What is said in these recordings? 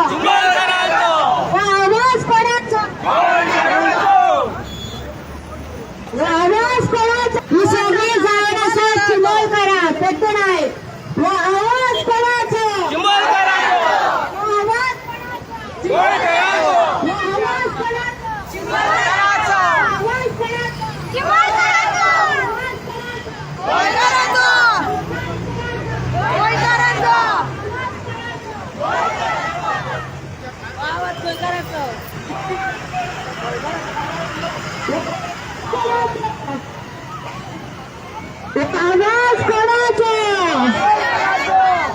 आवाज कोणाचो? आवाज कोणाचा? ही सगळी जाण आसा चिंबलकारा पेट्टनाय. हो आवाज कोणाचो? हो आवाज कोणाचो? हो आवाज कोणाचो? आवाज कोणाचो? आवाज कोणाचो? आवाज कोणाचा? आवाज कोणाचा? आवाज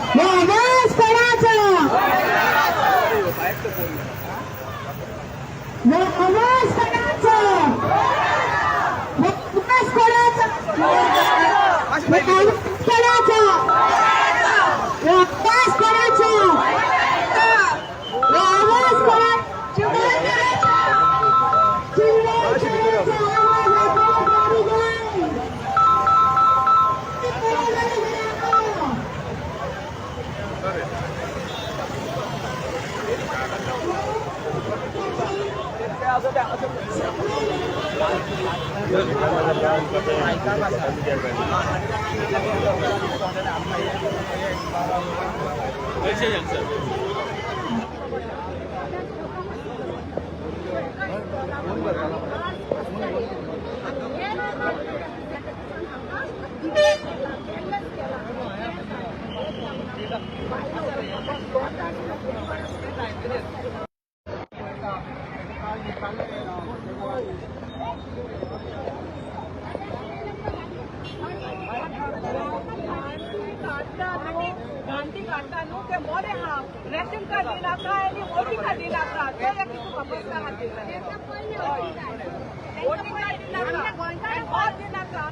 कोणाचा? आवाज कोणाचा? आवाज कोणाचा? आवाज कोणाचा? आवाज कोणाचा? चिल्लर आवाज गाडी जाय. घांटी काडटा न्हू ते बरें आहा. रेशन कार्ड दिनाका आनी वोटिंग कार्ड दिनाका. ते एक तुका बसता खातीर वोटिंग कार्ड दिनाका, भात दिनाका.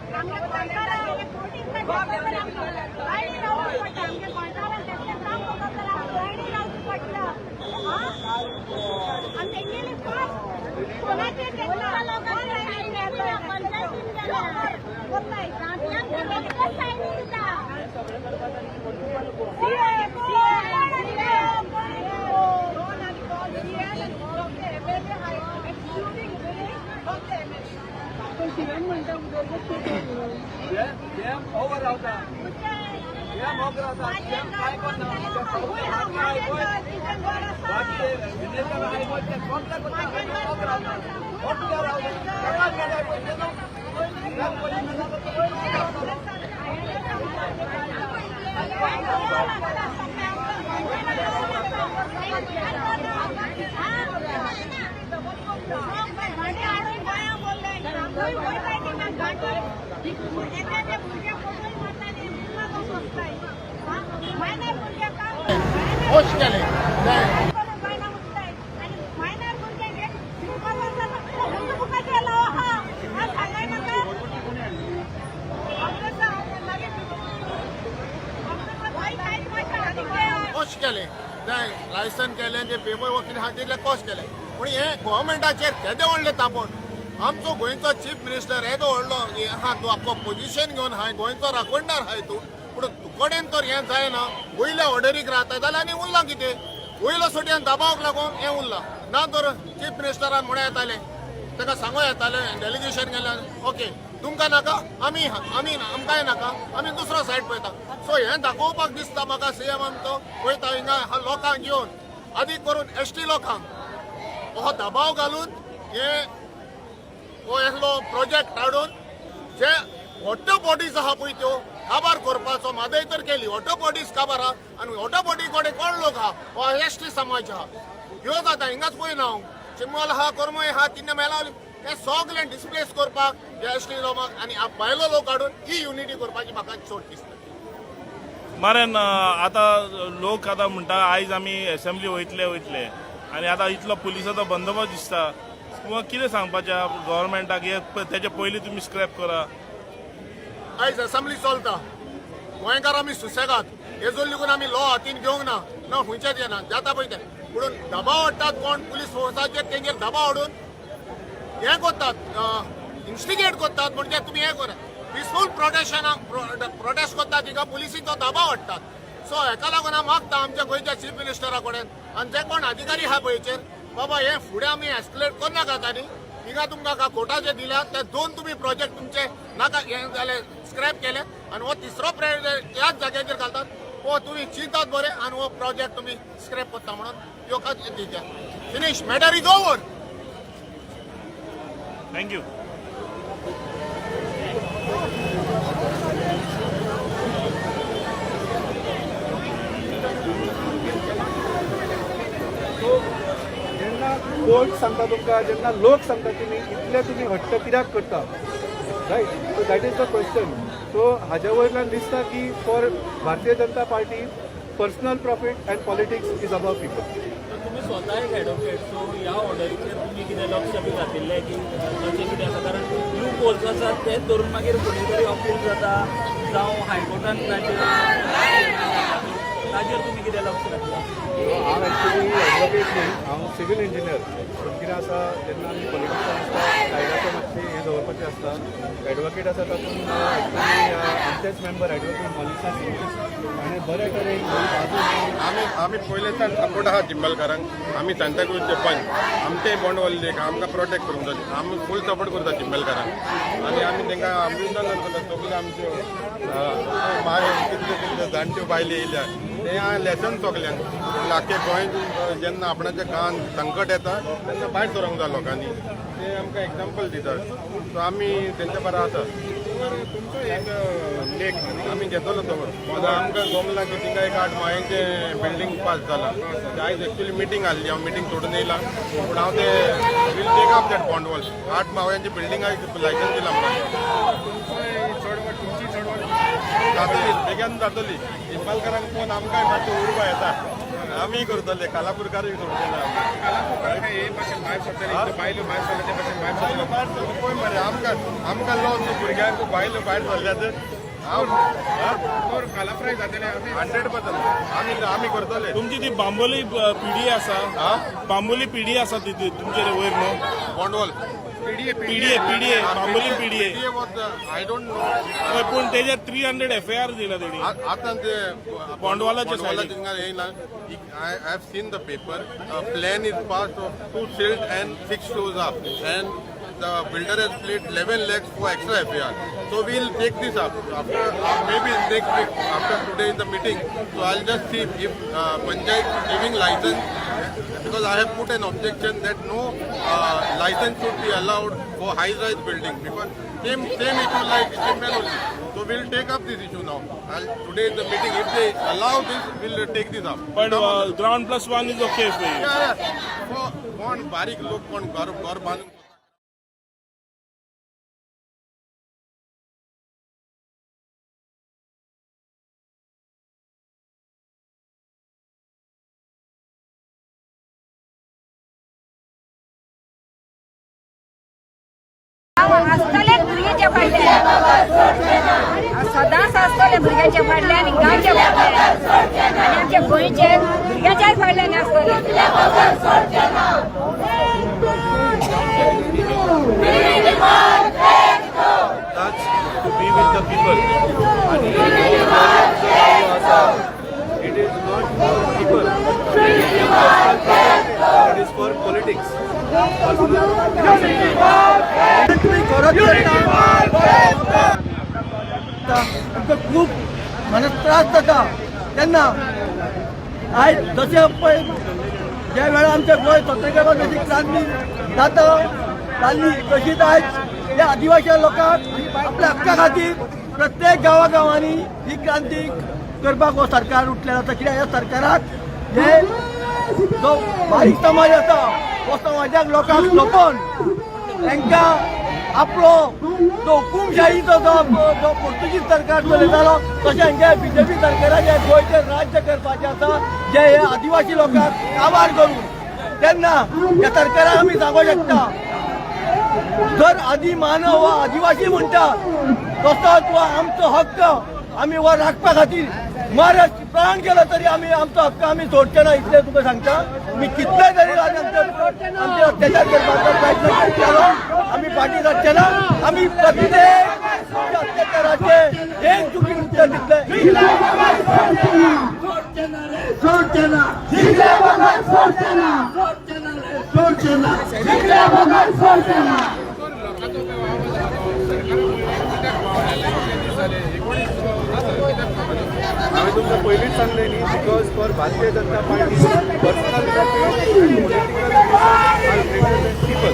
खोश केले. खोश केले, लायसन केलें, जे पेपर वर्क कितें आहा तितलें कोश केलें. पूण हें गोवोरमेंटाचेर केदें व्हडलें तापोवन आमचो गोंयचो चीफ मिनिस्टर येदो व्हडलो आहा, तूं आपलो पोजिशन घेवन हाय, गोंयचो राखणदार हाय तूं, पूण तुकडेन तर हें जायना. वयल्या ऑर्डरीक रावता जाल्यार आनी उरलां कितें? वयलो सुटयान दबावक लागून हें उरलां. ना तर चीफ मिनिस्टरान म्हणूं येतालें, ताका सांगू येतालें डेलिगेशन गेल्यार, ओके तुमकां नाका, आमी आमकांय नाका, आमी दुसरो सायड पळयता. सो हें दाखोवपाक दिसता म्हाका सीएम आमचो वयता हिंगा लोकांक घेवन, आदी करून एसटी लोकांक हो दबाव घालून हे हो एकलो प्रोजेक्ट हाडून जे वॉटर बॉडीज आहा पळय त्यो काबार करपाचो. म्हादय तर केली, वॉटर बॉडीज काबार आहा आनी वॉटर बॉडी कडेन कोण लोक आहा? हो एसटी समाज आहा. ह्यो जाता हिंगाच पळयना हांव, चिंबल आहा, करमय आहा, किन्ने मेलावली, हे सगळें डिस्प्लेस करपाक हे एसटी लोकांक आनी भायलो लोक हाडून ही युनिटी करपाची म्हाका चड दिसता. मारेन, आतां लोक आतां म्हणटा आयज आमी एसेंब्ली वयतले वयतले आनी आतां इतलो पुलिसाचो बंदोबस्त दिसता. मग कितें सांगपाचें गव्हर्मेंटाक? हे तेजे पयलीं तुमी स्क्रॅप करा. आयज असेंब्ली चलता. गोंयकार आमी सुसेगाद. हेजो लेगून आमी लॉ हातीन घेवंक ना, ना खंयच्याच येना जाता पळय तें. म्हणून दबाव हाडटात कोण पुलीस फोर्साचेर, तेंचेर दबाव हाडून हें करतात, इन्स्टिगेट करतात. म्हणजे तुमी हें करा, पिसफूल प्रोटेशनाक प्रोटेस्ट करतात, तिका पुलिसीचो दबाव हाडटात. सो हेका लागून हांव मागता आमच्या गोंयच्या चीफ मिनिस्टरा कडेन. आनी जे कोण अधिकारी आहा पळयचेर बाबा हे फुडें आमी एस्केलेट करनाकात न्ही. हिंगा तुमकां कोर्टाचे दिल्या ते दोन तुमी प्रोजेक्ट तुमचे नाका हे जाले, स्क्रॅप केले आनी हो तिसरो प्रोजेक्ट त्याच जाग्याचेर घालतात. हो तुमी चिंतात बरें आनी हो प्रोजेक्ट तुमी स्क्रॅप करता म्हणून योकाच दिता. Finish, matter is over. Thank you. जेन्ना कोर्ट सांगता तुमकां, जेन्ना लोक सांगता, तुमी इतले तुमी हट्ट कित्याक करता, right? So that is the question. So हाज्या वयल्यान दिसता की for Bharatiya Janata Party, personal profit and politics is above people. तर तुमी स्वता एक एडवोकेट, सो ह्या ऑर्डरीचेर तुमी कितें लक्ष बी घातिल्लें की कशें कितें आसा? कारण लूप होल्स आसात, तेच धरून मागीर फुडें तरी अपील जाता जावं हायकोर्टान ताजेर तुमी कितें लक्ष घातलां? हांव एक्चुअली एडवोकेट न्ही, हांव सिवील इंजिनियर. पूण कितें आसा, जेन्ना आमी पॉलिटिक्सान आसता, कायद्याचें मातशें हें दवरपाचें आसता. एडवोकेट आसा तातूंत एक्चुअली आमचेच मेंबर एडवोकेट मॉलिसा हाणें बरे तरेन ही बाजू मांडून आमी पयलेच्यान सपोर्ट आहा चिंबलकारांक. आमी सांताक्रूजचे पंच, आमचे बोंडवल लेक आमकां प्रोटेक्ट करूंक जाय. आमी फूल सपोर्ट करता चिंबलकारांक आनी आमी तांकां अभिनंदन करता. सगळे आमच्यो मागीर कितल्यो कितल्यो जाणट्यो बायलो येयल्या, ते लेसन सगल्यांक. आख्खे गोंय जेन्ना आपणाच्या गांवांत संकट येता तेन्ना भायर सरोंक जाय लोकांनी. ते आमकां एग्जाम्पल दितात, सो आमी तेंच्या बरा आसा. तुमचो एक लेख आमी घेतलो तो. आमकां गोमला की थिंगा एक आठ माळ्यांचें बिल्डींग पास जाला. आयज एक्चुअली मिटींग आहली, हांव मिटींग सोडून येयला, पूण हांव ते will take up that Bondwal. आठ मावळ्यांची बिल्डींग लायसन्स दिला म्हणून जातली, बेगीन जातली. चिंबलकारांक पळोवन आमकांय मातशें उर्बा येता. आमी करतले, कालापूरकारूय सोडचे ना. बायलो भायर सरले पळय मरे, आमकां लॉस. भुरग्यांक बायलो भायर सरल्यात. हांव 100% आमी करतले. तुमची ती बांबोली पिडी आसा, बांबोली पिडी आसा ती तुमचे वयर न्हू? बोंडवल. PDA, PDA, Bambolim PDA. I don't know. हय, पूण तेजेर 300 एफआयआर दिला तेणी. आतां ते बोंडवालाचे बोंडवालाचे सायडीक. थिंगा येयला. I have seen the paper. Plan is pass of two silt and six floors up and the builder has paid 11 lakhs for extra FAR. So we'll take this up after maybe next week, after today in the meeting. So I'll just see if Panchayat giving license, because I have put an objection that no license should be allowed for high-rise building, because same issue like Chimbel only. So we'll take up this issue now. Today in the meeting, if they allow this, we'll take this up. But ground plus one is okay for you? Yeah. For कोण बारीक लोक, कोण घर घर बांदून हांव आसतलें भुरग्यांच्या फाटल्यान, हांव सदांच आसतलें भुरग्यांच्या फाटल्यान आनी गांवच्या फाटल्यान आनी आमच्या गोंयचे भुरग्यांच्याय फाटल्यान आसतलें. To be with the people. आनी हो आसा, it is not for people, it is for politics. आमकां खूब मनाक त्रास जाता तेन्ना आयज जशें पळय ज्या वेळार आमच्या गोंय स्वतंत्र करपाक जशी क्रांती जाता जाल्ली, तशीच आयज त्या आदिवासी लोकांक आपल्या हक्का खातीर प्रत्येक गांवागांवांनी ही क्रांती करपाक हो सरकार उठलेलो आसा. कित्याक ह्या सरकाराक हे जो बारीक समाज आसा हो समाजाक लोकांक सोंपोवन तांकां आपलो जो हुकुमशाहीचो जो जो पोर्तुगीज सरकार चलयतालो तशें हांचे बीजेपी सरकाराक गोंयचेर राज्य करपाचें आसा, जे हे आदिवासी लोकांक काबार करून. तेन्ना ह्या सरकाराक आमी सांगूंक शकता, जर आदी मानव वा आदिवासी म्हणटा तसोच हो आमचो हक्क आमी हो राखपा खातीर मरत प्राण गेलो तरी आमी आमचो हक्क आमी सोडचे ना, इतलें तुका सांगता. तुमी कितले तरी आमचे आमचे अत्याचार करपाचो प्रयत्न करतलो, आमी फाटीं सरचे ना. आमी प्रत्येक अत्याचाराचे एक चुकी उत्तर दितले. सोडचे ना, जिंकल्या बगर सोडचे ना, सोडचे ना, जिंकल्या बगर सोडचे ना. हांवें तुमकां पयलींच सांगलें न्ही, because for Bharatiya Janata Party personal profit and political are greater than people.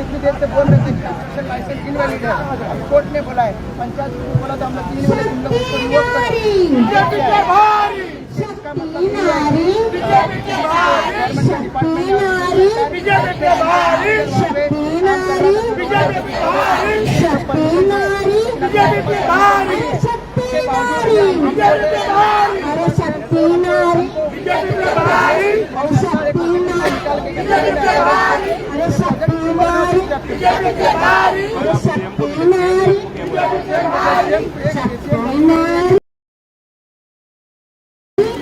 इतनी देर से बोल रहे थे कि लाइसेंस इनवैलिड है. अभी कोर्ट ने बोला है, पंचायत को बोला तो हम लोग 3 बजे तुम लोग उसको रिवोक करो. इसका मतलब ये है कि गवर्नमेंट का डिपार्टमेंट शक्ती नारी, शक्ती नारी, शक्ती नारी, अरे शक्ती नारी, अरे शक्ती नारी, अरे शक्ती नारी, अरे शक्ती नारी, शक्ती नारी, अरे शक्ती नारी, अरे शक्ती नारी, अरे शक्ती नारी,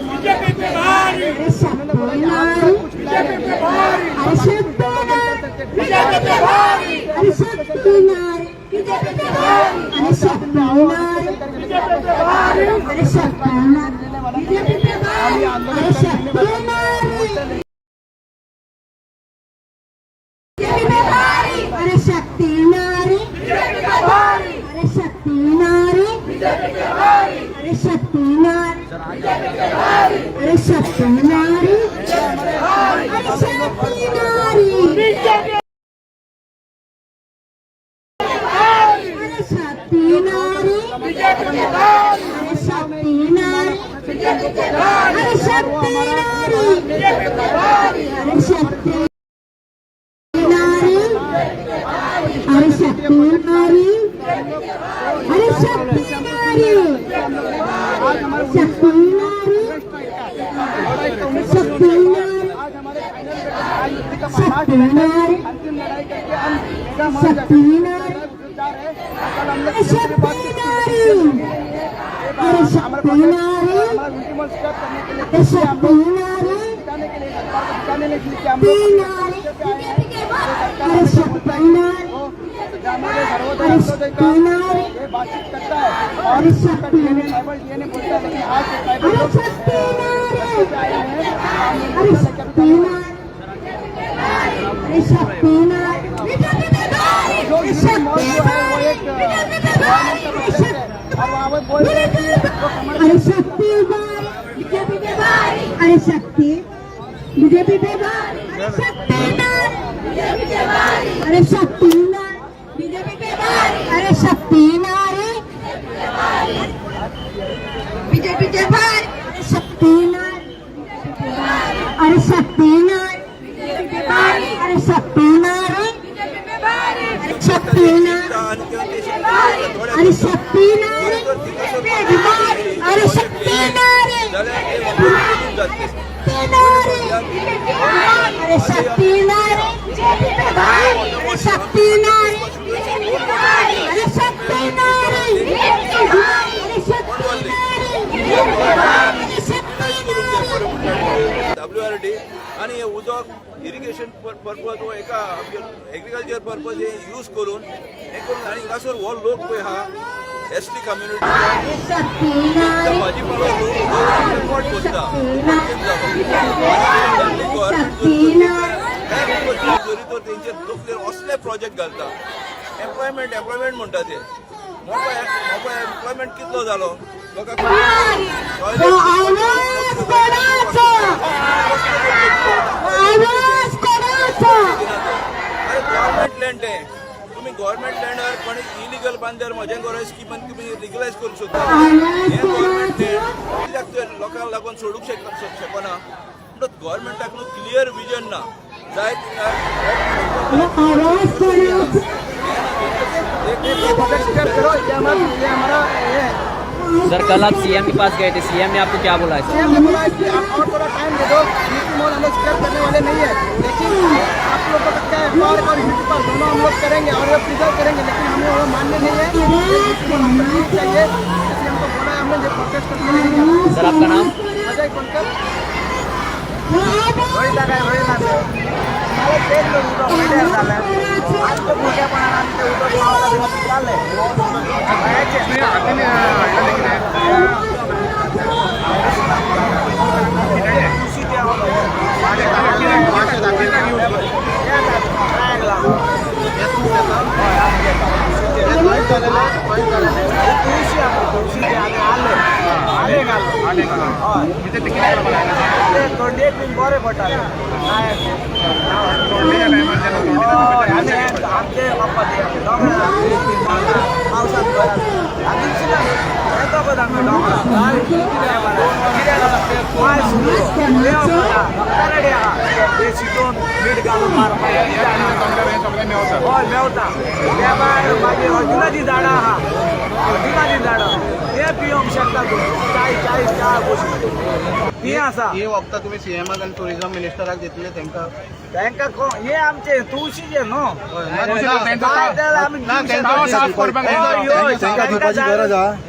अरे शक्ती नारी, अरे शक्ती नारी, अरे शक्ती नारी, अरे शक्ती नारी, अरे शक्ती नारी, अरे शक्ती नारी, अरे शक्ती नारी, अरे शक्ती नारी, अरे शक्ती नारी, अरे शक्ती नारी, अरे शक्ती नारी, अरे शक्ती नारी, अरे शक्ती नारी, अरे शक्ती नारी, शक्ती नारी, शक्ती नारी, शक्ती नारी, शक्ती नारी, अरे शक्ती नारी, अरे शक्ती नारी, अरे शक्ती नारी, नारी, अरे शक्ती नारी, अरे शक्ती नारी, अरे शक्ती नारी, अरे शक्ती नारी, अरे शक्ती नारी, अरे शक्ती नारी, अरे शक्ती नारी, अरे शक्ती, अरे शक्ती बीजेपी पे, अरे शक्ती नारी, अरे शक्ती नारी, अरे शक्ती नारी, बीजेपी के, अरे शक्ती नारी, अरे शक्ती नारी, अरे शक्ती नारी, अरे शक्ती नारी, अरे शक्ती नारी, अरे शक्ती नारी, नारी, अरे शक्ती नारी, अरे शक्ती नारी, अरे शक्ती नारी, अरे शक्ती नारी, अरे शक्ती नारी. डब्ल्यू आर डी आणि हे उदक इरिगेशन पर्पज व एका एग्रीकल्चर पर्पज हे यूज करून हे करून. आनी हांगासर हो लोक पळय आहा, एस टी कम्युनिटी, शक्ती नारी, भाजीपालो लोक पोट पोसता. शक्ती नारी. जरी तर तेंचे तकलेर असले प्रोजेक्ट घालता, एम्प्लॉयमेंट एम्प्लॉयमेंट म्हणटा ते. मोपा मोपा एम्प्लॉयमेंट कितलो जालो लोकांक? तो आवाज कोणाचा? आवाज कोणाचा? अरे, गव्हर्मेंट लँड ते. तुम्ही गव्हर्मेंट लँडार कोणी इलिगल बांदल्यार म्हजें गोरज स्कीमान तुमी लिगलायज करूंक शकता. आवाज हें गव्हर्मेंट कोणाचा? लँड कित्याक ते लोकांक लागून सोडूंक शकना? म्हणटच गव्हर्मेंटाक न्हू क्लियर विजन ना जाय. आवाज कोणाचा? करो, ये हमारा ये हमारा ये है. सर, कल आप सीएम के पास गए थे, सीएम ने आपको क्या बोला है सर? सीएम ने बोला है कि आप और थोड़ा टाइम दे दो, ब्यूटी मॉल हम लोग स्क्रैप करने वाले नहीं है, लेकिन आप लोग को लगता है पार्क और ब्यूटी पार्क दोनों हम लोग करेंगे और ये प्रिजर्व करेंगे, लेकिन हमें वो मान्य नहीं है। ये ब्यूटी मॉल हमको नहीं चाहिए, इसलिए हमको बोला है, हमने ये प्रोटेस्ट करके रहेंगे। सर, आपका नाम? अजय कोनकर। ही वखदां तुमी सीएमाक आनी टुरिझम मिनिस्टराक दितले तांकां? तांकां हे आमचे तुळशीचे न्हू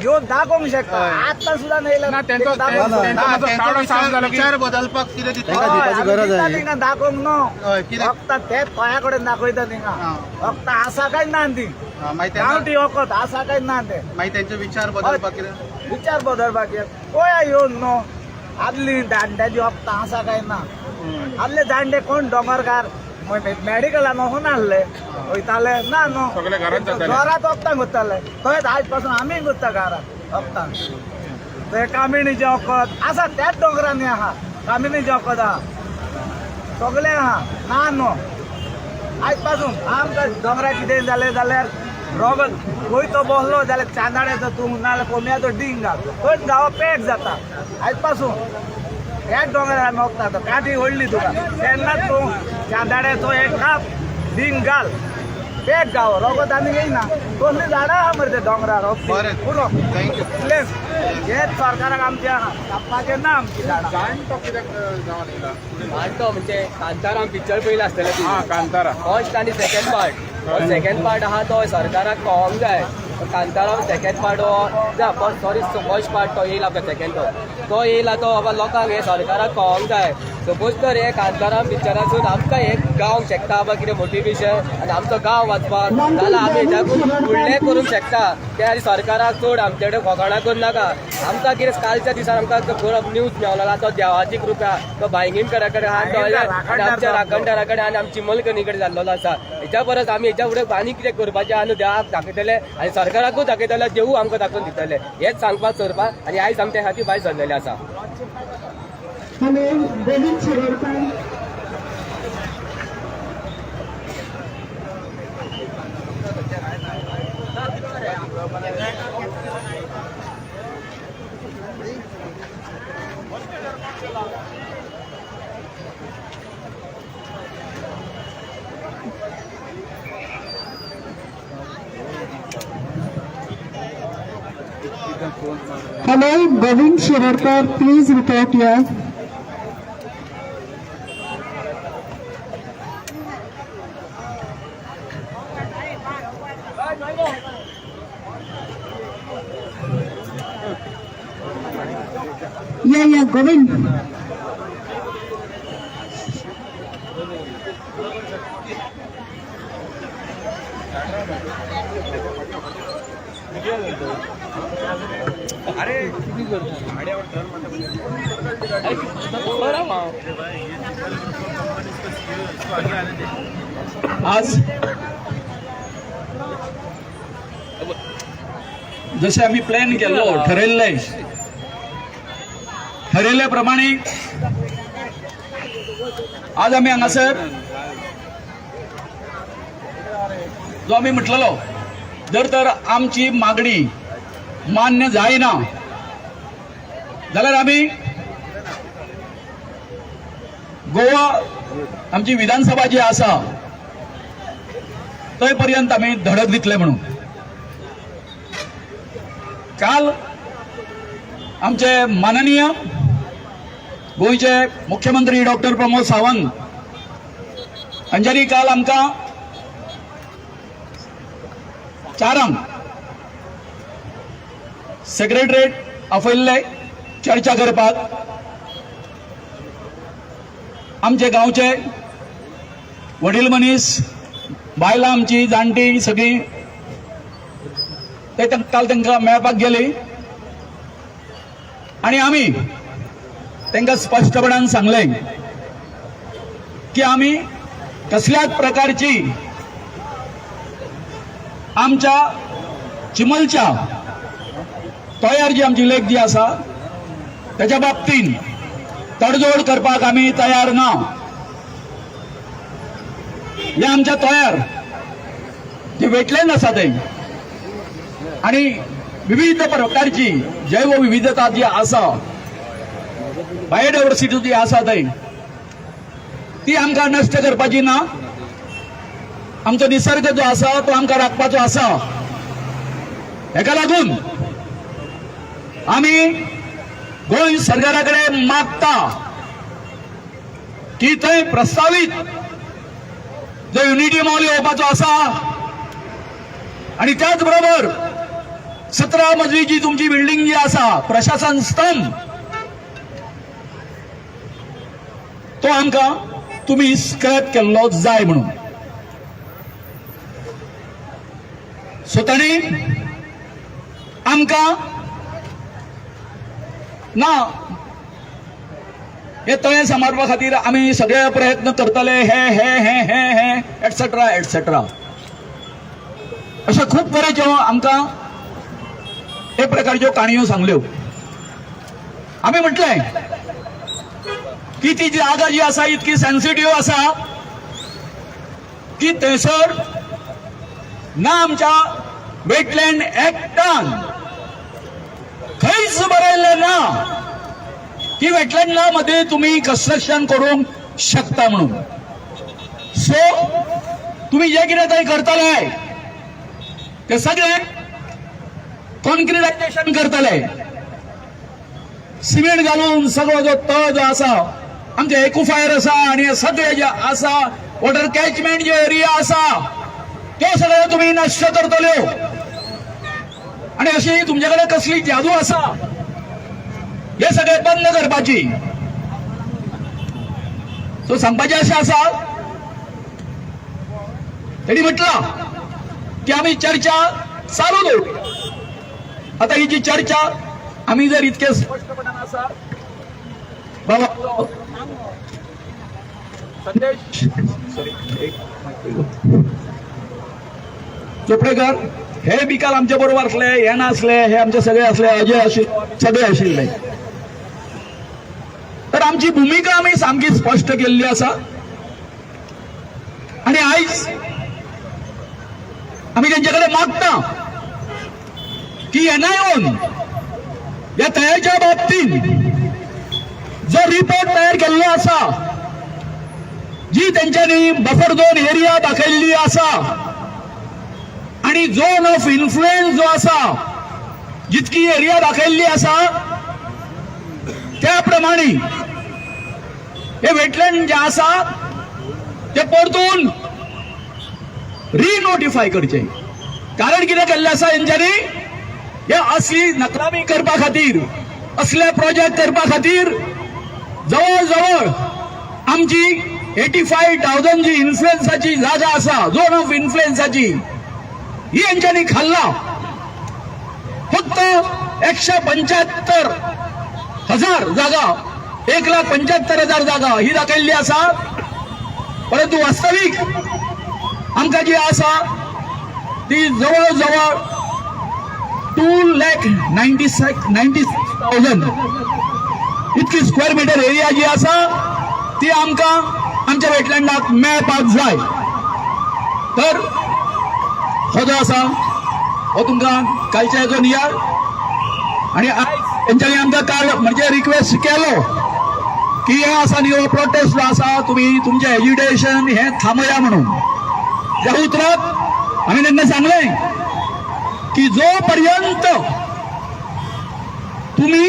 येवन दाखोवंक शकता, आतां सुद्दां विचार बदलपाक कितें दितले? थिंगा दाखोवंक न्हू, फक्त ते तोया कडेन दाखयता थिंगा, फक्त आसा काय ना ती गांवठी वखद आसा काय ना ते। मागीर तेंचे विचार बदलपाक कितें? विचार बदलपाक पळया येवन न्हू, आदली जाणट्याची वखदां आसा काय ना। आदले जाणटे कोण दोंगरकार मेडिकलान वचून आहले वयताले ना न्हू, घरांत वखदां करताले, थंयच आयज पासून आमी करता घरांत वखदां। ते कामिणीचें वखद आसा, त्याच दोंगरांनी आहा कामिणीचें वखद आहा, सगळें आहा ना न्हू। आयज पासून आमकां दोंगरार कितें जालें जाल्यार रोगत वयतो बसलो जाल्यार चांदाड्याचो तूं नाजाल्यार कोंबयाचो डींग घाल, थंयच गांवा पेट जाता। आयज पासून ह्याच दोंगरार आमी वखदां, काठी व्हडली तुका तेन्नाच तूं चांदाड्याचो एक काप डींग घाल, पेट गांव रोगत आनी येयना। कसलीं झाडां आहा मरे ते दोंगरार, पुरो इतलेंच हेच सरकाराक आमचें आहा, कापपाचें ना आमचीं झाडां। जाणटो म्हणजे कांताराम पिक्चर पयलें आसतलें तुवें? कांतारा फर्स्ट आनी सेकंड पार्ट, हो सेकंड पार्ट आहा तो सरकाराक कळोंक जाय। कांताराम सेकंड पार्ट हो ना, सॉरी फर्स्ट पार्ट तो येयला पळय, सेकंड तो येयला तो बाबा लोकांक हे सरकाराक कळोंक जाय। सपोज तर हे कांताराम पिक्चरासून आमकां एक गावंक शकता बाबा कितें मोटिवेशन आनी आमचो गांव वाचपाक जाल्यार आमी हेच्याकून फुडलें करूंक शकता। त्या खातीर सरकाराक चड आमचे कडेन फकाणां करूं नाका। आमकां कितें कालच्या दिसान आमकां न्यूज मेवला तो देवाची कृपा, तो भांगीणकरा कडेन आनी आमच्या राखणदारा कडेन आनी आमची चिमलकणी कडेन जाल्लो आसा। हेच्या परस आमी हेच्या फुडें आनी कितें करपाचें आनी देवाक दाखयतले आनी सरकाराकूय दाखयतले, देवूय आमकां दाखोवन दितले, हेच सांगपाक सोदपाक आनी आयज आमच्या खातीर भायर सरलेलें आसा। Hello Govind Shirodkar. Hello Govind Shirodkar, please report here. Yeah, yeah, Govind. आज जसे आम्ही प्लॅन केल्लो, ठरयल्ले ठरयल्ले प्रमाणे आज आमी हांगासर जो आमी म्हटलेलो, जर तर आमची मागणी मान्य जायना जाल्यार आमी गोवा आमची विधानसभा जी आसा थंय पर्यंत आमी धडक दितले म्हणून। काल आमचे माननीय गोंयचे मुख्यमंत्री डॉक्टर प्रमोद सावंत हांच्यांनी काल आमकां 4 सेक्रेटरीट आपयल्ले चर्चा करपाक. आमचे गांवचे वडील मनीस, बायलां आमची जाणटी सगळीं ते काल तांकां मेळपाक गेली आनी आमी तांकां स्पश्टपणान सांगलें की आमी कसल्याच प्रकारची आमच्या चिमलच्या तयार जी आमची लेक जी आसा त्याच्या बाबतीन तडजोड करपाक आमी तयार ना. हे आमच्या तयार जे वेटलँड आसा ते आनी विविध प्रकारची जैवविविधता जी आसा, बायोडायवर्सिटी जी आसा थंय, ती आमकां नश्ट करपाची ना. आमचो निसर्ग जो आसा तो आमकां राखपाचो आसा. हेका लागून आमी गोंय सरकारा कडेन मागता की थंय प्रस्तावीत जो युनिटी मॉल येवपाचो आसा आनी त्याच बरोबर 17 मजलीची तुमची बिल्डिंग जी आसा प्रशासन स्तंभ तो आमकां तुमी स्क्रॅप केल्लो जाय म्हणून. सो तांणी आमकां ना हे तळें सांबाळपा खातीर आमी सगळे प्रयत्न करतले, हे हे हे हे हे एटसेट्रा एटसेट्रा अशे खूब तरेच्यो आमकां हे प्रकारच्यो काणयो सांगल्यो. आमी म्हटलें की ती जागा जी आसा इतकी सेन्सिटीव आसा की थंयसर ना आमच्या वेटलँड एक्टान खंयच बरयल्लें ना की वेटलँडा मध्ये तुम्ही कन्स्ट्रक्शन करूंक शकता म्हणून. सो तुम्ही जे कितें थंय करतले ते सगळे कॉन्क्रिटायझेशन करतले, सिमेंट घालून सगळो जो तळ जो आसा आमचे एक्वाफायर आसा आनी सगळे जे आसा वॉटर कॅचमेंट जे एरिया आसा तो सगळो तुमी नश्ट करतल्यो. आनी अशी तुमचे कडेन कसली जादू आसा हे सगळे बंद करपाची. सो सांगपाचें अशें आसा, तेणी म्हटलां की आमी चर्चा चालू दवरूया. आता ही जी चर्चा आमी जर इतके स्पश्टपणान आसा बाबा संदेश चोपडेकर हे बी काल आमच्या बरोबर आसले, हे नासले, हे आमचे सगळे आसले, अजय आशिल्ले, सगळे आशिल्ले. तर आमची भुमिका आमी सामकी स्पश्ट केल्ली आसा आनी आयज आमी तेंचे कडेन मागता की एनआयओन ह्या तयाच्या बाबतीन जो रिपोर्ट तयार केल्लो आसा, जी तेंच्यांनी बफर झोन एरिया दाखयल्ली आसा आनी झोन ऑफ इन्फ्लुएन्स जो आसा, जितकी एरिया दाखयल्ली आसा त्या प्रमाणे हे वेटलँड जे आसा ते परतून रिनोटिफाय करचे. कारण कितें केल्लें आसा हेंच्यांनी, हे असली नकलामी करपा खातीर, असले प्रोजेक्ट करपा खातीर जवळ जवळ आमची 85,000 जी इन्फ्लुएन्साची जागा आसा, झोन ऑफ इन्फ्लुएन्साची, ही हेंच्यांनी खाल्ला. फक्त 175,000 जागा, 1,75,000 जागा ही दाखयल्ली आसा, परंतु वास्तवीक आमकां जी आसा ती जवळ जवळ 2,96,000 इतकी स्क्वेअर मिटर एरिया जी आसा ती आमकां आमच्या वेटलँडाक मेळपाक जाय. तर हो जो आसा हो तुमकां कालच्या हेजो नियाळ. आनी आयज तेंच्यांनी आमकां काल म्हणजे रिक्वेस्ट केलो की हे आसा न्ही हो प्रोटेस्ट जो आसा तुमी तुमचें एज्युटेशन हें थांबया म्हणून. त्या उतरात आमी तांकां सांगलें की जो पर्यंत तुमी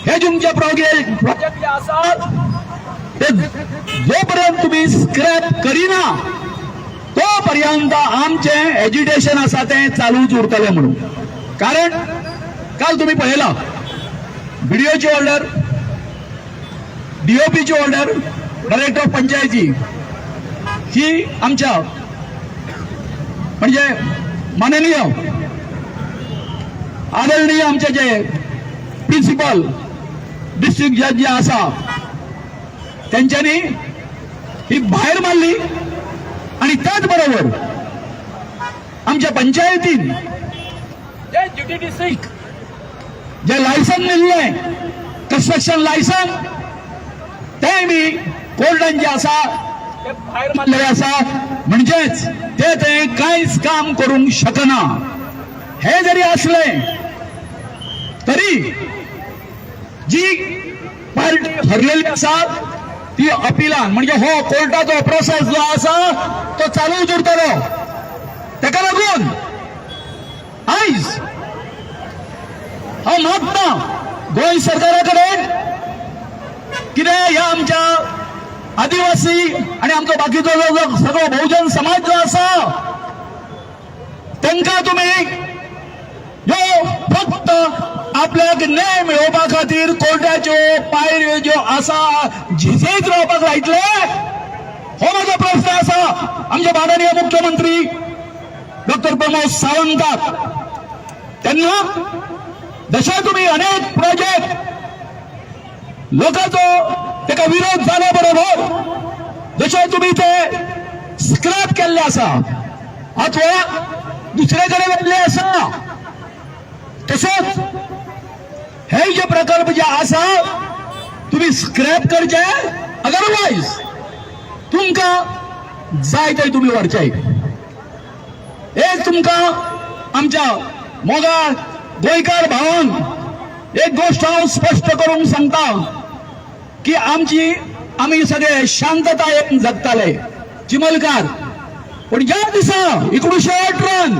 हे तुमचे प्रोजेक्ट जे आसात ते जोपर्यंत तुम्ही स्क्रॅप करिना तोपर्यंत आमचें एजिटेशन आसा तें चालूच उरतलें म्हणून. कारण काल तुम्ही पळयला बीडीओची ऑर्डर, डीओपीची ऑर्डर, डायरेक्टर ऑफ पंचायती ही आमच्या म्हणजे माननीय आदरणीय आमचे जे प्रिन्सिपल डिस्ट्रिक्ट जज जे आसा तेंच्यांनी ही भायर मारली. आणि त्याच बरोबर आमच्या पंचायतीन जीटीडीसीक जे लायसन दिल्लें कन्स्ट्रक्शन लायसन तें बी कोर्टान जे आसा ते भायर मारलेलें आसा. म्हणजेच ते ते कांयच काम करूंक शकना. हे जरी असलें तरी जी पार्टी हरलेली आसा ती अपिलान म्हणजे हो कोर्टाचो प्रोसेस जो आसा तो चालूच उरतलो. ताका लागून आयज हांव मागता गोंय सरकारा कडेन कितें ह्या आमच्या आदिवासी आनी आमचो बाकीचो जो सगळो बहुजन समाज जो आसा तांकां तुमी ह्यो फक्त आपल्याक न्याय मेळोवपा खातीर कोर्टाच्यो पायऱ्यो ज्यो आसा झिजयत रावपाक लायतले? हो म्हजो प्रस्न आसा आमचे माननीय मुख्यमंत्री डॉक्टर प्रमोद सावंताक. तेन्ना जशे तुमी अनेक प्रोजेक्ट लोकांचो ताका विरोध जाल्या बरोबर जशे तुमी ते स्क्रॅप केल्ले आसा अथवा दुसरे कडेन व्हेल्ले आसा, तसोच हे जे प्रकल्प जे आसा तुम्ही स्क्रॅप करचे, अदरवायज तुमकां जाय थंय तुमी व्हरचे. एक तुमकां आमच्या मोगाळ गोंयकार भावान एक गोश्ट हांव स्पश्ट करूंक सांगता की आमची आमी सगळे शांततायेन जगताले चिमलकार, पूण ज्या दिसा 1918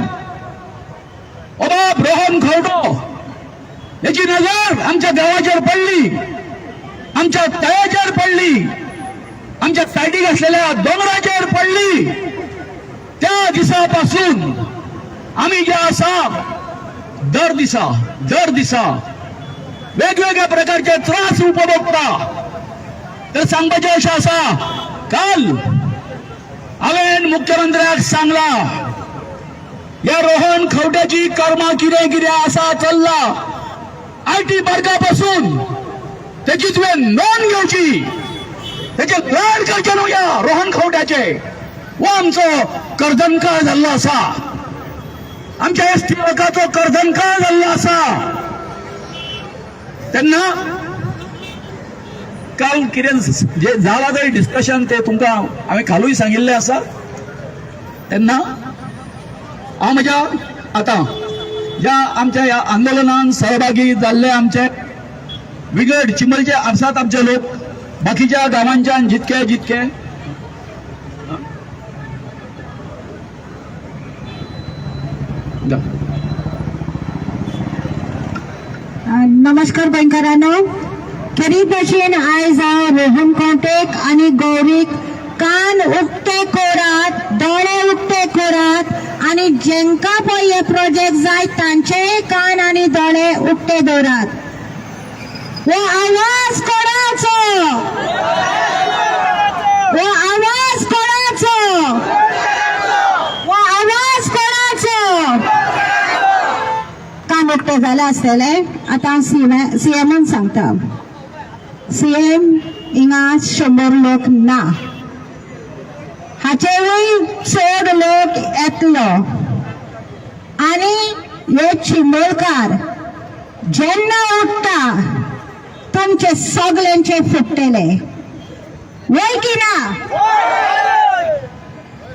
ओ बाब रोहन खवटो याची नजर आमच्या गांवाचेर पडली, आमच्या तळ्याचेर पडली, आमच्या सायडीक आसलेल्या दोंगराचेर पडली, त्या दिसा पासून आमी जे आसा दर दिसा दर दिसा वेगवेगळ्या प्रकारचे त्रास उपभोगता. तर सांगपाचें अशें आसा, काल हांवें मुख्यमंत्र्याक सांगला ह्या रोहन खवट्याची कर्मां कितें कितें आसा चल्ला IT पार्का पासून त्याची तुवें नोंद घेवची, त्याचे लाड करचे न्हू ह्या रोहन खवट्याचे. हो आमचो कर्दनकाळ जाल्लो आसा, आमच्या एस टी लोकांचो कर्दनकाळ जाल्लो आसा. तेन्ना काल कितें जे जाला ते डिस्कशन ते तुमकां हांवें कालूय सांगिल्लें आसा. तेन्ना हांव म्हज्या आतां ज्या आमच्या ह्या आंदोलनान सहभागी जाल्ले आमचे विगड चिंबलचे आसात आमचे लोक, बाकीच्या गांवांच्यान जितके जितके नमस्कार गोंयकारांनो, खेरीत भाशेन आयज हांव रोहन खंवटेक आनी गौरीक कान उक्ते करात, दोळे उक्ते करात आनी जेंका पळय हे प्रोजेक्ट जाय तांचेय कान आनी दोळे उक्ते दवरात. हो आवाज कोणाचो? हो आवाज कोणाचो? हो आवाज कोणाचो? कान उक्ते जाले आसतले. आतां हांव सीएमान सांगता, सीएम हिंगा 100 लोक ना, हाचेवूय चड लोक येतलो आनी हे चिंबलकार जेन्ना उठ्ठा तुमचे सगळ्यांचे फुट्टले, वय की ना?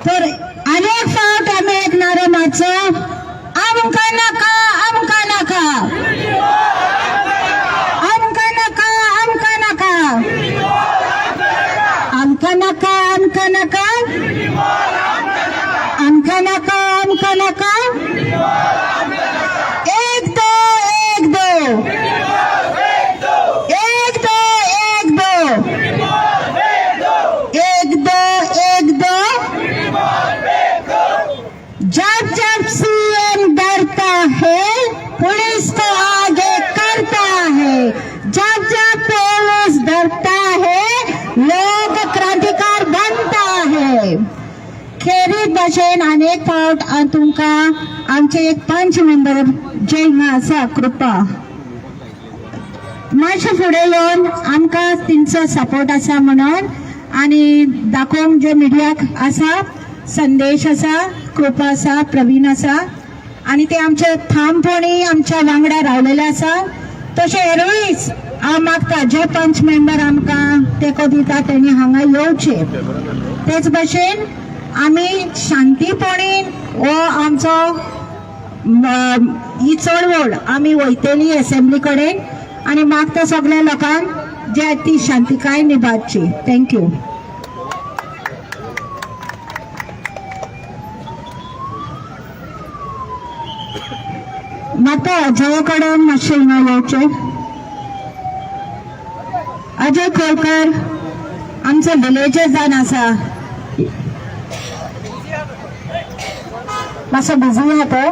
तर अनेक फावट आमी एक नारो मारचो, आमकां नाका, आमकां नाका, आमकां नाका, आमकां नाका, आमकां नाका, आमकां नाका, आमकां नाका, आमकां नाका. 1 2 भशेन आनी एक फावट तुमकां आमचे एक पंच मेंबर जे हिंगा आसा कृपा मातशें फुडें येवन आमकां तेंचो सपोर्ट आसा म्हणून आनी दाखोवंक जे मिडियाक आसा संदेश आसा, कृपा आसा, प्रवीण आसा आनी ते आमचे ठामपणी आमच्या वांगडा रावलेले आसा. तशें एरवीच हांव मागता जे पंच मेंबर आमकां तेंको दिता तेणी हांगा येवचे. तेच भशेन आमी शांतीपणी हो आमचो ही चळवळ आमी वयतली एसेंब्ली कडेन आनी मागता सगळ्या लोकांक जे ती शांतिकाय निभावची. Thank you. म्हाका अजय कडेन मातशें हिंगा येवचें. अजय खोलकर आमचो विलेजर जावन आसा, मातसो बिजी आहा तो.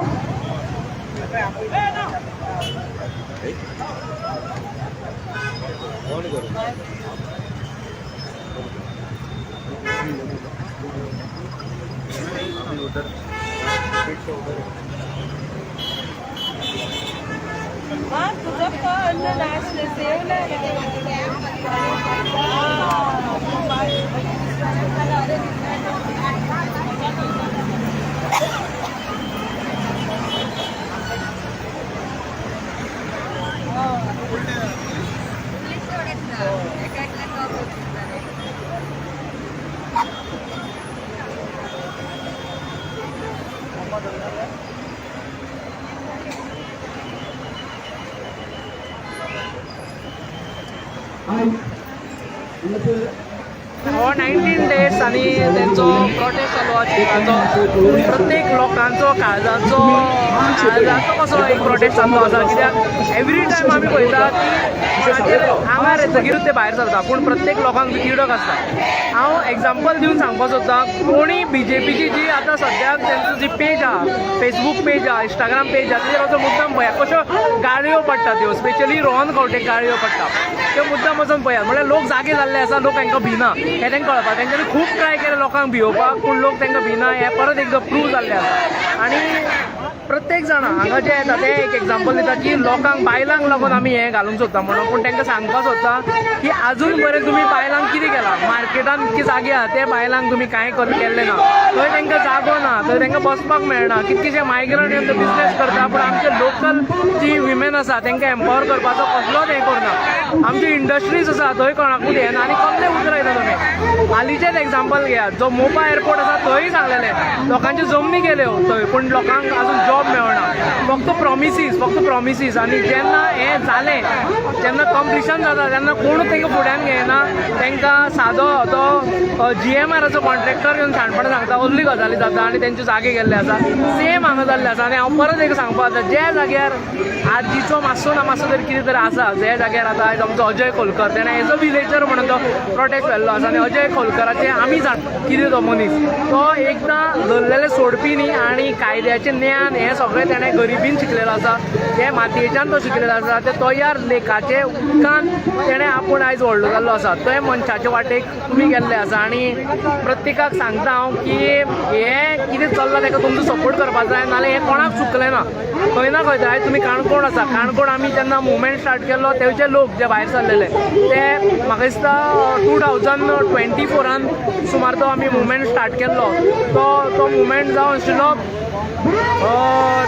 हो 19 डेज आनी तेंचो प्रोटेस्ट चालू आसा. प्रत्येक लोकांचो काळजाचो कसो एक प्रोटेस्ट चालू आसा, कित्याक एवरी टायम आमी पळयता की आंगार येतकीरूच ते भायर सरता, पूण प्रत्येक लोकांक तिडक आसता. हांव एग्जाम्पल दिवन सांगपाक सोदता, कोणी बीजेपीची जी आतां सद्याक तेंचो जी पेज आहा, फेसबूक पेज आहा, इंस्टाग्राम पेज आहा, तेजेर वचून मुद्दाम पळयात कश्यो गाळयो पडटा त्यो, स्पेशली रोहन खंवटेक गाळयो पडटा त्यो मुद्दाम वचून पळयात. म्हणल्यार लोक जागे जाल्ले आसा, लोक हांकां भिना हें तांकां कळपाक. तेंच्यांनी खूब ट्राय केलें लोकांक भियोवपाक, पूण लोक तांकां भिना हें परत एकदां प्रूव जाल्लें आसा. आनी प्रत्येक जाणां हांगा जे येता ते एक एग्जाम्पल दिता की लोकांक बायलांक लागून आमी हें घालूंक सोदता म्हणून, पूण तांकां सांगपाक सोदता की आजून पर्यंत तुमी बायलांक कितें केलां, मार्केटान इतकी जागे आहा ते बायलांक तुमी कांय केल्लें ना, थंय तांकां जागो ना, थंय तांकां बसपाक मेळना, कितकेशे मायग्रंट येवन बिजनेस करता, पूण आमचे लोकल जी विमेन आसा तांकां एम्पावर करपाचो कसलोच हें करना. आमच्यो इंडस्ट्रीज आसा थंय कोणाकूच हें ना. आनी कसले उतरां येता तुमी हालींचेच एग्जाम्पल घेयात, जो मोपा एअरपोर्ट आसा थंय सांगलेलें लोकांच्यो जमनी गेल्यो थंय, पूण लोकांक आजून जॉब मेळना, फक्त प्रॉमिसीस, फक्त प्रॉमिसीस. आनी जेन्ना हें जालें, जेन्ना कंप्लिशन जाता तेन्ना कोणूच तांकां फुड्यान घेयना, तांकां सादो तो जीएमआराचो कॉन्ट्रॅक्टर येवन शाणपणां सांगता, असली गजाली जाता आनी तेंचे जागे गेल्ले आसा. सेम हांगा जाल्लें आसा. आनी हांव परत एक सांगपाक जाता, ज्या जाग्यार आजीचो मातसो ना मातसो तरी कितें तरी आसा, ज्या जाग्यार आतां आयज आमचो अजय खोलकर तेणें एज अ विलेजर म्हणून तो प्रोटेस्ट व्हेल्लो आसा. आनी अजय खोलकराचें आमी जाण कितें तो मनीस तो एकदां धरलेलें सोडपी न्ही, आनी कायद्याचें ज्ञान हें सगळें तेणें गरिबीन शिकलेलो आसा, ते मातयेच्यान तो शिकलेलो आसा, ते तयार लेखाचे उदकान तेणें आपूण आयज व्हडलो जाल्लो आसा. ते मनशाचे वाटेक तुमी गेल्ले आसा. आनी प्रत्येकाक सांगता हांव की हें कितें चल्लां ताका तुमचो सपोर्ट करपाक जाय, नाल्यार हें कोणाक चुकलें ना. खंय ना खंय आयज तुमी काणकोण आसा, काणकोण आमी जेन्ना मुवमेंट स्टार्ट केल्लो तेवचे लोक जे भायर सरलेले ते म्हाका दिसता 2024 सुमार तो आमी मुवमेंट स्टार्ट केल्लो, तो मुवमेंट जावन आशिल्लो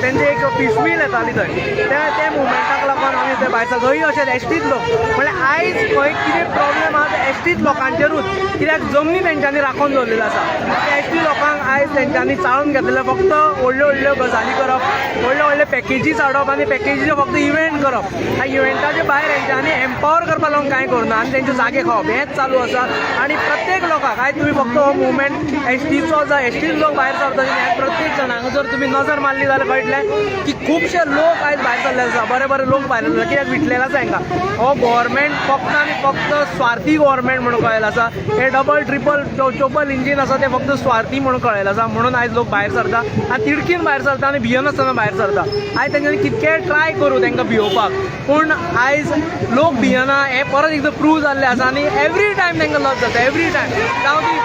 तेंचे एक फिश मील येताली थंय, त्या मुवमेंटाक लागून आमी ते भायर सरले. थंय अशें एसटीच लोक म्हणल्यार आयज खंय कितें प्रॉब्लेम आहा ते एसटीच लोकांचेरूच, कित्याक जमनी तेंच्यांनी राखून दवरलेल्यो आसा. त्या एसटी लोकांक आयज तेंच्यांनी चाळून घेतलेले, फक्त व्हडल्यो व्हडल्यो गजाली करप, व्हडले व्हडले पॅकेजीस हाडप आनी पॅकेजीचे फक्त इव्हेंट करप. ह्या इव्हेंटाचे भायर तेंच्यांनी एम्पावर करपाक लागून कांय करुना आनी तेंचे जागे खावप हेंच चालू आसा. आनी प्रत्येक लोकांक आयज तुमी फक्त हो मुवमेंट एसटीचो जावं एसटीच लोक भायर सरता, प्रत्येक जाणांक जर तुमी नजर मारली जाल्यार कळटलें की खुबशे लोक आयज भायर सरले आसा, बरे बरे लोक भायर सरले, कित्याक विटलेले आसा हांकां. हो गव्हर्मेंट फक्त आनी फक्त स्वार्थी गव्हर्मेंट म्हणून कळ्ळें आसा, हे डबल ट्रिपल चोपल इंजीन आसा ते फक्त स्वार्थी म्हणून कळ्ळें आसा, म्हणून आयज लोक भायर सरता आनी तिडकीन भायर सरता आनी भियनासतना भायर सरता. आयज तेंच्यांनी कितके ट्राय करूं तांकां भियोवपाक, पूण आयज लोक भियना हें परत एकदां प्रूव जाल्लें आसा. आनी एवरी टायम तांकां लज जाता, एवरी टायम, जावं ती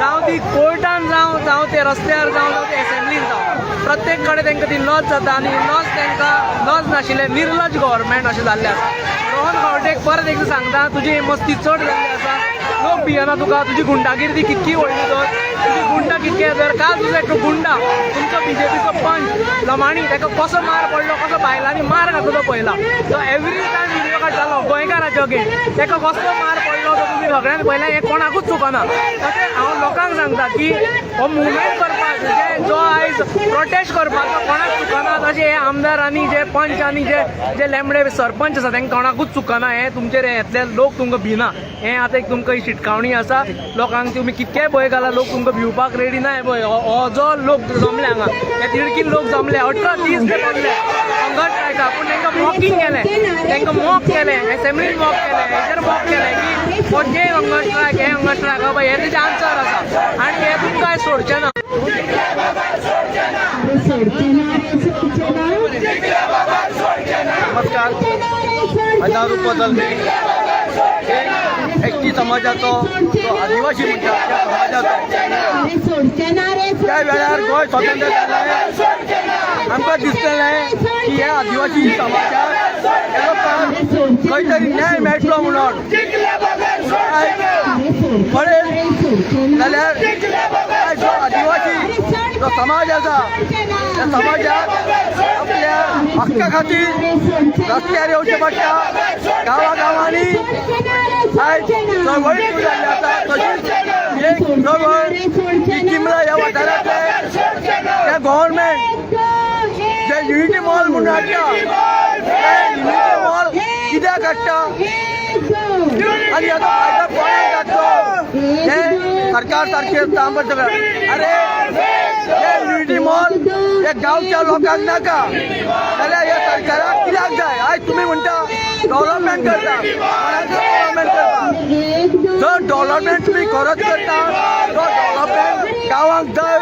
जावं ती कोर्टान जावं, जावं ते रस्त्यार जावं, जावं ते एसेंब्लीन जावं, प्रत्येक कडेन तांकां ती लज जाता आनी लज तांकां लज नाशिल्लें निर्लज गव्हर्मेंट अशें जाल्लें आसा. रोहन खंवटेक परत एकदां सांगता, तुजी ही मस्ती चड जाल्ली आसा, लोक भियेना तुका, तुजी गुंडागिर्दी कितकी व्हडली तर, तुजी गुंडा कितके तर. काल तुजो एकटो गुंडा तुमचो बीजेपीचो पंच लमाणी ताका कसो मार पडलो, कसो बायलांनी मार घातलो तो पळयला. तो एवरी टायम व्हिडियो काडटालो गोंयकाराचो अगेन, ताका कसो मार पडलो तो तुमी सगळ्यांनी पळयला. हें कोणाकूच चुकना. तशें हांव लोकांक सांगता की हो मुवमेंट करपाक जे जो आयज प्रोटेस्ट करपाचो कोणाक चुकना, तशें हे आमदार आनी जे पंच आनी जे जे लेमडे सरपंच आसा तांकां कोणाकूच चुकना. हें तुमचेर येतले लोक तुमकां भिना, हें आतां एक तुमकां शिटकावणी आसा. लोकांक तुमी कितकेय भंय घाला, लोक तुमकां भिवपाक रेडी ना. पळय हो जो लोक जमले हांगा, हे तिडकीन लोक जमले, 18 दीस ते जमले हंगर स्ट्रायकाक, पूण तांकां मॉकींग केलें, तांकां मॉक केलें, एसेंब्लीन मॉक केलें, हेचेर मॉक केलें की हो जे हंगर स्ट्रायक, हे हंगर स्ट्रायक बाबा हे तेजें आन्सर आसा आनी हे तुमकां आयज सोडचें ना. नमस्कार, माझं नाव रुपा दलमी. एस टी समाजाचो जो आदिवासी म्हणटा त्या समाजाचो त्या वेळार गोंय स्वतंत्र जालें, आमकां दिसलें की ह्या आदिवासी समाजाक ह्या लोकांक खंय तरी न्याय मेळटलो म्हणून. पळयत जाल्यार जो आदिवासी जो समाज आसा त्या समाजाक आपल्या हक्का खातीर रस्त्यार येवचें पडटा. गांवागांवांनी आयज चळवळी सुरू जाल्ली आसा. तशीच एक चळवळ ही चिमला ह्या वाठारांतले त्या गव्हर्मेंट जे युनिटी मॉल म्हणून हाडटा, ते युनिटी मॉल कित्याक हाडटा आनी हाचो फायदो कोणाक जातलो हें सरकार सारकें तांबट सगळें. अरे हे युनिटी मॉल हे गांवच्या लोकांक नाका जाल्यार ह्या सरकाराक कित्याक जाय? आयज तुमी म्हणटा डेव्हलपमेंट करता, डेव्हलपमेंट करता, जर डेव्हलपमेंट तुमी खरोच करता तो डेव्हलपमेंट गांवांक जाय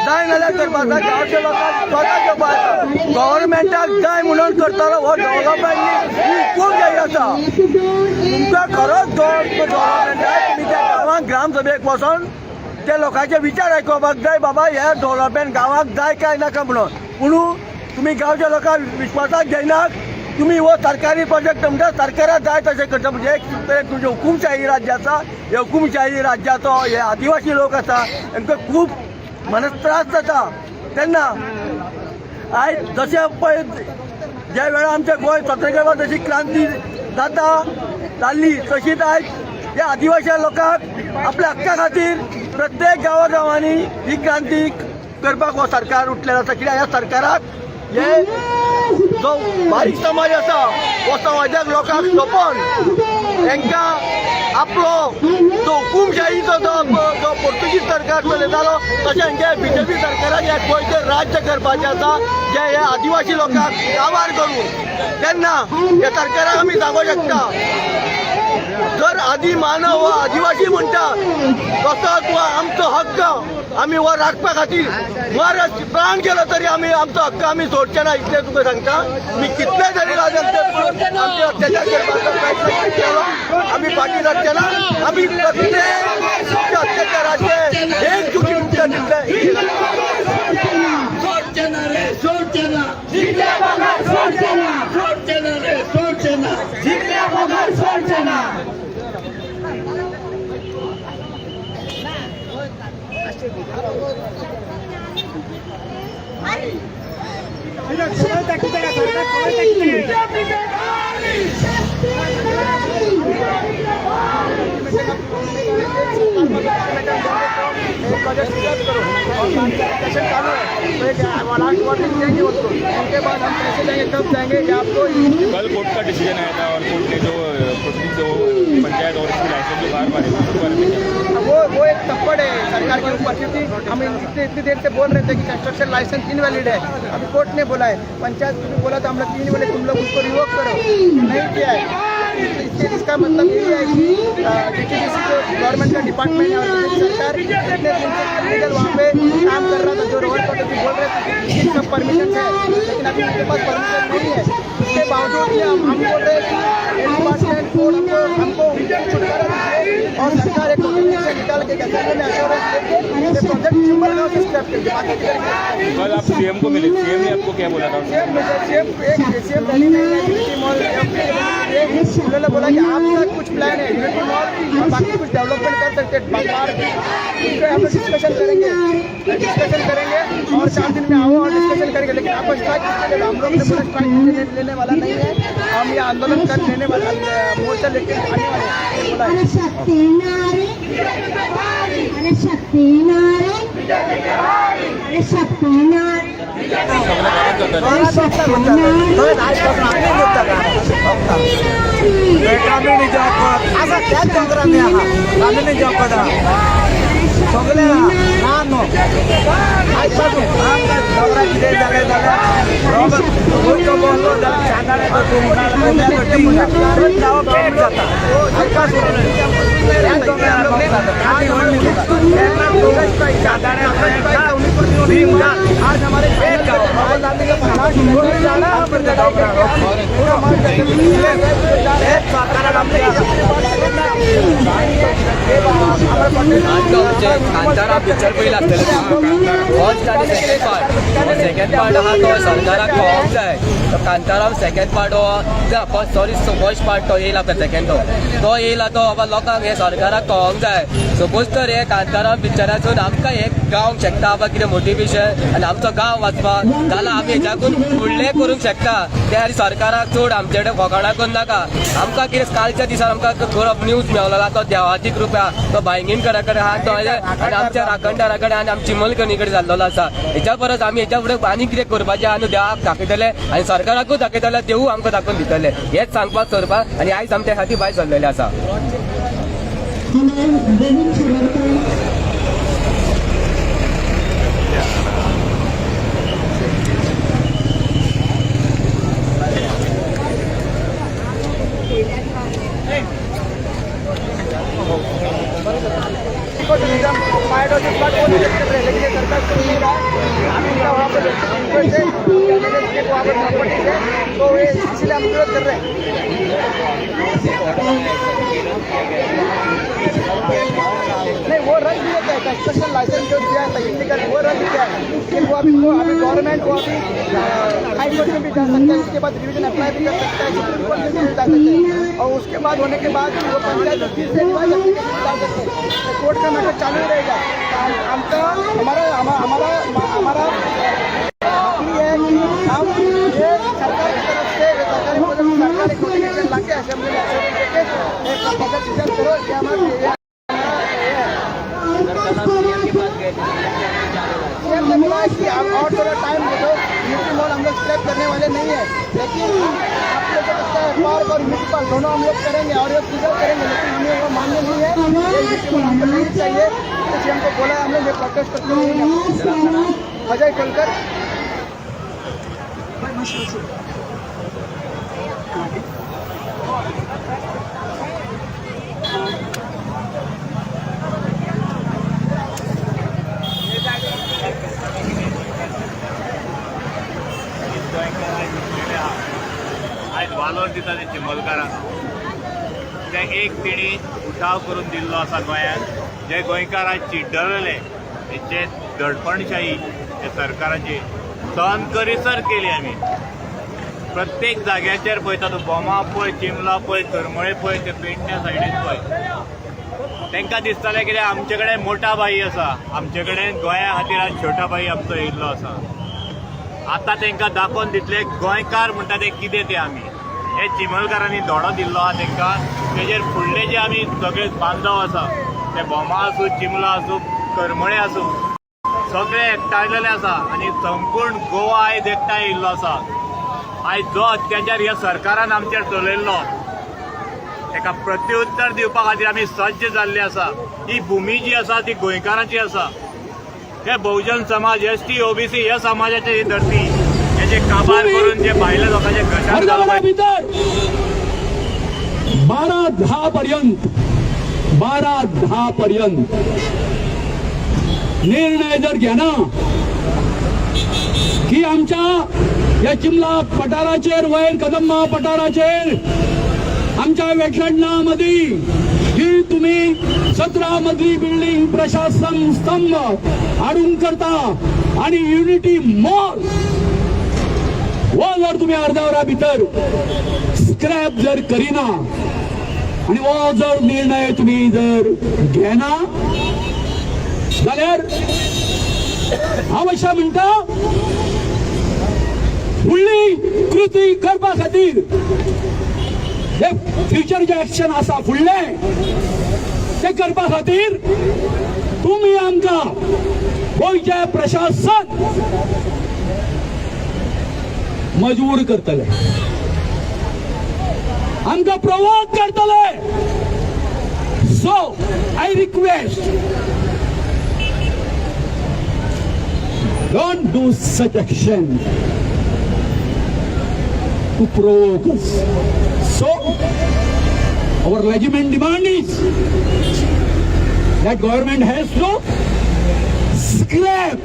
जाय जाल्यार करपाक जाय, गांवच्या लोकांक स्वता घेवपाक जाय. गव्हर्मेंटाक जाय म्हणून करतलो हो डेव्हलपमेंट ही खूब जाय आसा. तुमकां खरोच डेव्हलपमेंट जाय, तुमी त्या गांवांक ग्रामसभेक वचोन त्या लोकांचे विचार आयकुपाक जाय, बाबा हे डेव्हलपमेंट गांवाक जाय काय नाका म्हणून. पूण तुमी गांवच्या लोकांक विश्वासाक घेयनात, तुमी हो सरकारी प्रोजेक्ट म्हणटा सरकाराक जाय तशें करता. म्हणजे एक तुमचे हुकुमशाही राज्य आसा, हे हुकुमशाही राज्याचो हे आदिवासी लोक आसा तांकां खूब मनस्त्रास जाता. तेन्ना आयज जशें पळय ज्या वेळार आमच्या गोंय स्वतंत्र करपाक जशी क्रांती जाता जाल्ली, तशीच आयज ह्या आदिवासी लोकांक आपल्या हक्का खातीर प्रत्येक गांवागांवांनी ही क्रांती करपाक हो सरकार उठलेलो आसा. कित्याक ह्या सरकाराक हे जो बारीक समाज आसा हो समाजाक लोकांक सोंपोवन तांकां आपलो जो हुकुमशाहीचो जो पोर्तुगीज सरकार चलयतालो तशें हांचे बीजेपी सरकाराक ह्या गोंयचें राज्य करपाचें आसा, जे हे आदिवासी लोकांक काबार करून. तेन्ना ह्या सरकाराक आमी सांगूंक शकता, जर आदी मानव हो आदिवासी म्हणटा तसोच हो आमचो हक्क आमी हो राखपा खातीर मरत प्राण गेलो तरी आमी आमचो हक्क आमी सोडचे ना, इतलें तुका सांगता. मी कितले तरी आमचे अत्याचार करपाचो प्रयत्न केलो, आमी फाटीं सरचे ना. आमी प्रत्येक अत्याचाराचे एक चुकी तुमच्या दिसले. उनके बाद हम पैसे देंगे, कब जाएंगे आपको. कल कोर्ट का डिसीजन आया था और कोर्ट ने जो प्रोसीडिंग जो पंचायत और इसकी लाइसेंस जो बाहर मारे उसके बारे में क्या? वो एक थप्पड़ है सरकार के ऊपर, क्योंकि हम इतने देर से बोल रहे थे कि कंस्ट्रक्शन लाइसेंस इनवैलिड है. अभी कोर्ट ने बोला है, पंचायत को भी बोला था हम लोग 3 बोले तुम लोग उसको रिवोक करो, नहीं किया है. इसका मतलब ये है कि DTDC जो गवर्नमेंट का डिपार्टमेंट है और सरकार इतने दिन से इलीगल वहाँ पे काम कर रहा था, जो रोहन पटेल जी बोल रहे थे कि सब परमिशन है, लेकिन अभी उनके पास परमिशन नहीं है. उसके बावजूद भी हम बोल रहे हैं कि डिपार्टमेंट कोर्ट को हमको छुटकारा दीजिए और सरकार एक नोटिफिकेशन निकाल के करेंगे कि असेंबली में अश्योरेंस देके ये प्रोजेक्ट चिमलगांव से स्क्रैप करेंगे, बाकी किधर कल आप सीएम को मिले, सीएम ने आपको क्या बोला था? सीएम सीएम एक सीएम रैली में यूनिटी मॉल, उन्होंने बोला कि आपका कुछ प्लान है यूनिटी मॉल और बाकी कुछ डेवलपमेंट कर सकते हैं पार्क, उस पर हम लोग डिस्कशन करेंगे, डिस्कशन करेंगे और 4 दिन में आओ और डिस्कशन करेंगे। लेकिन आपको स्ट्राइक किसने लेना? हम लोग ने बोला स्ट्राइक लेने वाला नहीं है, हम ये आंदोलन कर लेने वाला, मोर्चा लेके आने वाले हैं, ये बोला है। अरे शक्ती नारी, अरे शक्ती नारी, अरे शक्ती नारी, अरे शक्ती नारी। आसा त्याच दोंगरांनी आहा, कामिनी जॉब सगळे ना न्हू आयज पासून दोंगरा कितें जालें जाल्यार गोंयचो बोल्लो जाल्यार चांदाण्याचो पेट जाता। आयज पासून त्याच दोंगरार आज हमारे पेट कांतारा पिक्चर पयला आसतलें फर्स्ट आनी सेकंड पार्ट, सेकंड पार्ट आहा तो सरकाराक कळोंक जाय। तो कांतारा सेकंड पार्ट हो, फर्स्ट सॉरी फर्स्ट पार्ट तो येयला पळय, सेकंड तो येयला तो बाबा लोकांक हे सरकाराक कळोंक जाय। सपोज तर हे कांतारा पिक्चरासून आमकां हे गावंक शकता बाबा कितें मोटिवेशन आनी आमचो गांव वाचपाक जाल्यार आमी हेच्याकून फुडलें करूंक शकता। ते खातीर सरकाराक चड आमचे कडेन फकाणां करूं नाका। आमकां कितें कालच्या दिसार आमकां खरो न्यूज मेवलेलो तो देवाची कृपा, तो बायंगीणकरा कडेन आहा तो आनी आमच्या राखणदारा कडेन आनी आमच्या चिमलकणी कडेन जाल्लो आसा। हेच्या परस आमी हेच्या फुडें आनी कितें करपाचें आनी देवाक दाखयतले आनी सरकाराकूय दाखयतले, देवूय आमकां दाखोवन दितले, हेच सांगपाक करपाक आनी आयज आमच्या खातीर भायर सरलेलें आसा। लेकिन सरकार सुन नहीं रहा है। हम इनका वहाँ पर वहाँ पर प्रॉपर्टी है तो इसलिए हम विरोध कर रहे हैं। नहीं, वो रद्द भी होता है, कंस्ट्रक्शन लाइसेंस जो दिया था इलीगल वो रद्द किया है, लेकिन वो अभी गवर्नमेंट वो अभी हाई कोर्ट में भी जा सकता है, उसके बाद रिविजन अप्लाई भी कर सकता है, सुप्रीम कोर्ट में भी जा सकते हैं और उसके बाद होने के बाद वो पंचायत फिर से रिवाइज एप्लीकेशन डाल सकते हैं। कोर्ट का मैटर चालू ही रहेगा। हमका हमारा हमारा हमारा अपनी है कि हम ये सरकार की तरफ से सरकार एक नोटिफिकेशन ला के असेंबली में असेंबली करो, ये हमारा सीएम ने बोला कि आप और थोड़ा टाइम दे दो, यूनिटी मॉल हम लोग स्क्रैप करने वाले नहीं है, लेकिन आप लोग को लगता है पार्क और यूनिटी पार्क दोनों हम लोग करेंगे और ये प्रिजर्व करेंगे, लेकिन हमें वो मान्य नहीं है, ये यूनिटी मॉल हमको नहीं चाहिए। तो सीएम को बोला है, हम लोग ये प्रोटेस्ट करते रहेंगे। अजय खोलकर आयज वालोर दिता ते चिंबलकारांक, ते एक तेणी उठाव करून दिल्लो आसा गोंयांत, जे गोंयकार आयज चिड्डलेले तेचे दडपणशाही हे सरकाराची सहन करीसर केली आमी। प्रत्येक जाग्याचेर पळयता तूं, बोमा पळय, चिमला पळय, करमळे पळय, ते पेडण्या सायडीन पळय, तांकां दिसतालें कितें आमचे कडेन मोठा बाई आसा, आमचे कडेन गोंया खातीर आज छोटा बाई आमचो येयल्लो आसा। आतां तांकां दाखोवन दितले गोंयकार म्हणटा ते कितें ते आमी हे चिमलकारांनी धोडो दिल्लो आहा तांकां, तेजेर फुडले जे आमी सगळे बांधव आसा ते भोमा आसूं, चिमला आसूं, करमळे आसूं, सगळे एकठांयलेले आसा आनी संपूर्ण गोवा आयज एकठांय येयल्लो आसा। आयज जो अत्याचार ह्या सरकारान आमचेर चलयल्लो ताका प्रत्युत्तर दिवपा खातीर आमी सज्ज जाल्ले आसा। ही भुमी जी आसा ती गोंयकारांची आसा, हे बहुजन समाज, ST, OBC ह्या समाजाची ही धरती, हेजे काबार करून जे भायल्या लोकांचे घशात घालप। भितर 12:10 पर्यंत 12:10 पर्यंत निर्णय जर घेना की आमच्या या चिमला पठाराचेर वयर कदंबा पठाराचेर आमच्या वेटलँडा मदीं जी तुम्ही 17 मजली बिल्डिंग प्रशासन स्तंभ हाडूंक करता आणि युनिटी मॉल हो जर तुम्ही अर्ध्या वरा भितर स्क्रॅप जर करिना आणि हो जर निर्णय तुम्ही जर घेना जाल्यार हांव अशें म्हणटा, फुडली कृती करपा खातीर हे फ्युचर जे एक्शन आसा फुडलें ते करपा खातीर तुमी आमकां गोंयचें प्रशासन मजबूर करतले, आमकां प्रोवोक करतले. So I request, don't do such action to provoke us. So, our legitimate demand is that government has to scrap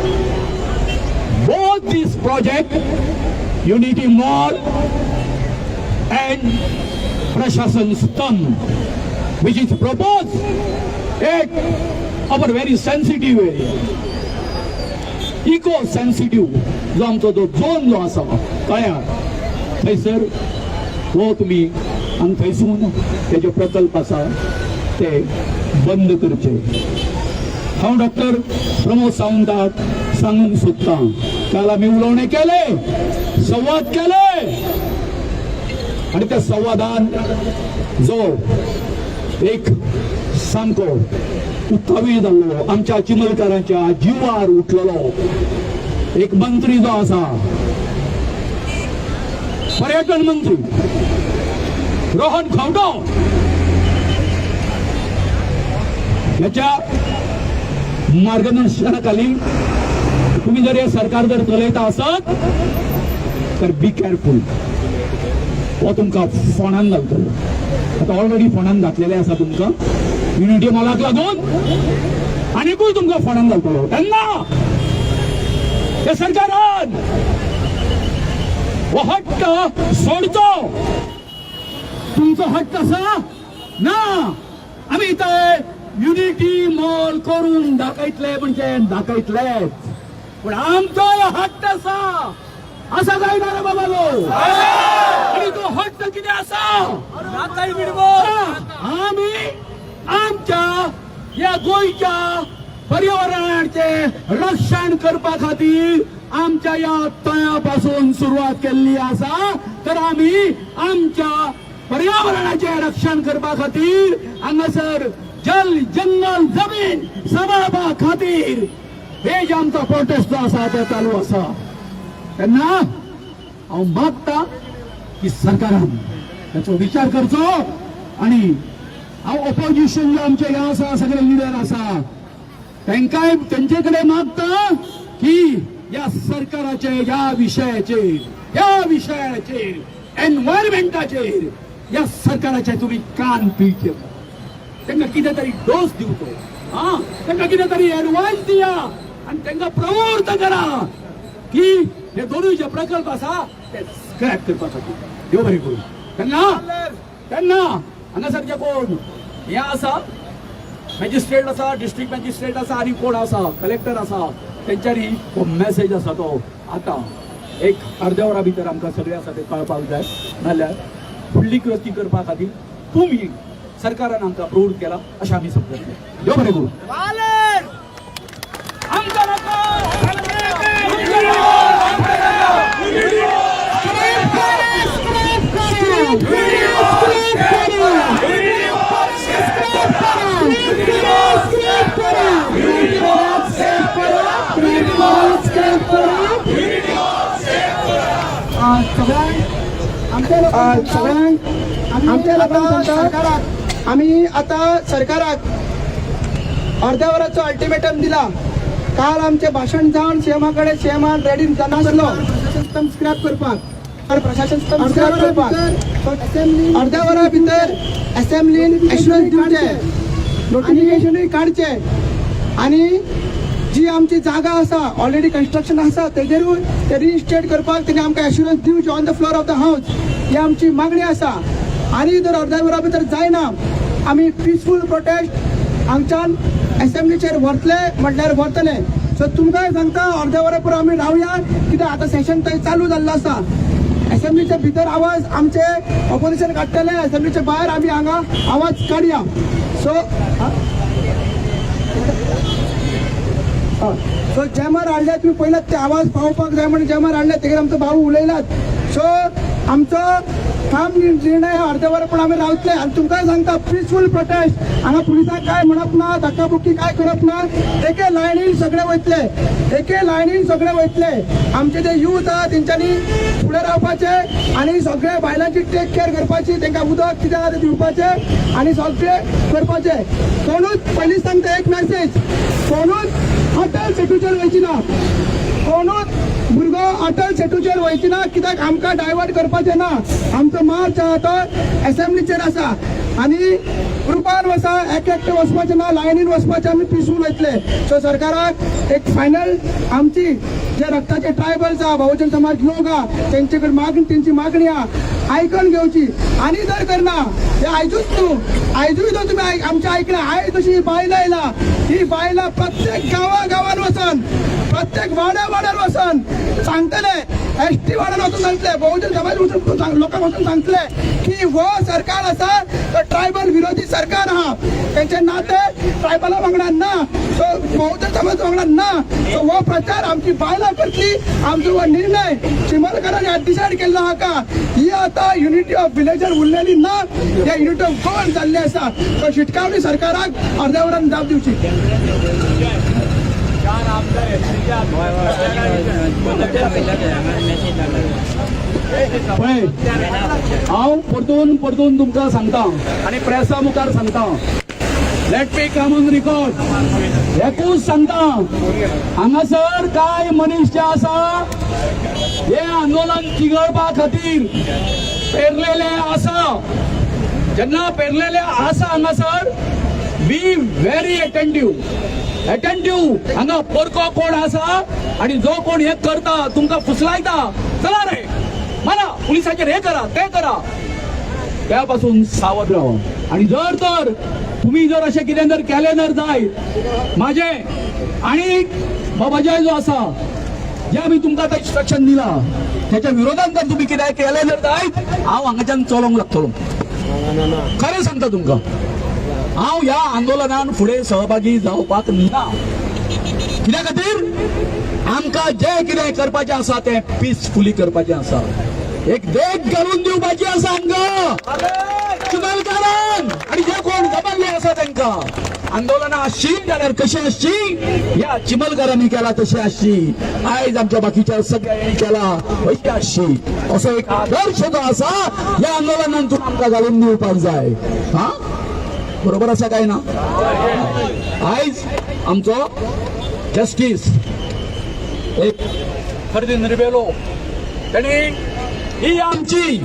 both these project, Unity Mall and Prashasan Stambh, which is proposed at our very sensitive area. Eco sensitive जो आमचो जो zone जो आसा कळ्ळ्या, थंयसर हो तुमी आनी थंयसून तेजे प्रकल्प आसा ते बंद करचे. हांव डॉक्टर प्रमोद सावंताक सांगूंक सोदतां, काल आमी उलोवणें केलें, संवाद केले आनी त्या संवादान जो एक सामको उत्तावी जाल्लो आमच्या चिमलकारांच्या जिवार उठलेलो एक मंत्री जो आसा, पर्यटन मंत्री रोहन खंवटो, ह्याच्या मार्गदर्शनाखाली तुम्ही जर हे सरकार जर चलयता आसत तर बी केअरफूल. हो तुमकां फोंडान घालतलो. आतां ऑलरेडी फोंडान घातलेले आसा तुमकां युनिटी मॉलाक लागून, आनिकूय तुमकां फोंडान घालतलो. तेन्ना हे सरकारान हो हट्ट सोडचो. तुमचो हट्ट आसा ना, आमी ते युनिटी मॉल करून दाखयतले म्हणजे दाखयतलेच, पूण आमचोय हट्ट आसा. आसा काय ना रे बाबा लो? आनी तो हट्ट कितें आसा? आमी आमच्या ह्या गोंयच्या पर्यावरणाचें रक्षण करपा खातीर आमच्या ह्या तळ्या पासून सुरवात केल्ली आसा. तर आमी आमच्या पर्यावरणाचें रक्षण करपा खातीर हांगासर जल जंगल जमीन सांबाळपा खातीर हे जे आमचो प्रोटेस्ट जो आसा ते चालू आसा. तेन्ना हांव मागता की सरकारान ताचो विचार करचो आनी हांव ओपोजिशन जे आमचे हे आसा सगळे लिडर आसा तांकांय तेंचे कडेन मागता की ह्या सरकाराचे ह्या विशयाचेर एनवायरमेंटाचेर ह्या सरकाराचे तुमी कान पिळचे. तांकां कितें तरी डोस दिवचो, आं, तांकां कितें तरी एडवायस दिया आनी तांकां प्रवृत्त करा की हे दोनूय जे प्रकल्प आसा ते स्क्रॅप करपा खातीर. देव बरें करूं. तेन्ना तेन्ना हांगासर जे कोण हे आसा, मॅजिस्ट्रेट आसा, डिस्ट्रिक्ट मॅजिस्ट्रेट आसा आनी कोण आसा, कलेक्टर आसा, तेंच्यांनी हो मॅसेज आसा तो आतां एक अर्द्या वरा भितर आमकां सगळें आसा तें कळपाक जाय. नाल्यार फुडली कृती करपा खातीर तुमी सरकारान आमकां प्रवृत्त केला अशें आमी समजतले. देव बरें करूं. आमकां नाका. स्क्रॅप करा, स्क्रॅप करा, स्क्रॅप करा, स्क्रॅप करा, स्क्रॅप करा, स्क्रॅप करा, स्क्रॅप करा. सगळ्यांक सगळ्यांक आमच्या लोकांक सरकाराक आमी आतां सरकाराक अर्द्या वराचो अल्टिमेटम दिला. काल आमचें भाशण जावन सीएमा कडेन सीएमान रेडी नासलो प्रशासन स्क्रॅप करपाक, प्रशासन स्क्रॅप करपाक. अर्द्या वरा भितर असेंब्लीन एश्युरन्स दिवचें, नोटिफिकेशनूय काडचें आनी जी आमची जागा आसा ऑलरेडी कन्स्ट्रक्शन आसा तेजेरूय ते रिइन्स्टेट करपाक तेणी आमकां एश्युरन्स दिवचें on the floor of the house. ही आमची मागणी आसा. आनी जर अर्द्या वरा भितर जायना आमी पिसफूल प्रोटेस्ट हांगच्यान एसेंब्लीचेर व्हरतले म्हटल्यार व्हरतले. सो तुमकांय सांगता, अर्द्या वरा पुरो आमी रावया, कित्याक आतां सेशन थंय चालू जाल्लो आसा. एसेंब्लीच्या भितर आवाज आमचे ऑपोजिशन काडटले, एसेंब्लीच्या भायर आमी हांगा आवाज काडया. सो सो जॅमर हाडले तुमी पयल्यात, ते आवाज पावोवपाक जाय म्हणून जॅमर हाडले, तेगेर आमचो भाऊ उलयलात. सो आमचो ठाम निर्णय, अर्द्या वर पण आमी रावतले. आनी तुमकांय सांगता, पिसफूल प्रोटेस्ट, हांगा पुलिसांक काय म्हणप ना, धक्काबुक्की काय करप ना. एके लायनीन सगळे वयतले, एके लायनीन सगळे वयतले. आमचे जे यूथ आहा तेंच्यांनी फुडें रावपाचें आनी सगळे बायलांची टेक केअर करपाची, तेंकां उदक कितें आहा तें दिवपाचें आनी सगळें करपाचें. कोणूच, पयलींच सांगता एक मॅसेज, कोणूच अटल सेतूचेर वयची ना, कोणूच भुरगो अटल सेतूचेर वयची ना, कित्याक आमकां डायवर्ट करपाचें ना. आमचो मार्च आहा तो एसेंब्लीचेर आसा आनी ग्रुपान वसा, एक एकटे वचपाचें ना, लायनीन वचपाचें, आमी पिसफूल वयतले. सो सरकाराक एक फायनल आमची जे रक्ताचे ट्रायबल्स आहा, बहुजन समाज लोक आहा, तेंचे कडेन मागणी, तेंची मागणी आहा आयकून घेवची. आनी जर करना हे आयजूच न्हू, आयजूय जर तुमी आमचें आयकलां, आयज जशी बायलां येयला, ही बायलां प्रत्येक गांवा गांवान वचून, प्रत्येक वाड्या वाड्यार वचून सांगतले, एसटी वाड्यार वचून सांगतले, बहुजन समाज वचून लोकांक वचून सांगतले की हो सरकार आसा तो ट्रायबल विरोधी सरकार आहा, तेंचे नाते ट्रायबला वांगडा ना, सो बहुजन समाज वांगडा ना. सो हो प्रचार आमची बायलां करतली. आमचो हो निर्णय चिमलकरांनी डिसायड केल्लो आहा का ही आतां युनिटी ऑफ विलेजर उरलेली ना, हे युनिटी ऑफ गोवन जाल्ली आसा. सो शिटकावणी सरकाराक अर्द्या वरान जाप दिवची. पळय, हांव परतून परतून तुमकां सांगता आनी प्रेसा मुखार सांगता, let me come on record, एकूच सांगता, हांगासर कांय मनीस जे आसा हे आंदोलन चिघळपा खातीर पेरलेले आसा. जेन्ना पेरलेले आसा हांगासर बी व्हेरी अटेंटीव, अटेंटीव. हांगा परको कोण आसा आनी जो कोण हे करता, तुमकां फुसलायता, चला रे मारा पुलिसाचेर, हे करा ते करा, त्या पासून सावध रावा. आणि जर तर तुम्ही जर अशें कितें जर केलें जर जायत, माझे आणि बाबाजाय जो आसा, जे आमी तुमकां आतां इन्स्ट्रक्शन दिला त्याच्या विरोधान जर तुमी कितें केलें जर जायत, हांव हांगाच्यान चलोवंक लागतलो. खरें सांगता तुमकां, हांव ह्या आंदोलनान फुडें सहभागी जावपाक ना. कित्या खातीर आमकां जें कितें करपाचें आसा तें पिसफुली करपाचें आसा. एक देख घालून दिवपाची आसा आमकां चिमलकारान आनी जे कोण जमल्ले आसा तांकां. आंदोलनां आसची जाल्यार कशी आसची, ह्या चिमलकारांनी केला तशी आसची, आयज आमच्या बाकीच्या सगळ्यांनी केला अशी आसची. असो एक आदर्श जो आसा ह्या आंदोलनांतून आमकां घालून दिवपाक जाय. हा, बरोबर आसा काय ना? आयज आमचो जस्टीस एक फर्दीन रिबेलो त्यांनी ही आमची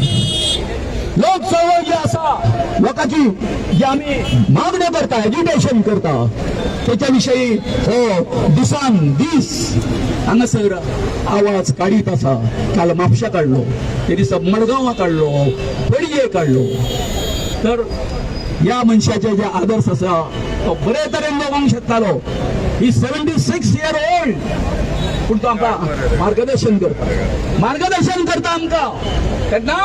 लोक चळवळ जी आसा, लोकांची जी आमी मागण्यो करता, एज्युटेशन करता, त्याच्या विशयी हो दिसान दीस हांगासर आवाज काडीत आसा. काल म्हापशा काडलो, ते दिसा मडगांवां काडलो, पणजे काडलो. तर ह्या मनशाचे जे आदर्श आसा तो बरे तरेन जगोंक शकतालो. ही 76 इयर ओल्ड, पूण तो आमकां मार्गदर्शन करता, मार्गदर्शन करता आमकां. तेन्ना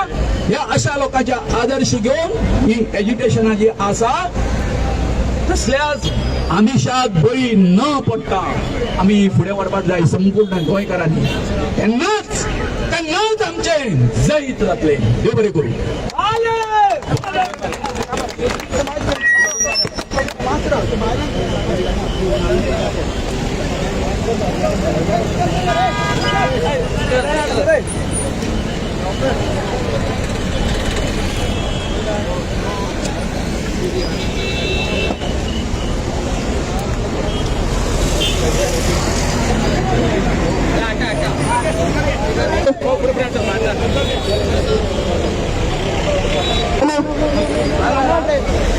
ह्या अशा लोकांचे आदर्श घेवन ही एज्युकेशना जी आसा तसल्याच आमिशाक बळी न पडटा आमी फुडें व्हरपाक जाय संपूर्ण गोंयकारांनी. तेन्नाच तेन्नाच आमचें जैत जातलें. देव बरें करूं.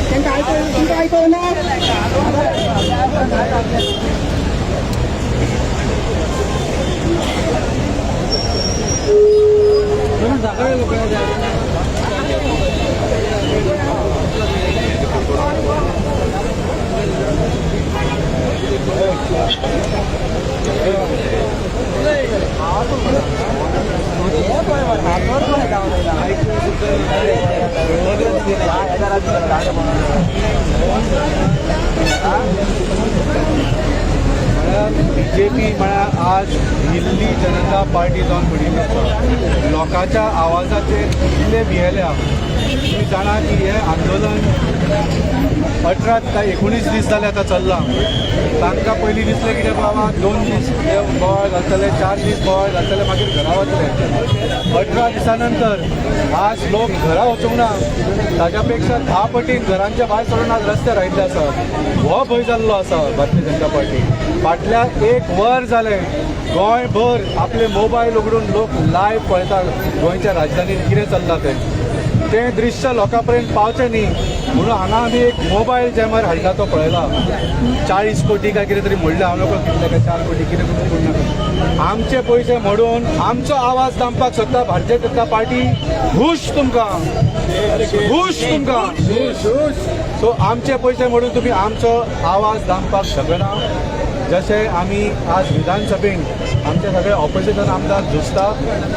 तांकां आयको, तुमकां आयको ना. म्हळ्यार बीजेपी म्हळ्यार आज दिल्ली जनता पार्टी जावन पडिल्ली आसा. लोकांच्या आवाजाचेर इतले भियेल्या. तुमी जाणा की हें आंदोलन 18 काय 19 दीस जाले आतां चल्लां. तांकां पयलीं दिसलें कितें बाबा 2 दीस हे बोवाळ घालतले, 4 दीस बोवाळ घालतले, मागीर घरा वतले. 18 दिसां नंतर आज लोक घरा वचूंक ना, ताज्या पेक्षा 10 पटीन घरांच्या भायर सरून आज रस्त्यार आयिल्ले आसा. हो भंय जाल्लो आसा भारतीय जनता पार्टी. फाटल्या 1 वर जालें गोंयभर आपले मोबायल उगडून लोक लायव्ह पळयता गोंयच्या राजधानीन कितें चल्लां तें. तें दृश्य लोकां पर्यंत पावचें न्ही म्हणून हांगा आमी एक मोबायल जॅमर हाडला तो पळयला. 40 कोटी काय कितें तरी म्हणलें, हांव नकळो कितले काय 4 कोटी कितें करून नाका. आमचे पयशे मोडून आमचो आवाज दामपाक सोदता भारतीय जनता पार्टी. घूश तुमकां, घूश तुमकां. सो आमचे पयशे मोडून तुमी आमचो आवाज दामपाक शकना. जशें आमी आज विधानसभेन आमचे सगळे ऑपोजिशन आमदार झुजता,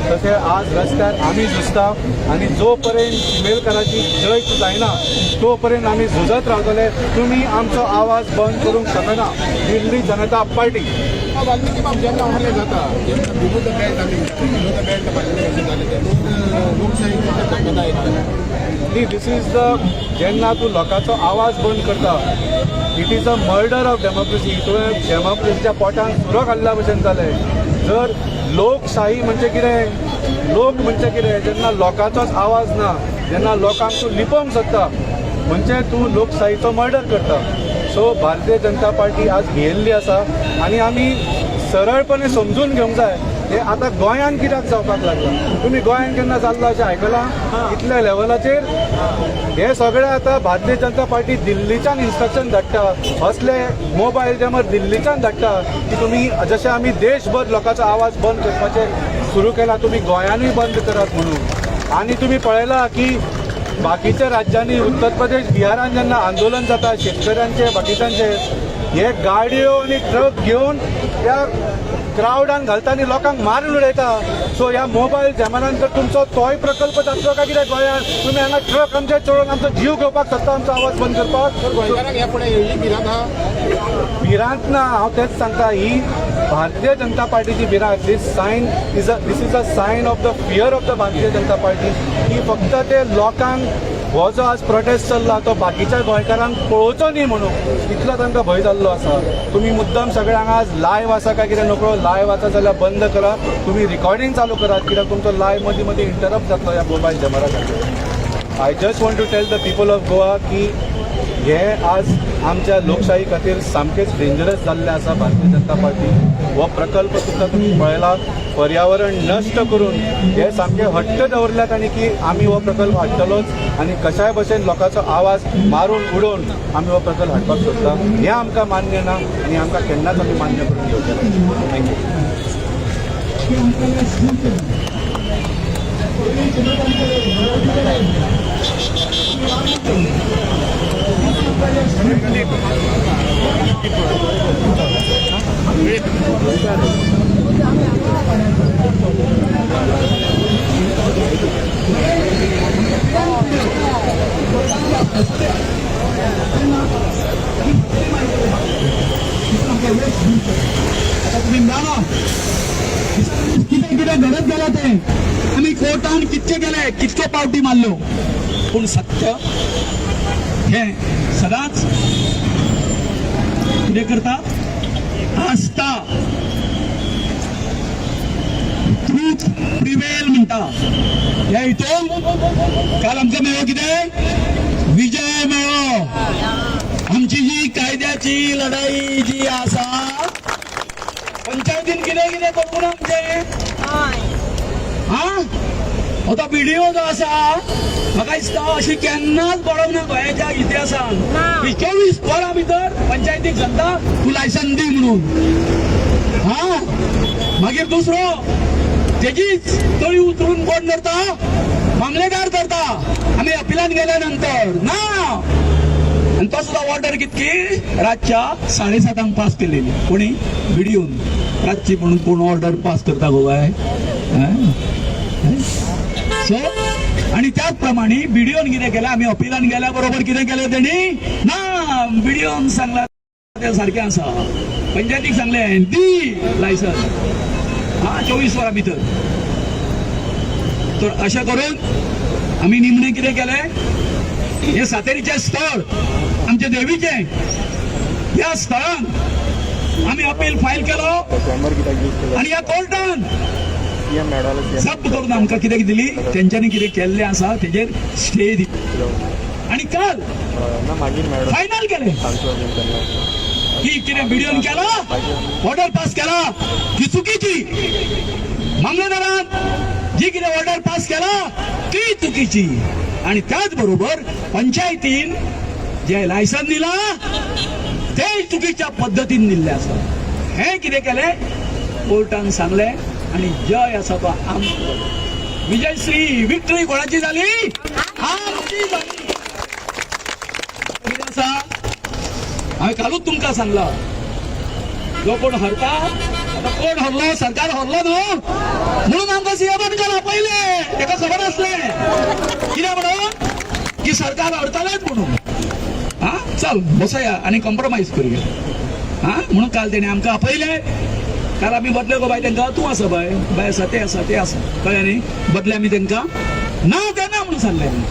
तशें आज रस्त्यार आमी झुजता आनी जो पर्यंत चिमेलकाराची जैत जायना तो पर्यंत आमी झुजत रावतले. तुमी आमचो आवाज बंद करूंक शकना. दिल्ली जनता पार्टी. वाल्मिकी बाब जेन्ना हल्ले जाता जेन्ना बिलो the belt आमी बिलो the belt कशें जालें तें लोकशाही धक्का येता. न्ही, this is the जेन्ना तूं लोकांचो आवाज बंद करता, it is a murder of democracy. तुवें डेमोक्रेसीच्या पोटान सुरो घाल्ल्या भशेन जालें. जर लोकशाही म्हणजे कितें, लोक म्हणजे कितें, जेन्ना लोकांचोच आवाज ना, जेन्ना लोकांक तूं लिपोवंक सोदता म्हणजे तूं लोकशाहीचो मर्डर करता. सो भारतीय जनता पार्टी आज भियेल्ली आसा आनी आमी सरळपणे समजून घेवंक जाय हे आतां गोंयांत कित्याक जावपाक लागलां. तुमी गोंयांत केन्ना जाल्लो अशें आयकलां इतल्या लेवलाचेर? हे सगळे आतां भारतीय जनता पार्टी दिल्लीच्यान इन्स्ट्रक्शन धाडटा, असले मोबायल जॅमर दिल्लीच्यान धाडटा की तुमी जशें आमी देशभर लोकांचो आवाज बंद करपाचें सुरू केला तुमी गोंयानूय बंद करात म्हणून. आनी तुमी पळयलां की बाकीच्या राज्यांनी उत्तर प्रदेश बिहारान जेन्ना आंदोलन जाता शेतकऱ्यांचे बाकीच्यांचे, हे गाडयो आनी ट्रक घेवन त्या क्रावडान घालता आनी लोकांक मारून उडयता. सो ह्या मोबायल जॅमरान जर तुमचो तोय प्रकल्प जातलो काय कितें गोंयांत? तुमी हांगा ट्रक आमचे चडोवन आमचो जीव घेवपाक सोदता, आमचो आवाज बंद करपाक. गोंयकारांक ह्या फुडें ही भिरांत आहा? भिरांत ना, हांव तेंच सांगता, ही भारतीय जनता पार्टीची भिरांत. This is a sign of the fear of the Bharatiya Janata Party की फक्त ते लोकांक हो जो आज प्रोटेस्ट चल्ला तो बाकीच्या गोंयकारांक पळोवचो न्ही म्हणून इतलो तांकां भंय जाल्लो आसा. तुमी मुद्दम सगळे हांगा आज लायव्ह आसा काय कितें नकळो, लायव्ह आसा जाल्यार बंद करा, तुमी रिकॉर्डिंग चालू करात कित्याक तुमचो लायव्ह मदीं मदीं इंटरप्ट जातलो ह्या मोबायल जॅमरा खातीर. I just want to tell the people of Goa की हे आज आमच्या लोकशाही खातीर सामकेंच डेंजरस जाल्लें आसा. भारतीय जनता पार्टी हो प्रकल्प सुद्दां तुमी पळयला, पर्यावरण नश्ट करून हे सामके हट्ट दवरल्यात आनी की आमी हो प्रकल्प हाडटलोच आनी कशाय भशेन लोकांचो आवाज मारून उडोवन आमी हो प्रकल्प हाडपाक सोदता. हें आमकां मान्य ना आनी आमकां केन्नाच आमी मान्य करून घेवचें ना. Thank you. कितें कितें घडत गेलें तें आमी कोर्टान कितके गेले, कितके पावटी मारल्यो, पूण सत्य हें सदांच कितें करता आसता. ट्रूथ प्रिवेल म्हणटा. ह्या हितून काल आमकां मेळ्ळो कितें विजय मेळ्ळो. आमची जी कायद्याची लढाई जी आसा पंचायतीन कितें कितें करूं ना आमचें. हा आतां व्हिडिओ जो आसा म्हाका दिसता अशी केन्नाच पडोंक ना गोंयाच्या इतिहासान. 24 वरां भितर पंचायतीक सांगता तूं लायसन दी म्हणून. हा मागीर दुसरो तेजीच तळी उतरून कोण धरता, मामलेदार धरता. आमी अपिलान गेल्या नंतर ना, आनी तो सुद्दां ऑर्डर कितकी रातच्या 7:30 पास केलेली कोणी व्हिडिओन रातची म्हणून कोण ऑर्डर पास करता गो बाय. सो आणि त्याच प्रमाणे बीडीओन कितें केलें, आमी अपिलान गेल्या बरोबर कितें केलें तेणी ना, बीडीओन सांगला ते सारकें आसा, पंचायतीक सांगलें दी लायसन्स हा 24 वरां भितर. तर अशें करून आमी निमणें कितें केलें, हें सातेरीचें स्थळ आमच्या देवीचें, ह्या स्थळान आमी अपील फायल केलो आनी ह्या कोर्टान जप्त करून आमकां कितें दिली, तेंच्यांनी कितें केल्लें आसा तेजेर स्टे दिली आनी काल फायनल केलें की कितें बीडीओन केला, ऑर्डर पास केला ती चुकीची, मामलेदारान जी कितें ऑर्डर पास केला ती चुकीची आणि त्याच बरोबर पंचायतीन जे लायसन दिला ते चुकीच्या पद्दतीन दिल्लें आसा. हें कितें केलें, कोर्टान सांगलें आणि जय आसा तो आमचो. विजयश्री विक्टरी कोणाची जाली? आमची जाली. कितें आसा, हांवें कालूच तुमकां सांगलां, जो कोण हरता, आतां कोण हरलो, सरकार हरलो न्हू, म्हणून आमकां सीएमान काल आपयले. तेका खबर आसलें कित्याक म्हणून की सरकार हरतलेच म्हणून. हा चल बसया आनी कॉम्प्रोमायज करूया हा म्हणून काल तेणे आमकां आपयले. काल आमी बदले गो बाय तेंकां, तूं आसा बाय, बाय आसा, ते आसा, ते आसा, कळ्ळें न्ही. बदले आमी तेंकां ना ते ना म्हणून सांगलें आमी,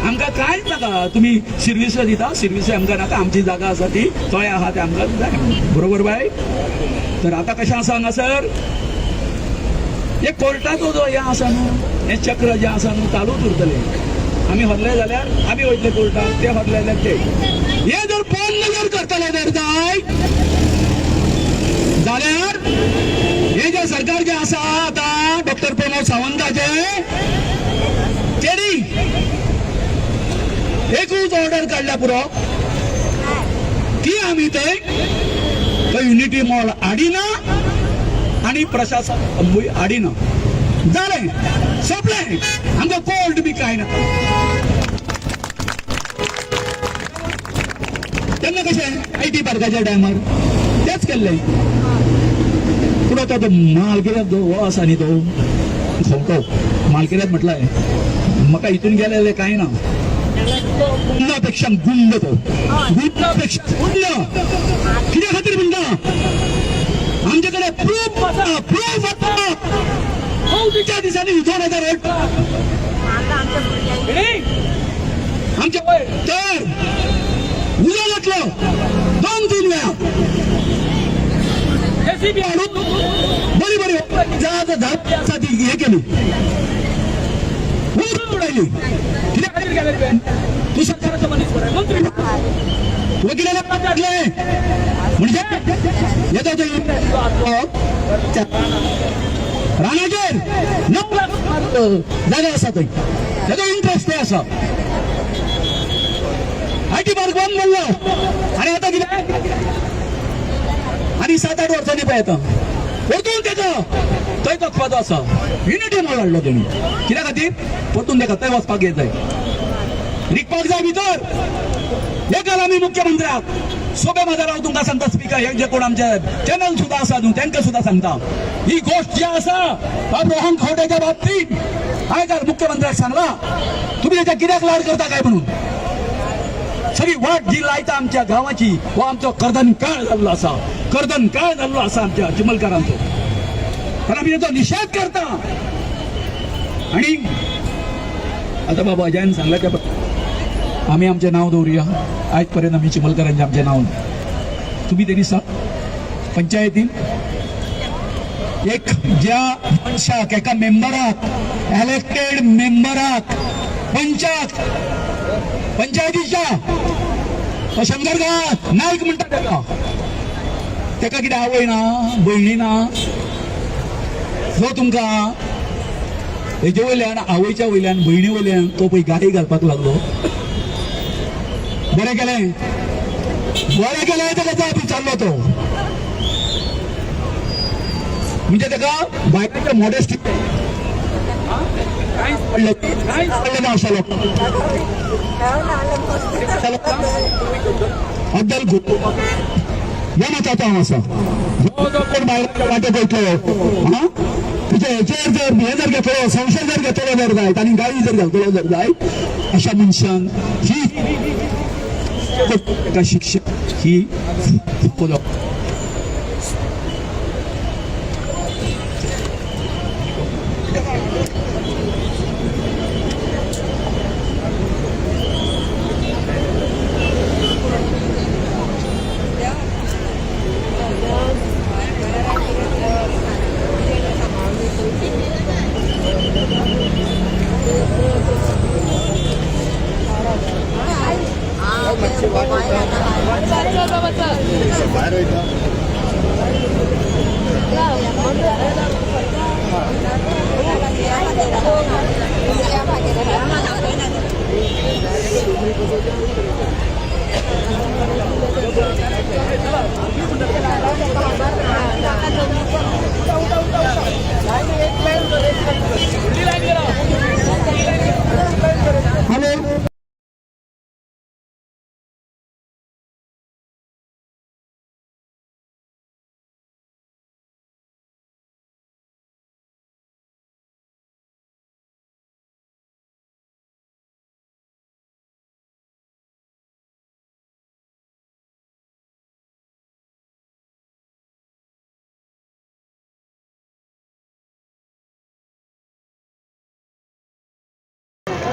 आमकां कांयच नाका, तुमी सिर्विसो दिता, सिर्विसो आमकां नाका, आमची जागा आसा ती तळे आहा ते आमकां जाय. बरोबर बाय. तर आतां कशें आसा हांगासर, हे कोर्टाचो जो हें आसा न्हू, हें चक्र जें आसा न्हू चालूच उरतलें. आमी हरले जाल्यार आमी वयतले कोर्टात, ते हरले जाल्यार ते. हे जर बंद जर करतले जर जाय जाल्यार हे जे सरकार जे आसा आतां डॉक्टर प्रमोद सावंताचे, तेणी एकूच ऑर्डर काडल्या पुरो की आमी थंय तो युनिटी मॉल हाडिना आनी प्रशासन हाडिना. जालें, सोंपलें. आमकां कोर्ट बी कांय नाका. तेन्ना कशें IT पार्काच्या टायमार तेच केल्लें. पूण आतां तो माल कित्याक जो हो आसा न्ही तो खंवटो माल कित्याक म्हटलाय म्हाका हितून गेले जाल्यार कांय ना. गुंडापेक्षा गुंड तो, गुंडापेक्षा गुंड. कित्या खातीर म्हणटा, आमचे कडेन प्रूफ आसा, प्रूफ आसा. चवथीच्या दिसांनी उजोन येता रोड आमच्या, तर उजो घातलो 2-3 वेळा, जेसीबी हाडून बरी बरी जात आसा ती हे केली, उडून उडयली. कित्या खातीर केलें तुवें? तूं सरकाराचो मनीस मरे, मंत्री, वकिलाला घातले म्हणजे येतो तो रानाचेर 9 लाख जागा आसा थंय, तेजो इंट्रस्ट ते आसा. IT park बंद म्हणलो आनी आतां कितें, आनी 7-8 वर्सांनी पळय येता परतून तेजो थंय वचपाचो आसा. युनिटी मॉल हाडलो तेणी कित्या खातीर, परतून तेका थंय वचपाक येत जाय, रिगपाक जाय भितर. हे काल आमी मुख्यमंत्र्याक सोबे माजार हांव तुमकां सांगता, स्पिकर हे जे कोण आमचे चॅनल सुद्दां आसा न्हू तांकां सुद्दां सांगता, ही गोश्ट जी आसा बाब रोहन खंवट्याच्या बाबतीत हांवें काल मुख्यमंत्र्याक सांगला, तुमी तेच्या कित्याक लाड करता काय म्हणून. सगळी वाट जी लायता आमच्या गांवाची, हो आमचो कर्दन काळ जाल्लो आसा, कर्दन काळ जाल्लो आसा आमच्या चिमलकारांचो. कारण आमी तेचो निशेध करता. आणि आतां बाबा अजयान सांगला त्या आमी आमचें नांव दवरुया. आयज पर्यंत आमी चिमलकारांचें आमचें नांव तुमी ते दिसा पंचायतीन एक ज्या मनशाक, एका मेंबराक, इलेक्टेड मेंबराक, पंचाक, पंचायतीच्या, तो शंकर नायक म्हणटा तेका, तेका कितें आवय ना, भयणी ना, जो तुमकां हेजे वयल्यान, आवयच्या वयल्यान, भयणी वयल्यान तो पळय गाडी घालपाक लागलो. बरें केलें, बरें केलें तेका जाप विचारलो तो, म्हणजे तेका बायलांच्या मॉडेस्टी कांयच पडलें, कांयच पडलें ना अशा लोकांक. अद्दल ह्या मताचो हांव आसा. जो जो कोण बायलांच्या वाटे पळयतलो हा तुजे हेचेर जर हें जर घेतलो, संशय जर घेतलो जर जायत आनी गाळी जर घालतलो जर जायत, अशा मनशान ही ताका शिक्षा ही.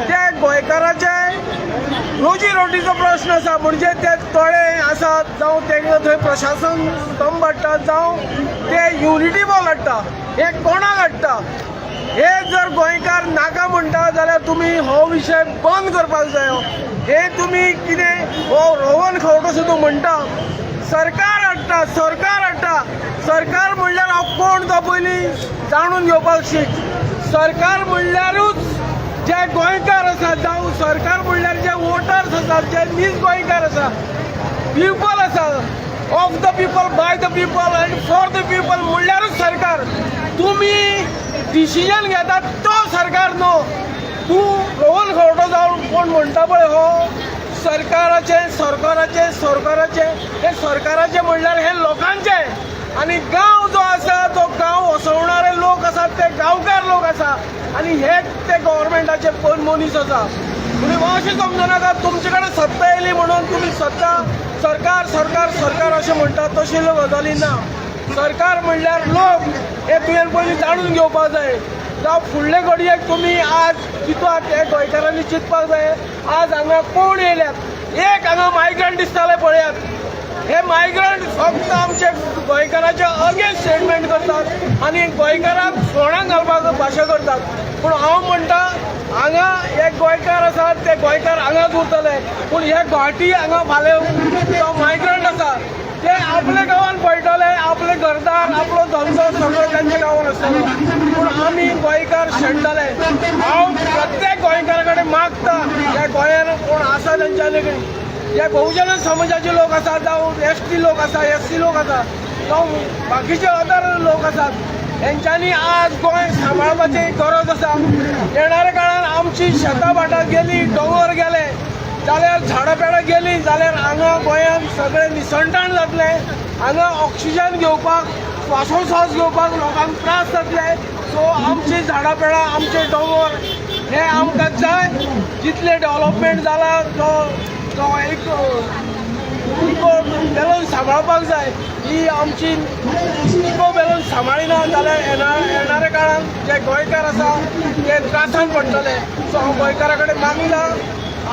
ते गोंयकाराचे रोजी रोटीचो प्रश्न आसा. म्हणजे ते तळे आसात जावं तांकां थंय प्रशासन स्तंभ हाडटा जावं ते युनिटी बॉल हाडटा, हे कोणाक हाडटा? हे जर गोंयकार नाका म्हणटा जाल्यार तुमी हो विशय बंद करपाक जायो. हे तुमी कितें हो रोहन खंवटो सुद्दां म्हणटा सरकार हाडटा, सरकार हाडटा. सरकार म्हणल्यार हांव कोण तो पयलीं जाणून घेवपाक शीक. सरकार म्हणल्यारूच जे गोंयकार आसात जावं सरकार म्हणल्यार जे वोटर्स आसात, जे नीज गोंयकार आसा, पिपल आसा, of the people, by the people and for the people म्हणल्यारूच सरकार. तुमी डिसिजन घेतात तो सरकार न्हू. तूं रोहन खंवटो जावन कोण म्हणटा पळय हो सरकाराचे सरकाराचे सरकाराचे, हे सरकाराचे म्हणल्यार हे लोकांचे. आनी गांव जो आसा तो गांव वसवणारे लोक आसात ते गांवकार लोक आसा आनी हे ते गव्हर्मेंटाचे मनीस आसा. तुमी अशें समजनाका तुमचे कडेन सत्ता येयली म्हणून तुमी सत्ता सरकार सरकार सरकार अशें म्हणटात, तशी गजाली ना. सरकार म्हणल्यार लोक, हे तुवें पयलीं जाणून घेवपाक जाय. जावं फुडले घडयेक तुमी आज चिंतपाक, हे गोंयकारांनी चिंतपाक जाय आज हांगा कोण येयल्यात. एक हांगा मायग्रंट दिसताले पळयात, हे मायग्रंट फक्त आमचे गोंयकाराचे अगेन्स्ट स्टेटमेंट करतात आनी गोंयकारांक फोंडाक घालपाक भाशा करतात. पूण हांव म्हणटा हांगा हे गोंयकार आसात ते गोंयकार हांगाच उरतले, पूण हे घाटी हांगा फाल्यां मायग्रंट आसा ते आपल्या गांवान पळटले, आपले घरदार आपलो धंदो सगळो तांच्या गांवान आसतलो. पूण आमी गोंयकार शेणटले. हांव प्रत्येक गोंयकारा कडेन मागता, ह्या गोंयान कोण आसा तेंच्यानी जे बहुजन समाजाचे लोक आसात जावं एस टी लोक आसा, एस सी लोक आसा जावं बाकीचे अदर लोक आसात, हेंच्यांनी आज गोंय सांबाळपाची गरज आसा. येणाऱ्या काळान आमची शेतां भाटां गेली, दोंगर गेले जाल्यार झाडां पेडां गेली जाल्यार हांगा गोंयांत सगळें निसणटाण जातलें. हांगा ऑक्सिजन घेवपाक, श्वासोश्वास घेवपाक लोकांक त्रास जातले. सो आमची झाडां पेडां, आमचे दोंगर हे आमकां जाय. जितलें डेवलपमेंट जाला तो तो एक इको बॅलन्स सांबाळपाक जाय. ही आमची इको बॅलन्स सांबाळिना जाल्यार येणाऱ्या काळान जे गोंयकार आसा ते त्रासान पडटले. सो हांव गोंयकारा कडेन मागता,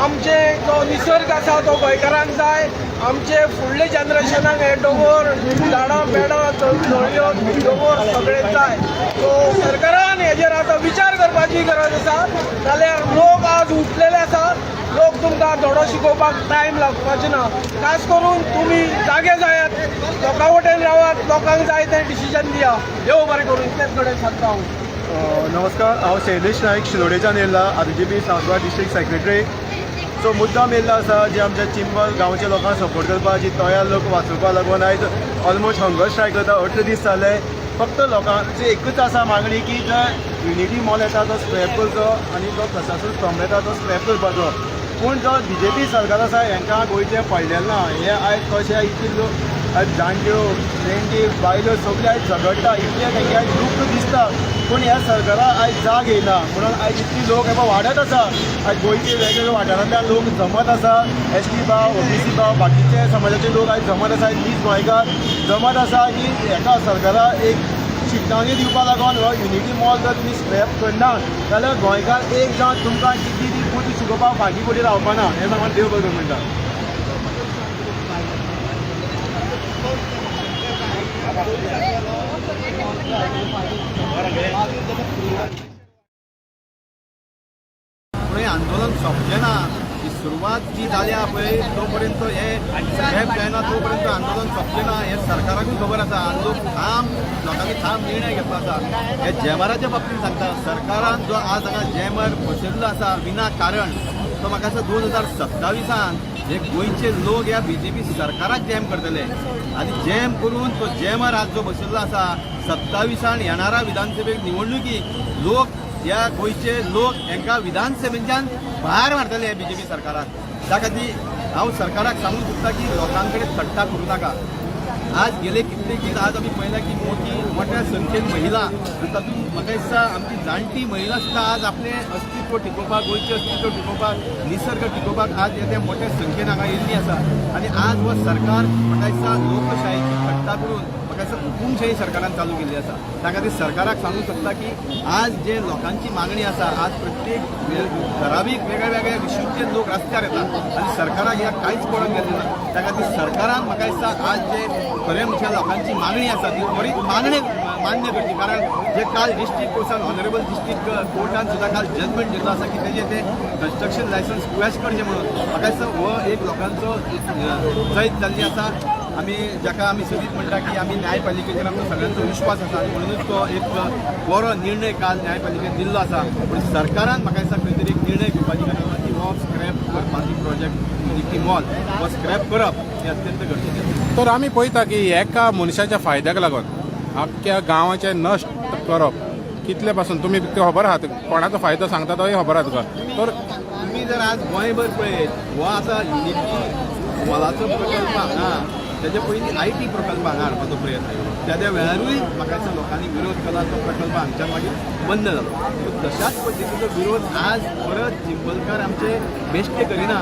आमचे जो निसर्ग आसा तो गोंयकारांक जाय. आमचे फुडले जनरेशनाक हे दोंगर, झाडां पेडां, झळयो, दोंगर सगळे जाय. सो सरकारान हेजेर आतां विचार करपाची गरज आसा. जाल्यार लोक आज उठलेले आसा, लोक तुमकां धडो शिकोवपाक टायम लागपाचो ना. खास करून तुमी जागे जायात, लोकां वटेन रावात, लोकांक जाय तें डिसिजन दिया. देव बरें करूं, इतलेच कडेन सांगता हांव. नमस्कार, हांव शैलेश नायक शिरोडेच्यान येयला, RJP South Goa district secretary. So मुद्दाम येयल्लो आसा जे आमच्या चिंबल गांवच्या लोकांक सपोर्ट करपाक, जी तोयार लोक वाचोवपाक लागून आयज ऑलमोस्ट हंगर स्ट्रायक जाता. 18 दीस जाले. फक्त लोकांची एकूच आसा मागणी की जो युनिटी मॉल येता तो स्क्रॅप करचो आनी जो प्रशासन स्तंभ येता तो स्क्रॅप करपाचो. पूण जो BJP सरकार आसा हेंकां गोंयचें पडलेलें ना. हे आयज कशें इतले लोक आयज जाणट्यो नेणटी बायलो सगळे आयज झगडटा, इतलें तेंगे आयज दुख्ख दिसता. पूण ह्या सरकारा आयज जाग येयना म्हणून आयज इतली लोक हे वाडत आसा. आयज गोंयचे वेगवेगळ्या वाठारांतल्यान लोक जमत आसा, एस टी भाव, ओबीसी भाव, बाकीचे समाजाचे लोक आयज जमत आसा. आयज नीज गोंयकार जमत आसा की हेका सरकारा एक शिटकावणी दिवपा लागून हो युनिटी मॉल जर तुमी स्क्रॅप करना जाल्यार गोंयकार एक जावन तुमकां कितली ती बुद्द शिकोवपाक फाटीं फुडें रावपाना हें सांगून देव बरें करूं म्हणटा. पूण हें आंदोलन सोंपचें ना. ही सुरवात जी जाल्या पळय तो पर्यंत हे स्क्रॅप जायना तो पर्यंत आंदोलन सोंपचें ना हें सरकाराकूय खबर आसा. आनी लोक ठाम लोकांनी ठाम निर्णय घेतलो आसा. हे जॅमराच्या बाबतींत सांगता, सरकारान जो आज हांगा जॅमर बसयल्लो आसा विना कारण, तो म्हाका दिसता 2027 हे गोंयचे लोक ह्या बीजेपी सरकाराक जॅम करतले. आनी जॅम करून तो जॅमर आज जो बसयल्लो आसा 27 येणारा विधानसभेक निवडणुकी लोक ह्या गोंयचे लोक हांकां विधानसभेच्यान भायर मारतले बीजेपी सरकाराक. त्या खातीर हांव सरकाराक सांगूंक सोदता की लोकां कडेन थट्टा करूं नाका. आज गेले कितले दीस आज आमी पळयला की मोठ्या संख्येन महिला आनी तातूंत म्हाका दिसता आमची जाणटी महिला सुद्दां आज आपलें अस्तित्व टिकोवपाक, गोंयचें अस्तित्व टिकोवपाक, निसर्ग टिकोवपाक आज हे मोठ्या संख्येन हांगा येयल्ली आसा. आनी आज हो सरकार म्हाका दिसता लोकशायेची थट्टा करून म्हाका दिसता हुकुमशाही सरकारान चालू केल्ली आसा. त्या खातीर सरकाराक सांगूंक सोदता की आज जे लोकांची मागणी आसा, आज प्रत्येक ठरावीक वेगळ्या वेगळ्या इश्यूचेर लोक रस्त्यार येता आनी सरकाराक ह्या कांयच पडून गेल्लें ना. त्या खातीर सरकारान म्हाका दिसता आज जे खरें म्हणजे लोकांची मागणी आसा ती बरी मागणी मान्य करची. कारण जे काल डिस्ट्रिक्ट कोर्टान, ऑनरेबल डिस्ट्रिक्ट कोर्टान सुद्दां काल जजमेंट दिल्लो आसा की तेजें तें कन्स्ट्रक्शन लायसन्स क्वॅश करचें म्हणून, म्हाका दिसता हो एक लोकांचो जैत जाल्ली आसा. आमी जाका आमी सदींच म्हणटा की आमी न्यायपालिकेचेर आमचो सगळ्यांचो विश्वास आसा आनी म्हणूनच तो एक बरो निर्णय काल न्यायपालिकेन दिल्लो आसा. पूण सरकारान म्हाका दिसता खंय तरी एक निर्णय घेवपाची गरज आसा की हो स्क्रॅप करपाची प्रोजेक्ट युनिटी मॉल हो स्क्रॅप करप हें अत्यंत गरजेचें. तर आमी पळयता की एका मनशाच्या फायद्याक लागून आख्ख्या गांवाचें नश्ट करप कितले पासून तुमी खबर आहात, कोणाचो फायदो सांगता तोय खबर आहा तुका. तर तुमी जर आज गोंयभर पळयत हो आतां युनिटी मॉलाचो प्रकल्प हांगा, तेच्या पयलीं I T प्रकल्प हांगा हाडपाचो प्रयत्न केलो. त्या त्या वेळारूय म्हाका दिसता लोकांनी विरोध केला, तो प्रकल्प हांगच्यान मागीर बंद जालो. तशाच पद्दतीचो विरोध आज परत चिंबलकार आमचे बेश्टे करिना.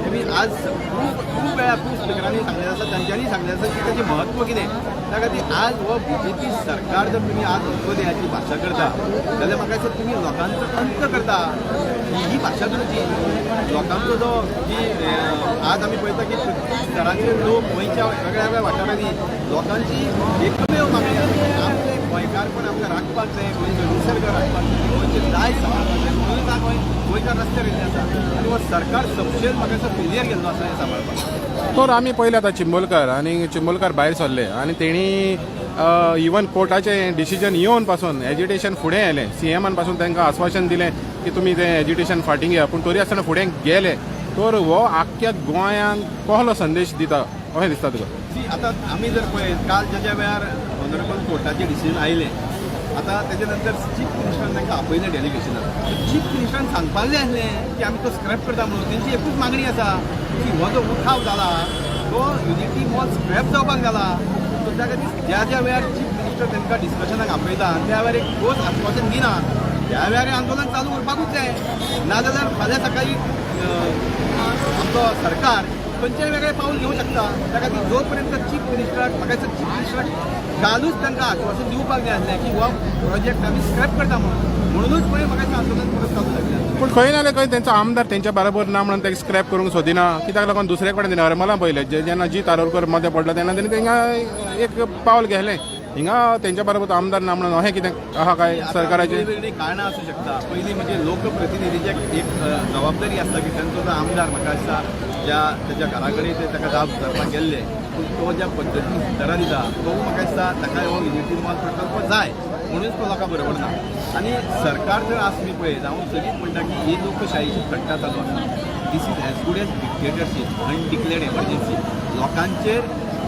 तुमी आज खूब खूब वेळा खूब स्पिकरांनी सांगलें आसा, तांच्यांनी सांगलें आसा की ताचें म्हत्व कितें. त्या खातीर आज हो बीजेपी सरकार जर तुमी आज अंत्योदयाची भाशा करता जाल्यार म्हाका दिसता तुमी लोकांचो अंत करता. ही भाशा तुमची लोकांचो जो जी आज आमी पळयता की प्रत्येक स्तराचेर लोक गोंयच्या वेगळ्या वेगळ्या वाठारांनी लोकांची एकमेव मागणी आसा आपलें गोंयकारपण आमकां राखपाक जाय, गोंयचो निसर्ग राखपाक जाय, गोंयचें दायज सांबाळपाक जाय. म्हणूनच आज गोंयकार रस्त्यार येयल्ले आसा आनी हो सरकार सपशेल म्हाका दिसता फेलियर गेल्लो आसा हें सांबाळपाक. तर आमी पळयले आतां चिंबलकर आनी चिंबलकर भायर सरले आनी तेणी इवन कोर्टाचें डिसिजन येवन पासून एजिटेशन फुडें येयलें. सीएमान पासून तांकां आस्वासन दिलें की तुमी तें एजिटेशन फाटीं घेया, पूण तरी आसतना फुडें गेले. तर हो आख्ख्या गोंयांक कसलो संदेश दिता अशें दिसता तुका? आतां आमी जर पळयत काल ज्या वेळार ऑनरेबल कोर्टाचें डिसिजन आयलें, आतां तेजे नंतर चीफ मिनिस्टरान तांकां आपयलें डेलिगेशनाक. चीफ मिनिस्टरान सांगपाक जाय आसलें की आमी तो स्क्रॅप करता म्हणून. तेंची एकूच मागणी आसा की हो जो उठाव जाला तो युनिटी मॉल स्क्रॅप जावपाक जाला. सो त्या खातीर ज्या ज्या वेळार चीफ मिनिस्टर तांकां डिस्कशनाक आपयता आनी त्या वेळार एक ठोस आस्वासन दिना त्या वेळार आंदोलन चालू उरपाकूच जाय. नाजाल्यार फाल्यां सकाळीं आमचो सरकार खंयचेय वेगळें पावल घेवंक शकता. त्या खातीर जो पर्यंत चीफ मिनिस्टराक म्हाका दिसता चीफ मिनिस्टराक कालूच तांकां आश्वासन दिवपाक जाय आसलें की हो प्रोजेक्ट आमी स्क्रॅप करता म्हणून. म्हणूनच पळय म्हाका दिसता आंदोलन परत चालू जातलें. पूण खंय ना खंय तेंचो आमदार तेंच्या बरोबर ना म्हणून ते स्क्रॅप करूंक सोदिना. कित्याक लागून दुसरे कडेन दिना. मला पळयलें जेन्ना जी तारोडकर मदें पडलो तेन्ना तेणी तेंकां एक पावल घेतलें. हिंगा तेंच्या बरोबर आमदार ना म्हणून अशें कितें आहा काय सरकाराचें? वेगवेगळीं कारणां आसूं शकता. पयलीं म्हणजे लोकप्रतिनिधीचे एक जबाबदारी आसता की तांचो जो आमदार म्हाका दिसता ज्या तेच्या घरा कडेन ते ताका जाप विचारपाक गेल्ले, पूण तो ज्या पद्दतीन उत्तरां दिता तो म्हाका दिसता ताका हो युनिटी मॉल प्रकल्प जाय म्हणूनच तो लोकां बरोबर ना. आनी सरकार जर आज तुमी पळयत हांव सगळींच म्हणटा की ही लोकशाहीची थट्टा चालू आसा. This is as good as dictatorship, undeclared emergency. लोकांचेर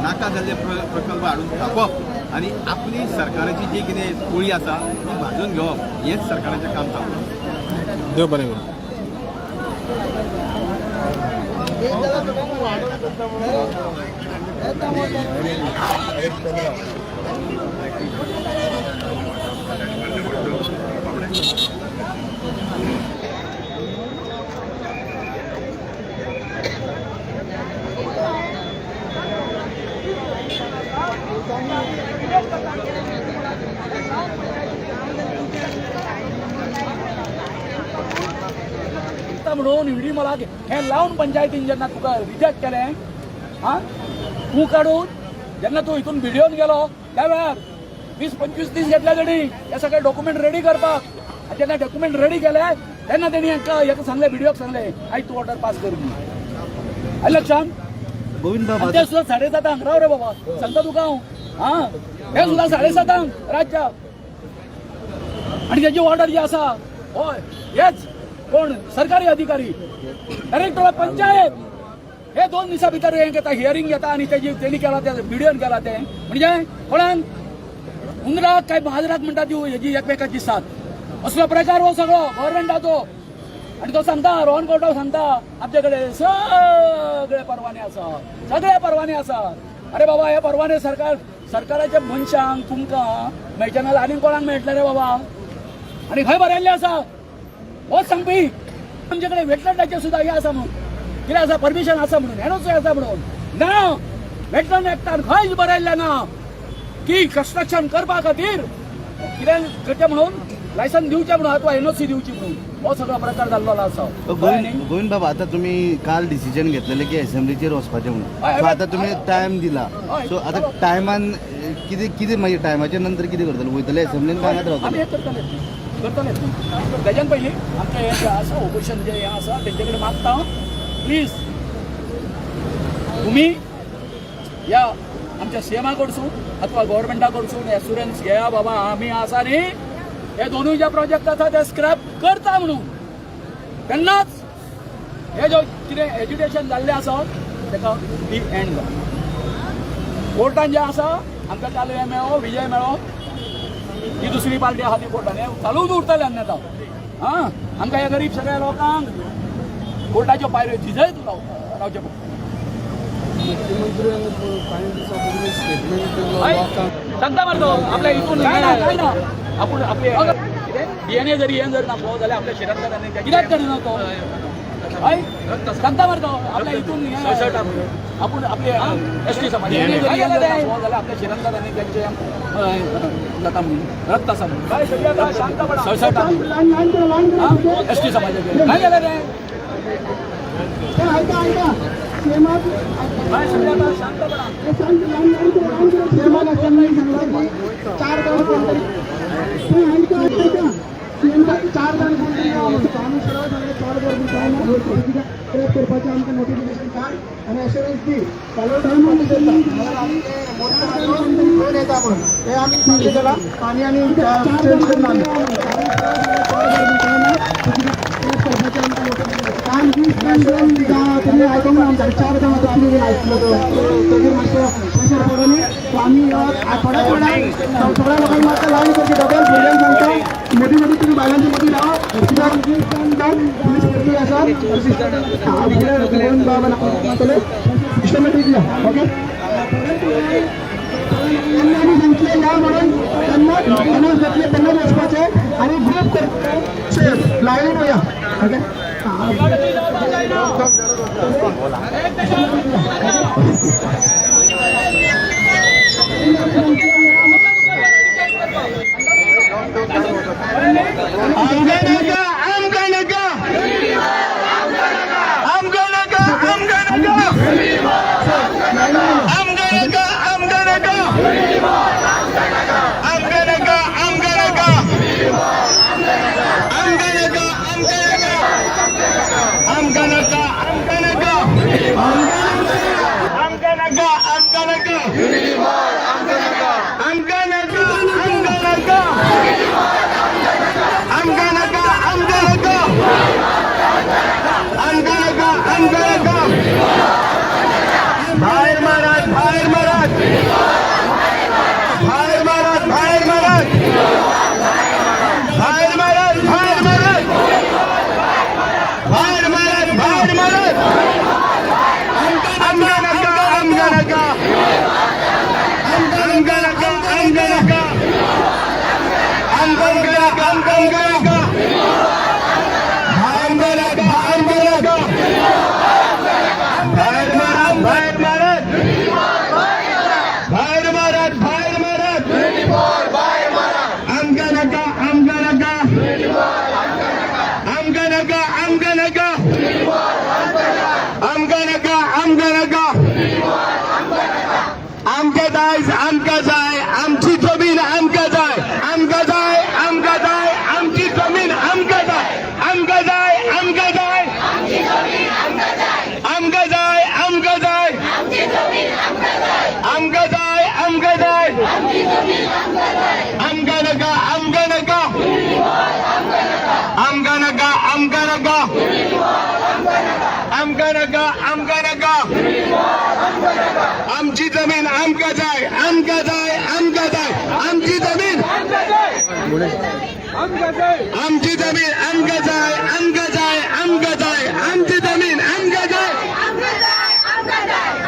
नाका जाल्ले प्रकल्प हाडून थापप आनी आपली सरकाराची जी कितें पोळी आसा ती भाजून घेवप हेंच सरकाराचें काम चालू आसा. देव बरें करूं. म्हणून व्हिडी मला हे लावून पंचायतीन जेन्ना तुका रिजेक्ट केलें, आं, तूं काडून जेन्ना तूं हितून भिडियोन गेलो त्या वेळार 20-25 दीस घेतले तेणी हे सगळे डॉक्युमेंट रेडी करपाक. आनी जेन्ना डॉक्युमेंट रेडी केले तेन्ना तेणी हेका सांगलें, भिडियोक सांगलें, आयज तूं ऑर्डर पास कर म्हणून. आयलें लक्षान? गोविंद बाबा, ते सुद्दां 7:30 राव रे बाबा, सांगता तुका हांव. आं, हे सुद्दां 7:30 राज्याक. आनी तेजी ऑर्डर जी आसा, हय, हेच कोण सरकारी अधिकारी, डायरेक्टर ऑफ पंचायत, हे 2 दिसां भितर हें घेता, हियरींग घेता आनी तेजी तेणी केलां तें बिडियोन केलां तें. म्हणजे कोणाक उंदराक काय माजराक म्हणटा ती हेजी एकमेकाची साथ. असलो प्रकार हो सगळो गव्हर्मेंटाचो. आनी तो सांगता, रोहन खंवटे सांगता, आमचे कडेन सगळे परवाने आसा, सगळे परवाने आसा. अरे बाबा, हे परवाने सरकाराच्या मनशांक तुमकां मेळचे ना, आनी कोणाक मेळटले रे बाबा? आनी खंय बरयल्लें आसा होच सांगपी आमचे कडेन वेटलँडाचें सुद्दां हें आसा म्हणून, कितें आसा, परमिशन आसा म्हणून, एनओसी आसा म्हणून. ना, वेटलँड एक्टान खंयच बरयल्लें ना की कन्स्ट्रक्शन करपा खातीर कितें करचें म्हणून, लायसन दिवचें म्हणून अथवा एनओसी दिवची म्हणून. हो सगळो प्रकार जाल्लो आसा. गोविंद बाबा, आता तुम्ही काल डिसिजन घेतलेले की असेंब्लीचेर वचपाचें म्हणून, सो आता तुम्ही टायम दिला, सो आता टायमान कितें कितें मागीर टायमाच्या नंतर कितें करतले? वयतले असेंब्लीन काय हांगाच आमी रावतले? हें करतले, करतले. तेज्यान पयलीं आमचें हें जें आसा ओपोजिशन जें हें आसा तेंचे कडेन मागता, प्लीज तुमी ह्या आमच्या सीएमा कडसून अथवा गव्हर्मेंटा कडसून एश्युरन्स घेया बाबा, आमी आसा न्ही, हे दोनूय जे प्रोजेक्ट आसा ते स्क्रॅप करता म्हणून. तेन्नाच हे जो कितें एज्युकेशन जाल्लें आसा ताका दी एंड जाता. कोर्टान जें आसा आमकां काल हें मेळ्ळो, विजय मेळ्ळो, ही दुसरी पार्टी आसा ती कोर्टान हें चालूच उरतलें. अन्यथा आं आमकां ह्या गरीब सगळ्या लोकांक कोर्टाच्यो पायऱ्यो झिजयत रावचें पडटा. सांगता मरे तो आपल्या हितून काय ना, काय ना, आपूण आपले डीएनए जरी हें जर नासलो जाल्यार आपल्या शिरंतरांनी कित्याक करिना तो? हय, सांगता मरे तो आपल्या हितून आपूण आपले एसटी समाज डीएनए जरी हें जर नासलो जाल्यार आपल्या शिरंतरांनी त्यांचे जाता म्हणून, रक्त आसा म्हणून. एसटी समाजाचे काय जालें रे? चार जाण करपाचें आमकां नोटिफिकेशन काड आनी एश्युरन्स दी, कोण येता म्हणून ते आमी सारकें केलां. आनी आनी तुमी आयकूंक ना आमच्या 4 जाण आतां कितें आयकलो तो तेजेर मातशें प्रेशर पडून आमी थोड्या थोड्या सगळ्या लोकांक मातशें लायन करची. डबल भुरग्यांक सांगता, मदीं मदीं तुमी बायलांच्या मदीं रावा, कित्याक पुलीस गर्दी आसा. सिस्टमॅटीक या, ओके? त्यांना आमी सांगतले या म्हणून, त्यांना अनाउन्स जातले तेन्नाच वचपाचें आनी ग्रूप कर लायनीन वया, ओके? आमकां नाका, आमकां नाका, आमकां नाका, आमकां नाका, आमकां नाका, आमकां नाका, आमकां नाका, आमकां नाका, आमकां नाका, आमकां नाका, आमकां नाका, आमकां नाका, आमकां नाका, आमकां नाका, आमकां नाका, आमकां नाका, आमकां नाका, आमकां नाका, आमकां नाका. भायर मारात, भायर मारात, भायर मारात, भायर मारात, भायर मारात, भायर मारात, भायर मारात, भायर मारात. नाका, आमकां नाका. आमची जमीन आमकां जाय, आमकां जाय, आमकां जाय. आमची जमीन, आमची जमीन आमकां जाय, आमकां जाय, आमकां जाय. आमची जमीन आमकां जाय,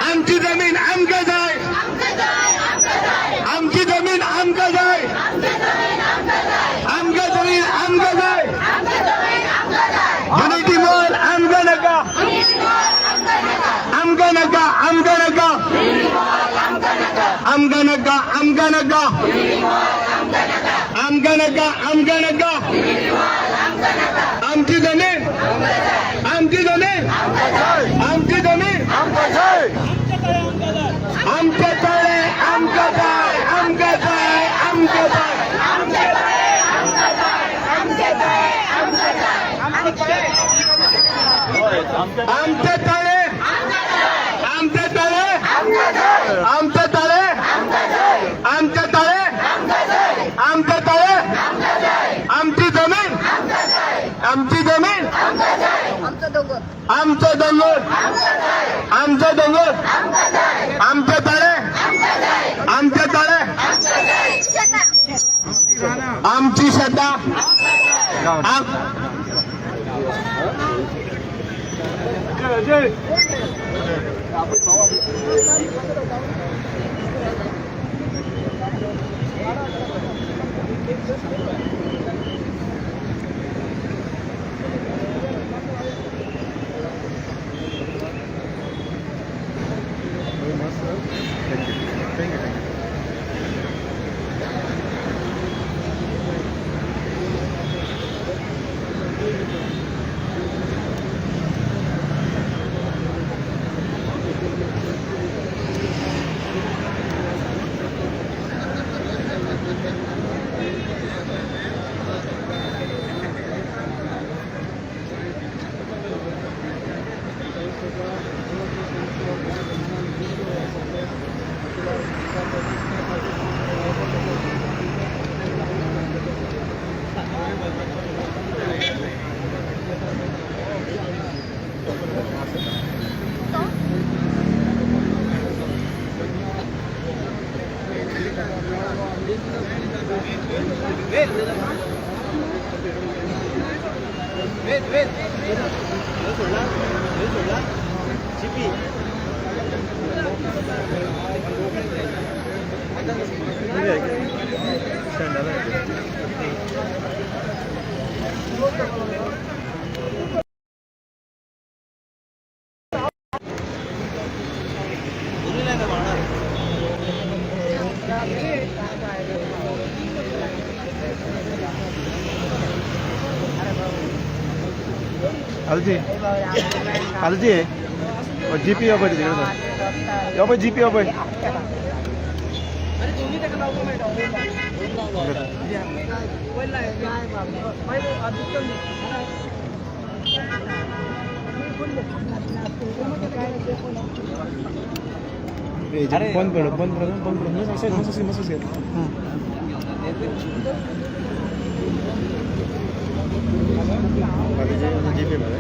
आमची जमीन आमकां जाय, आमची जमीन आमकां जाय, आमकां जमीन आमकां जाय. युनिटी मॉल आमकां नाका, आमकां नाका, आमकां नाका, आमकां नाका, आमकां नाका, आमकां नाका, आमकां नाका. आमची जमीन, आमची जमीन, आमची जमीन, आमचे तळे आमकां जाय, आमकां जाय, आमकां जाय. आमचे तळे, आमचे तळे, आमचे तळे, आमचे तळे, आमचे तळे. आमची जमीन, आमची जमीन, आमचो दोंगर, आमचो दोंगर, आमचे तळे, आमचे तळे, आमची शेतां. आलजी आलजी जीपी यो पळय तिकडे, यो पळय जीपी यो पळय. बंद पडो, बंद पडो, बंद पडो. मस्त. जीपे मरे.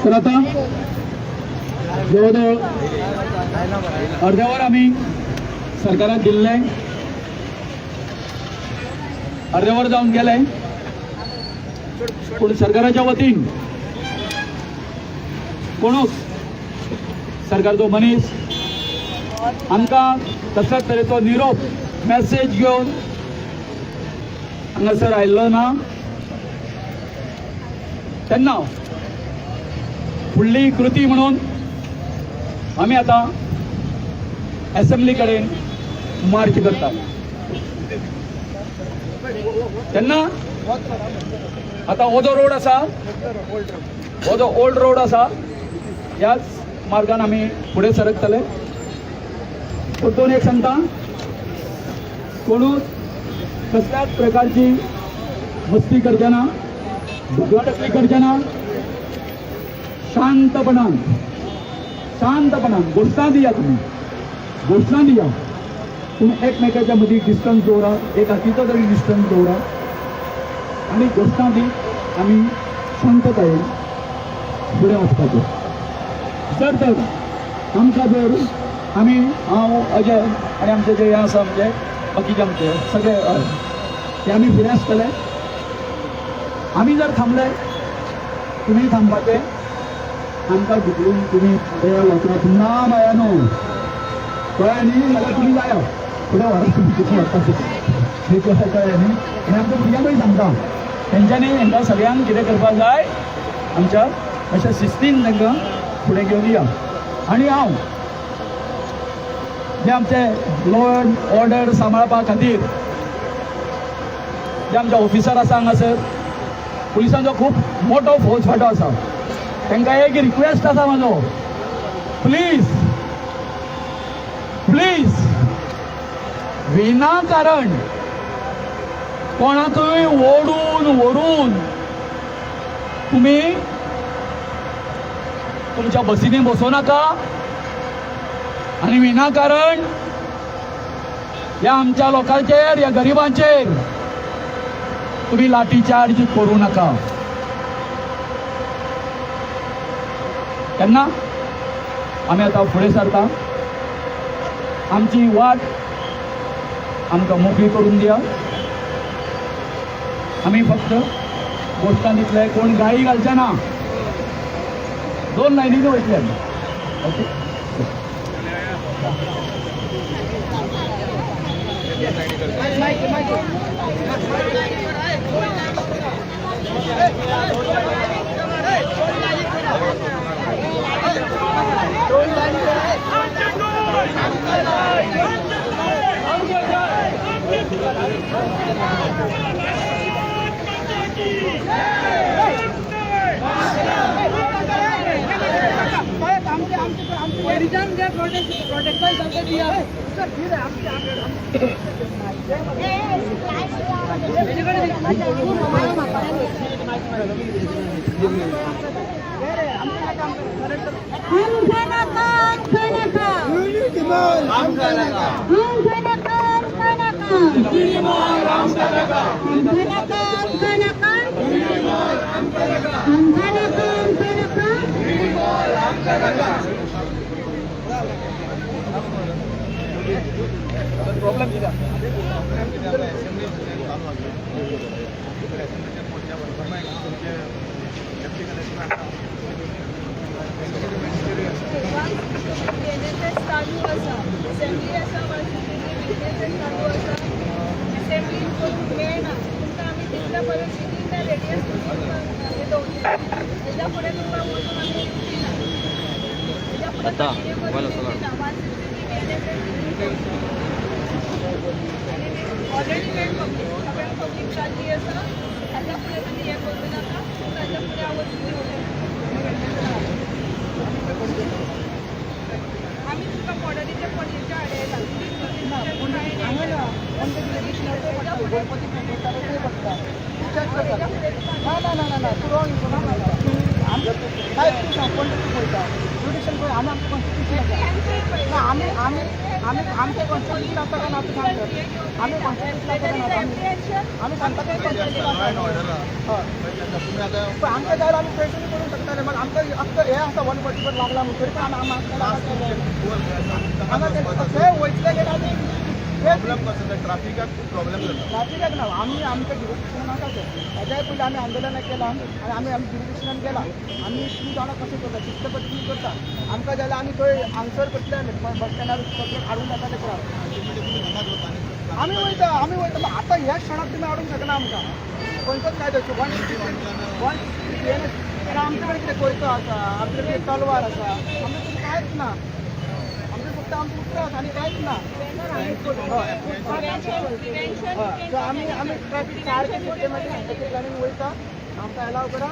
तर आता जवळजवळ अर्ध्यावर आम्ही सरकाराक दिल्लें, अर्ध्यावर जावन गेलें, पूण सरकाराच्या वतीन कोणूच सरकारचो मनीस आमकां कसल्याच तरेचो निरोप मॅसेज घेवन हांगासर आयिल्लो ना. तेन्ना फुडली कृती म्हणून आमी आतां एसेंब्ली कडेन मार्च करतात. तेन्ना आतां हो जो रोड आसा, हो जो ओल्ड रोड आसा, ह्याच मार्गान आमी फुडें सरकतले. परतून एक सांगता, कोणूच कसल्याच प्रकारची मस्ती करचे ना, धुकलाटकली करचे ना. शांतपणान शांतपणान घोशणा दिया, तुमी घोशणा दिया, पूण एकमेकाच्या मदीं डिस्टन्स दवरा, एक हातीचो तरी डिस्टन्स दवरा आनी घोशणा दी आमी शांततायेन फुडें वचपाचें. जर तर आमकां जर आमी, हांव, अजय आनी आमचे जे हे आसा, म्हणजे बाकीचे आमचे सगळे ते आमी फुडें आसतले. आमी जर थांबले, तुमी थांबपाचें, आमकां धुकलून तुमी फुडें वचप ना बायानो, कळ्ळें न्ही? जाल्यार तुमी जाया फुडें व्हरात, तुमी कितें व्हरता तें, कळ्ळें न्ही? आनी आमच्या भुरग्यांकूय सांगता, तेंच्यांनी हेंकां सगळ्यांक कितें करपाक जाय, आमच्या अशा शिस्तीन तांकां फुडें घेवन या. आनी हांव जे आमचे लॉ अँड ऑर्डर सांबाळपा खातीर जे आमचे ऑफिसर आसा हांगासर, पुलिसांचो खूब मोठो फौज फाटो आसा, तांकां एक रिक्वेस्ट आसा म्हाजो, प्लीज प्लीज विनाकारण कोणाकूय ओडून व्हरून तुमी तुमच्या बसींनी बसोवं नाका आनी विनाकारण ह्या आमच्या लोकांचेर, ह्या गरिबांचेर तुमी लाठी चार्ज करूं नाका. तेन्ना आमी आतां फुडें सरता, आमची वाट आमकां मोकळी करून दिया. आमी फक्त गोश्टां दितले, कोण गाळी घालचे ना, दोन लायनीनी वयतले आमी. ओके, Problem कितें चालू आसा, असेंब्ली आसा, चालू आसा, असेंब्ली करूंक मेळना तुमकां. आमी तितल्या पर्यंत विदीन the radius दवरता. तेज्या फुडें तुमकां वचून आमी दिवची ना, तेज्या फुडें कंटिन्यू करून दिवची ना. 163 BNSS आनी ऑलरेडी मेड पब्लीक, सगळ्यांक पब्लीक जाल्ली आसा. ताच्या फुडें तुमी हें करूं नाका, ताच्या फुडें हांव वचून दिवचें. आमी तुमकां बॉर्डरीच्या पणजेच्या हाडयला. ना ना ना ना, तूं रॉंग ना ना. काय तूं सांग, कोण तूं पळयता ज्युडिशन पळय. आमी आमचें कॉन्स्टिट्युशन ना, आमी आमी आमी आमचें कॉन्स्टिट्युशन आसा काय ना तूं सांग. आमी कॉन्स्टिट्युशन आसा काय ना, आमी सांगता तें कॉन्स्टिट्युशन आसा. हय, पण आमकां जाल्यार आमी प्रेशरूय करूंक शकताले. मात आमकां आमकां हें आसा 144 लागला म्हणून तरी पण आमी हांगा थंय वयतले गेल्यार आमी प्रॉब्लम कसो जाता, ट्राफिकाक खूब प्रॉब्लम जाता. ट्राफिकाक ना, आमी आमच्या ज्युरिडिक्शनान आसा तें. ताज्याय पयलीं आमी आंदोलनां केलां आनी आमी आमच्या ज्युरिडिक्शनान गेला. आमी तुमी जाणा कशें करता, शिस्त पद्दतीन करता. आमकां जाल्यार आमी थंय आन्सर करतले, आमी बस स्टँडार सगळें हाडूंक जाता तें क्रावड. आमी वयता, आमी वयता. आतां ह्या क्षणाक तुमी हाडूंक शकना आमकां खंयचोच कायदो. 163 BNS. आमचे कडेन कितें कोयतो आसा, आमचे कडेन तलवार आसा, आमचे कडेन कांयच ना. आमचे फक्त आमचें उतरां आसा आनी कांयच ना. हय, आमी आमी ट्रॅफिक सारकें सिस्टमॅटीक प्लॅनींग वयता. आमकां एलाव करा.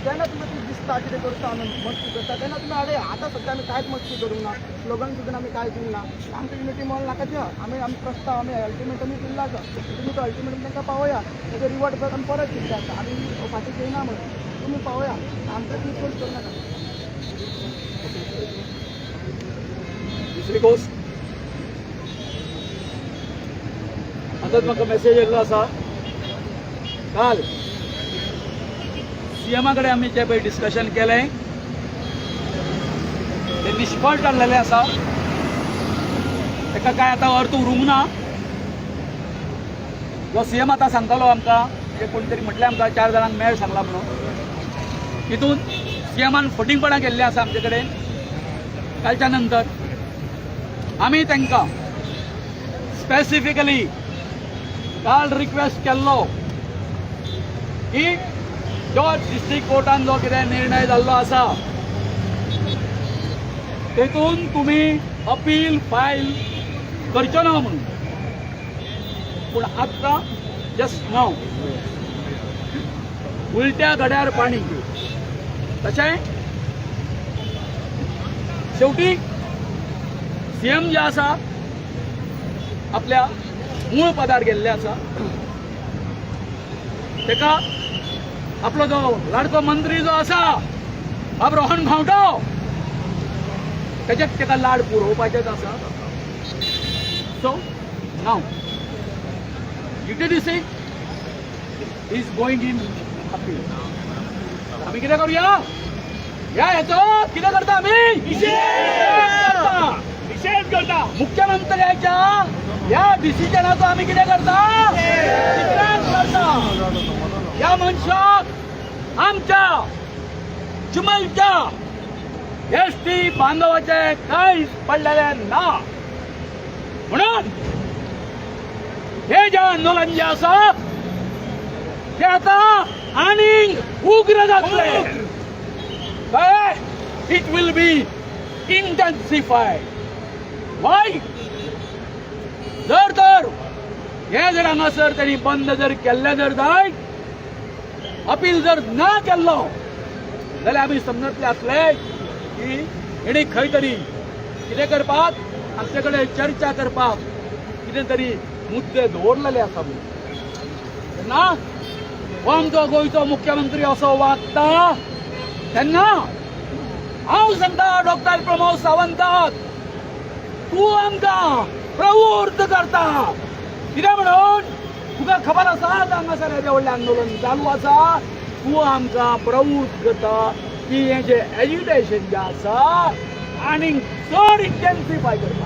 जेन्ना तुमकां ती दिसता कितें करता आमी मस्ती करता तेन्ना तुमी हाडया. आतां सद्या आमी कांयच मस्ती करूंक ना, स्लोगन सुद्दां आमी कांय दिवंक ना. आमकां युनिटी मॉल नाका दिया. आमी आमचो प्रस्ताव आमी अल्टिमेटमी दिल्लो आसा, तुमी तो अल्टिमेटम तांकां पावया. तेजो रिवॉर्ड परत आमी परत दिल्ले आसा. आमी फाटीं घेयना म्हणून तुमी पावया, आमकां ती फोर्स करूं नाका. दुसरी गोश्ट, आतांच म्हाका मेसेज येयल्लो आसा. काल सीएमा कडेन आमी जें पळय डिस्कशन केलें तें निश्फळ थारलेलें आसा. ताका कांय आतां अर्थ उरूंक ना. जो सीएम आतां सांगतालो आमकां, म्हणजे कोण तरी म्हटलें आमकां 4 जाणांक मेळ सांगला म्हणून, तितून सीएमान फटींगपणां केल्लीं आसा आमचे कडेन. कालच्या नंतर आमी तांकां स्पेसिफिकली काल रिक्वेस्ट केल्लो की जो डिस्ट्रिक्ट कोर्टान जो कितें निर्णय जाल्लो आसा तेतून तुमी अपील फायल करचो ना म्हणून. पूण आतां जस्ट नाव उलट्या गड्यार पाणी. तशें शेवटी सीएम जे आसा आपल्या मूळ पदार गेल्ले आसा. ताका आपलो जो लाडको मंत्री जो आसा बाब रोहन खांवटो, तेच्याक ताका लाड पुरोवपाचेच आसा. So now GTDC is going in appeal. आमी कितें करुया ह्या हेचो कितें करता आमी? निशेध करता. मुख्यमंत्र्याच्या ह्या डिसिजनाचो आमी कितें करता? निशेध करता. ह्या मनशाक आमच्या चिमलच्या एसटी बांधवाचे कांयच पडलेलें ना. म्हणून हे जे आंदोलन जे आसा ते आतां आनीक उग्र जातलें. कळ्ळें? It will be intensified. Why? जर तर हे जर हांगासर तेणी बंद जर केल्लें जर जायत, अपील जर ना केल्लो जाल्यार आमी समजतले आसले की हेणी खंय तरी कितें करपाक, आमचे कडेन चर्चा करपाक कितें तरी मुद्दे दवरलेले आसा म्हणून. तेन्ना हो आमचो गोंयचो मुख्यमंत्री असो वागता तेन्ना हांव सांगता डॉक्टर प्रमोद सावंताक, तूं आमकां प्रवृत्त करता कितें म्हणून तुका खबर आसा हांगासर येदें व्हडलें आंदोलन चालू आसा, तूं आमकां प्रवृत्त करता की हें जें एजिटेशन जें आसा आनीक चड इंटेन्सिफाय करता.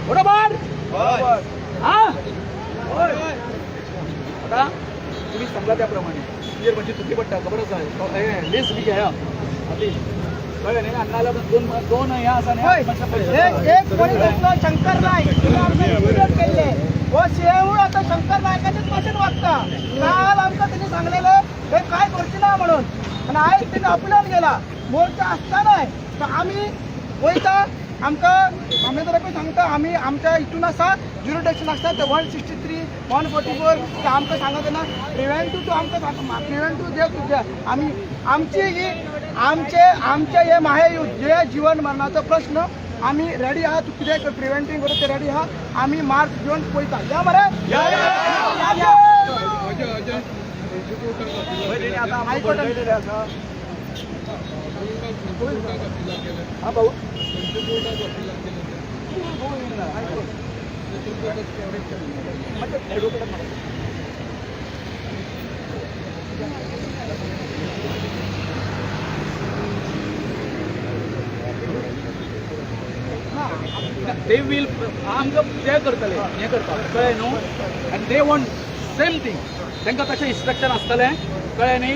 बरोबर? आं, आतां तुमी सांगला त्या प्रमाणे तुजेर म्हणजे चुकी पडटा, खबर आसा. हें लिस्ट बी घेया आदी, कळ्ळें न्ही? आनी नाजाल्यार दोन दोन हें आसा न्ही, एक कोणी कसलो शंकर नायक केल्ले हो सीएमूय आतां शंकर नायकाचेच भाशेन वागता. काल आमकां तेणी सांगलेलें हे कांय करची ना म्हणून, आनी आयज तेणी अपिलान गेला मोर्चा आसतनाय. तर आमी वयता, आमकां मामलेदाराकूय सांगता आमी आमच्या हितून आसा ज्युरिडिक्शन आसता ते 163 144 ते आमकां सांगता तेन्ना प्रिवेंटीव तूं आमकां प्रिवेंटीव दे तुज्या. आमी आमची ही आमचे आमचे हे माहे जे जिवन मरणाचो प्रश्न आमी रेडी आहा. तूं कितें प्रिवेंटीव करूं ते रेडी आहा. आमी मार्च घेवन पळयता. या मरे हायकोर्टान हा भाऊ, they will आमकां ते करतले हें करपाक, कळ्ळें न्हू? आनी they want same thing. तांकां तशें इन्स्ट्रक्शन आसतलें, कळ्ळें न्ही?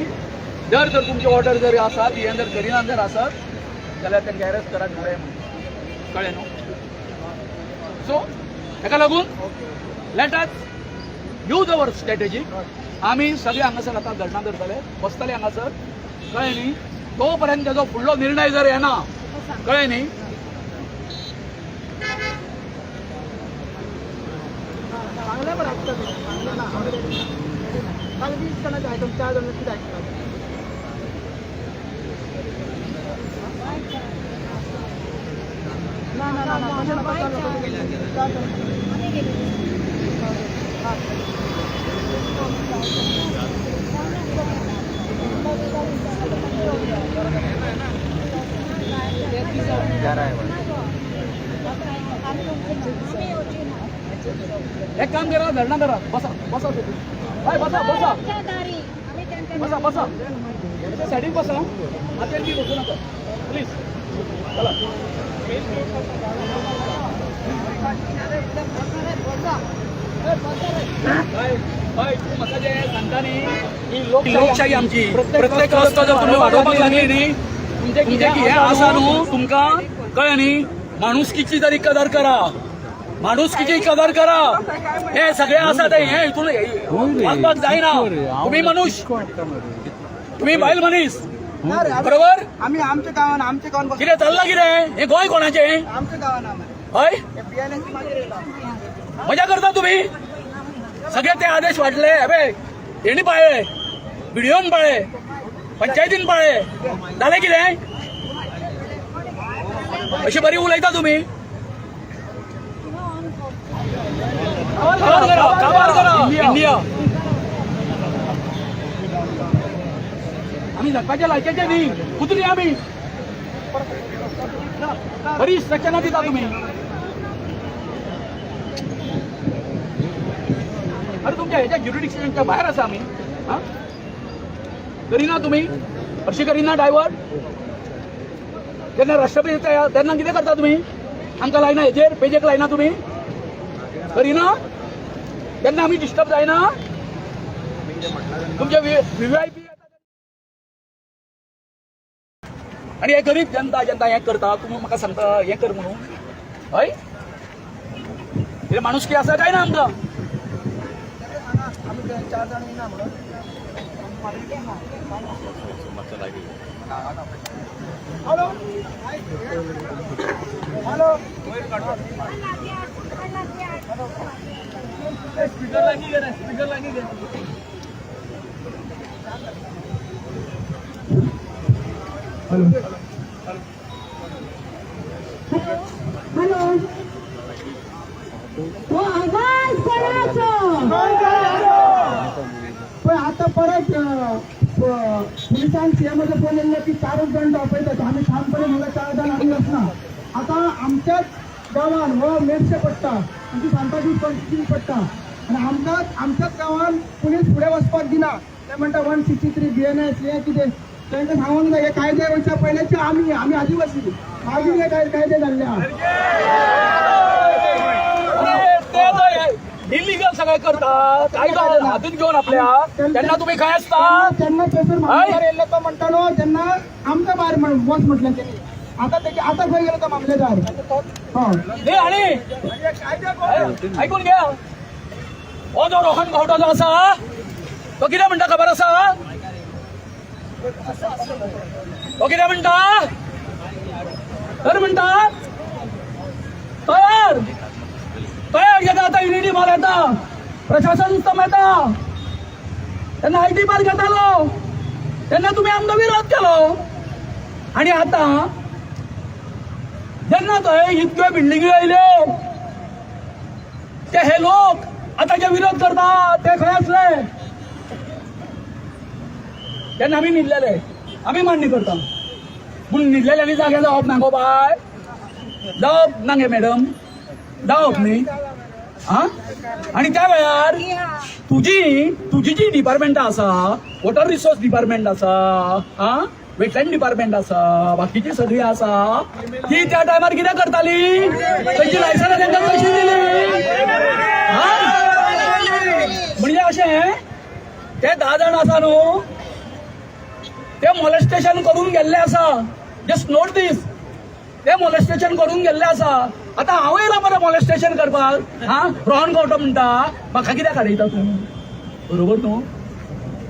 जर जर तुमची ऑर्डर जर आसा ती हें जर करिना जर आसत जाल्यार तांकां अरेस्ट करात फुडें म्हणून, कळ्ळें न्हू? सो ताका लागून let us use our strategy. आमी सगळे हांगासर आतां धरणां धरतले, बसतले हांगासर, कळ्ळें न्ही? तो पर्यंत तेजो फुडलो निर्णय जर येना, कळ्ळें न्ही? सांगलें बरें आयकता तुमी, सांगलें ना हांव रेडी ना. काल 20 जाणांचें आयटम 4 जाणां कितें आयकता? ना ना ना ना तशें नाका, 4 जाणां एक काम करा, धरणा धरा, बसा बसा हय, बसा बसा बसा बसा सायडीक बसा, आतां बी बसूं नाका प्लीज. चला हय हय, तूं म्हाका जें सांगता न्ही ही लोकशाही आमची, प्रत्येक रस्तो जर तुमी वाडोवपाक लागली न्ही तुमचें कितें हें आसा न्हू तुमकां, कळ्ळें न्ही? माणुसकीची तरी कदर करा, माणुसकीची कदर करा. हे सगळे आसा ते हे हितून वागपाक जायना. तुमी मनुष्य, तुमी बायल मनीस, बरोबर? आमी आमच्या गांवान, आमच्या गांवान कितें चल्लां कितें? हें गोंय कोणाचें? आमच्या गांवान हय, मजा करता तुमी सगळे. ते आदेश वाटले हेबे हेणी पाळ्ळे, बिडिओन पाळ्ळे, पंचायतीन पाळ्ळे, जालें कितें? अशी बरी उलयता तुमी. काबार करा, काबार करा इंडिया. आमी जगपाच्या लायकीचे न्ही, कुत्री आमी. बरी इन्स्ट्रक्शनां दिता तुमी. अरे तुमच्या हेच्या ज्युरिडिक्शनच्या भायर आसा आमी. आं, करिना तुमी अशी करिना डायवर्ट. जेन्ना राष्ट्रपती येता तेन्ना कितें करता तुमी? आमकां लायना हेजेर पेजेक लायना तुमी, करिना तेन्ना आमी डिस्टर्ब जायना. तुमचे व्हीव्हीआयपी आनी हे गरीब जनता जनता हें करता, तुमी म्हाका सांगता हें कर म्हणून. हय, कितें माणुसकी आसा काय ना आमकां? हॅलो हॅलो हॅलो, हो आवाज कोणाचो? पण आता परत पुलिसांक सीएमाचो फोन येयल्लो की चारूच जाण आपयतात. आमी ठामपणे म्हणल्यार 4 जाण आमी वचना. आतां आमच्याच गांवान हो मेरशे पडटा, आमची सांताक्रूज कॉन्स्टिट्युएन्सी पडटा आनी आमकां आमच्याच गांवान पुलीस फुडें वचपाक दिना. ते म्हणटा 163 BNS हें कितें. तांकां सांगूंक जाय हे कायदे वयच्या पयल्याचे आमी आमी आदिवासी, मागीर हे कायदे जाल्ले आहा. इलिगल सगळे करतात, कायदो हातून घेवन आपल्या, तेन्ना तुमी खंय आसता? तेन्ना थंयसर मामलेदार येयल्लो तो म्हणटालो तेन्ना आमकां भायर वच म्हटलें तेणी. आतां तेजे आतां खंय गेलो तो मामलेदार? न्ही, आनी आयकून घ्या, हो जो रोहन गावडो जो आसा तो कितें म्हणटा खबर आसा? तो कितें म्हणटा तर म्हणटा तयार तयार घेता. आतां युनिटी मॉल येता, प्रशासन उत्तम येता, तेन्ना IT park येतालो तेन्ना तुमी आमकां विरोध केलो. आनी आतां जेन्ना थंय इतक्यो बिल्डिंग्यो आयल्यो ते हे लोक आतां जे विरोध करता ते खंय आसले? तेन्ना आमी न्हिदलेले, आमी मान्य करता. पूण न्हिदलेल्यांनी जागे जावप ना गो बाय, जावप ना गे मॅडम, जावप न्ही. आं, आनी त्या वेळार तुजी तुजी जी डिपार्टमेंटां आसा, वॉटर रिसोर्स डिपार्टमेंट आसा, आं, वेटलँड डिपार्टमेंट आसा, बाकीची सगळी आसा, ती त्या टायमार कितें करताली? तेंची लायसनां तांकां कशी दिली? म्हणजे अशें ते 10 जाण आसा न्हू, ते मोलेस्टेशन करून गेल्ले आसा. जस्ट नोट दीस, ते मोलेस्टेशन करून गेल्ले आसा. आतां हांव येयला मरे मोलेस्टेशन करपाक. हा, रोहन गावडो म्हणटा म्हाका कित्याक हाडयता तूं? बरोबर न्हू?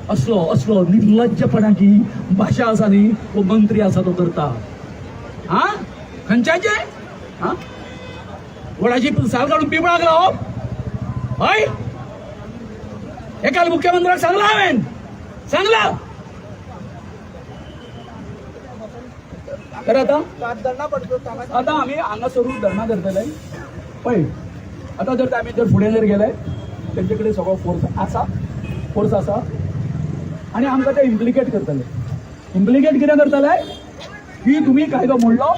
असलो असलो निर्लज्जपणाची भाशा आसा न्ही, हो मंत्री आसा तो करता. हा, खंयच्याचे? हा, वडाची साल काडून पिंपळाक लावप? हय, हे काल मुख्यमंत्र्याक सांगलां हांवें, सांगलां. तर आतां आतां आमी हांगासरूच धरणां धरतले. पळय आतां जर आमी जर फुडें जर गेले तेंचे कडेन सगळो फोर्स आसा, फोर्स आसा, आनी आमकां ते इम्प्लिकेट करतले. इम्प्लिकेट कितें करतले की तुमी कायदो मोडलो,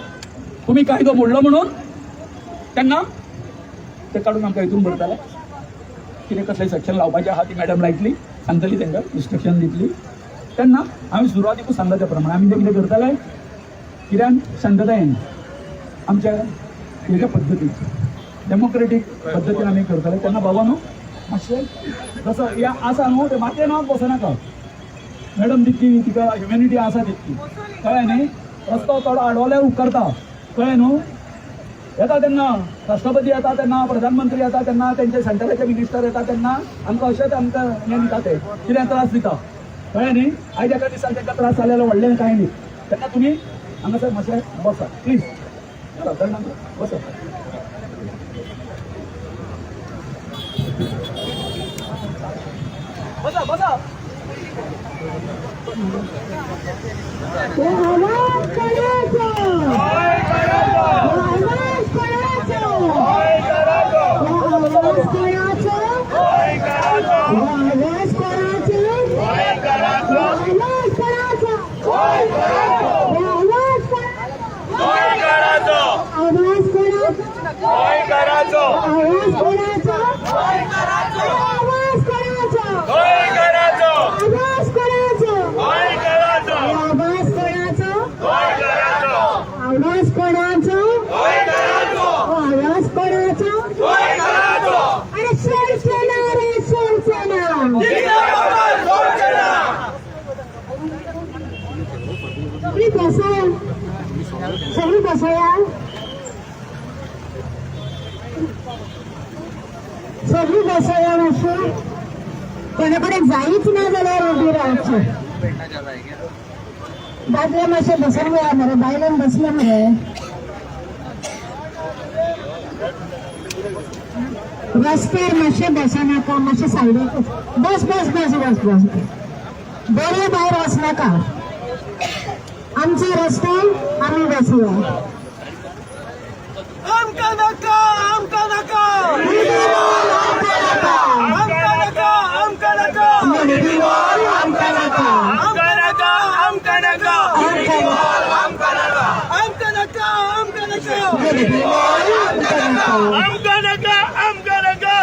तुमी कायदो मोडलो म्हणून तेन्ना ते काडून आमकां हितून भरतले. कितें कसलें सेक्शन लावपाचें आहा ती मॅडम लायतली, सांगतली तांकां, इन्स्ट्रक्शन दितली. तेन्ना हांवें सुरवातीकूच सांगला त्या प्रमाणे आमी तें कितें करतले, कित्याक शांततायेन आमच्या हेच्या पद्दतीन, डेमोक्रेटीक पद्दतीन आमी करतले. तेन्ना बाबा न्हू मातशें जसो हें आसा न्हू तें मातयेन हांव बसनाका. मॅडम तितकी तिका ह्युमॅनिटी आसा तितकी, कळ्ळें न्ही? रस्तो थोडो आडवल्यार उपकारता, कळ्ळें न्हू? येता तेन्ना राष्ट्रपती येता तेन्ना, प्रधानमंत्री येता तेन्ना, तेंचे सेंट्रलाचे मिनिस्टर येता तेन्ना आमकां अशेंच आमकां हें दिता, ते कितें त्रास दिता, कळ्ळें न्ही? आयज एका दिसान तांकां त्रास जाले जाल्यार व्हडलें कांय न्ही. तेन्ना तुमी हांगासर मातशें बसा प्लीज, चला धरणां बसा. बसा बसा. आवाज कोणाचो? आवाज कोणाचो? आवाज कोणाचो? आवाज कोणाचो? आवाज कोणाचो? आवाज कोणाचो? आवाज कोणाचो? आवाज कोणाचो? आवाज कोणाचो? आवाज कोणाचो? आवाज कोणाचो? आवाज कोणाचो? आवाज कोणाचो? अरे शिवसेना रे शिवसेना. सगळी बसया, सगळी बसया, सगळी बसया मातशी. कोणा कडेन जायच ना जाल्यार उबी रावची. दादले मातशे बसून वया मरे, बायलांक बसले मरे. रस्त्यार मातशें बसनाका, मातशें सायडीक बस बस बस बस बस. दर्या भायर वचनाका. आमचो रस्तो, आमी बसया. आमकां नाका, आमकां नाका, आमकां नाका, आमकां नाका, आमकां नाका, आमकां नाका, आमकां नाका, आमकां नाका, आमकां नाका, आमकां नाका, आमकां नाका,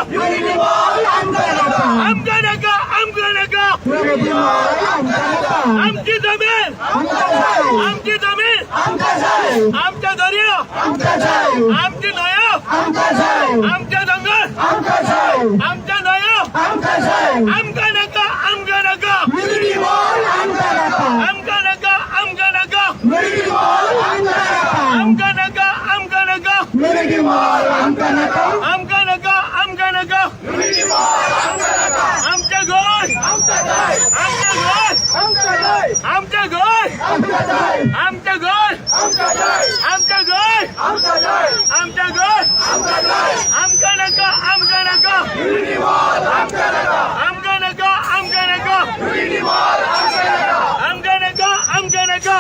आमकां नाका, आमकां नाका, आमकां नाका. आमची जमीन, आमची जमीन, आमच्या दर्या, आमची न्हंयो, आमचे दोंगर, आमच्या न्हंयो. आमकां नाका, आमकां नाका, आमकां नाका, आमकां नाका, आमकां नाका, आमकां नाका, आमकां नाका, आमकां नाका. आमचें गोंय, आमचें गोंय, आमचें गोंय, आमचें गोंय, आमचें गोंय, आमचें गोंय. आमकां नाका, आमकां नाका, आमकां नाका, आमकां नाका, आमकां नाका, आमकां नाका.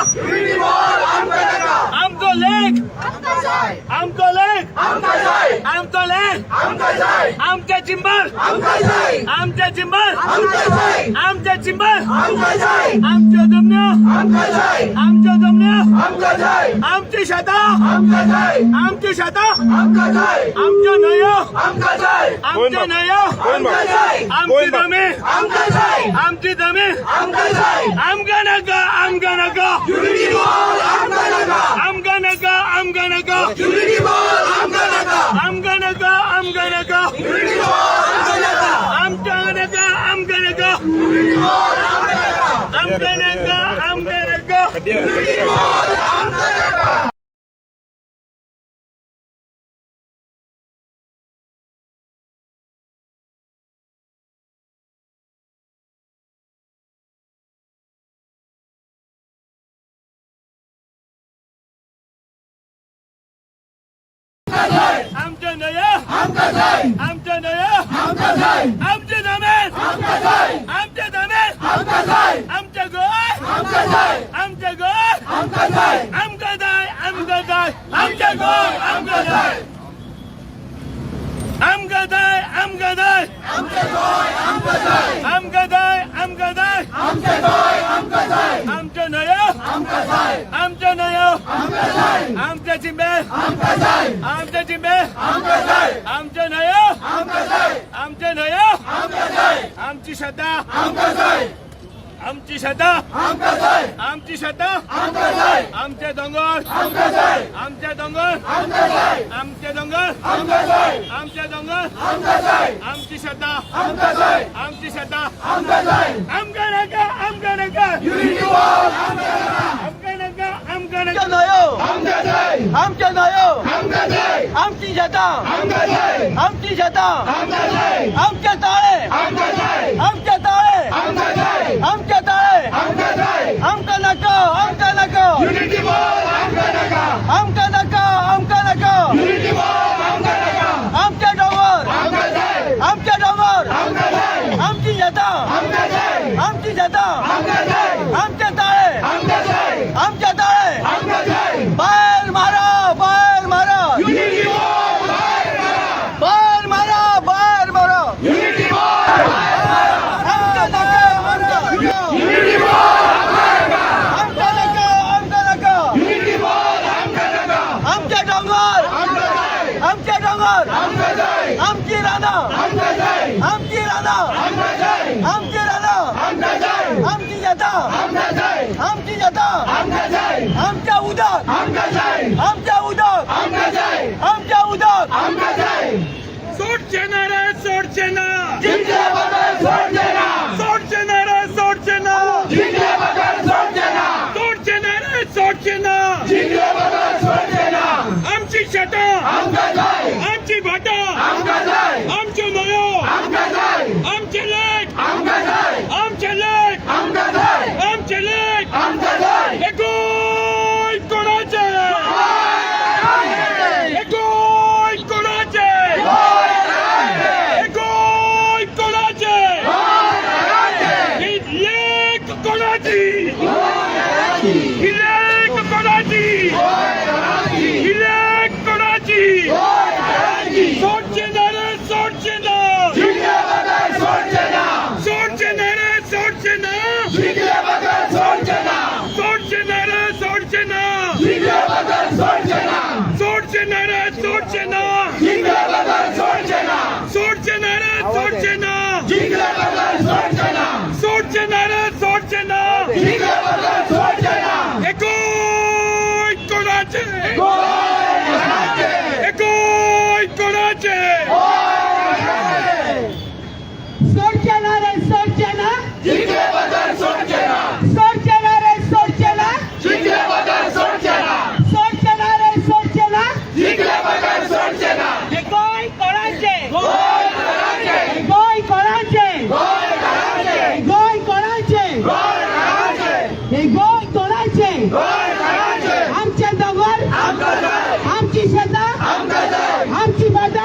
आमचो लेक, आमचो लेक, आमचो लेक, आमचे चिंबर, आमचे चिंबर, आमचे चिंबर, आमच्यो जमन्यो, आमच्यो जमन्यो, आमची शेतां, आमची शेतां, आमच्यो न्हंयो, आमच्यो न्हंयो, आमची जमीन, आमची जमीन. आमकां नाका, आमकां नाका, आमकां नाका, आमकां नाका, आमकां नाका, आमकां नाका, आमकां नाका, आमकां नाका, आमकां नाका, आमकां नाका. आमच्या न्हंयो, आमच्या न्हंयो, आमचे जमीन, आमचे जमीन, आमचे गोंय, आमचे गोंय. आमकां जाय, आमकां जाय, आमचे गोंय आमकां जाय, आमकां जाय, आमकां जाय, आमकां जाय, आमकां जाय, आमच्यो न्हंयो, आमच्यो न्हंयो, आमचे चिंबे, आमचे चिंबे, आमच्यो न्हंयो, आमच्यो न्हंयो, आमची शेतां, आमची शेतां, आमची शेतां, आमचे दोंगर, आमचे दोंगर, आमचे दोंगर, आमचे दोंगर, आमची शेतां, आमची शेतां. आमकां नाका, आमकां नाका, आमकां नाका, आमकां नाका. न्हंयो, आमच्या न्हंयो, आमची शेतां, आमची शेतां, आमचे ताळे, आमचे ताळे, आमचे ताळे. आमकां नाका, आमकां नाका, आमकां नाका, आमकां नाका. आमचे दोंगर, आमचे दोंगर, आमची शेतां, आमची शेतां, आमचे ताळे, आमचे ताळे. बायर मारा, बायर मारा, बायर मारा, बायर मारा. आमकां नाका, आमकां नाका, आमकां नाका, आमकां नाका. आमचे दोंगर, आमचे दोंगर, आमची रानां, आमची रानां, आमची रानां, आमची शेतां, आमची शेतां, आमच्या उदक, आमच्या उदक, आमच्या उदक. सोडचे ना रे, सोडचे ना, सोडचे ना रे, सोडचे ना, सोडचे ना रे, सोडचे ना. आमची शेतां, आमची भाटां, आमच्यो न्हंयो, आमचे लेक, आमचे लेक, आमचे लेक. हे गोंय कोणाचें? हे गोंय कोणाचें?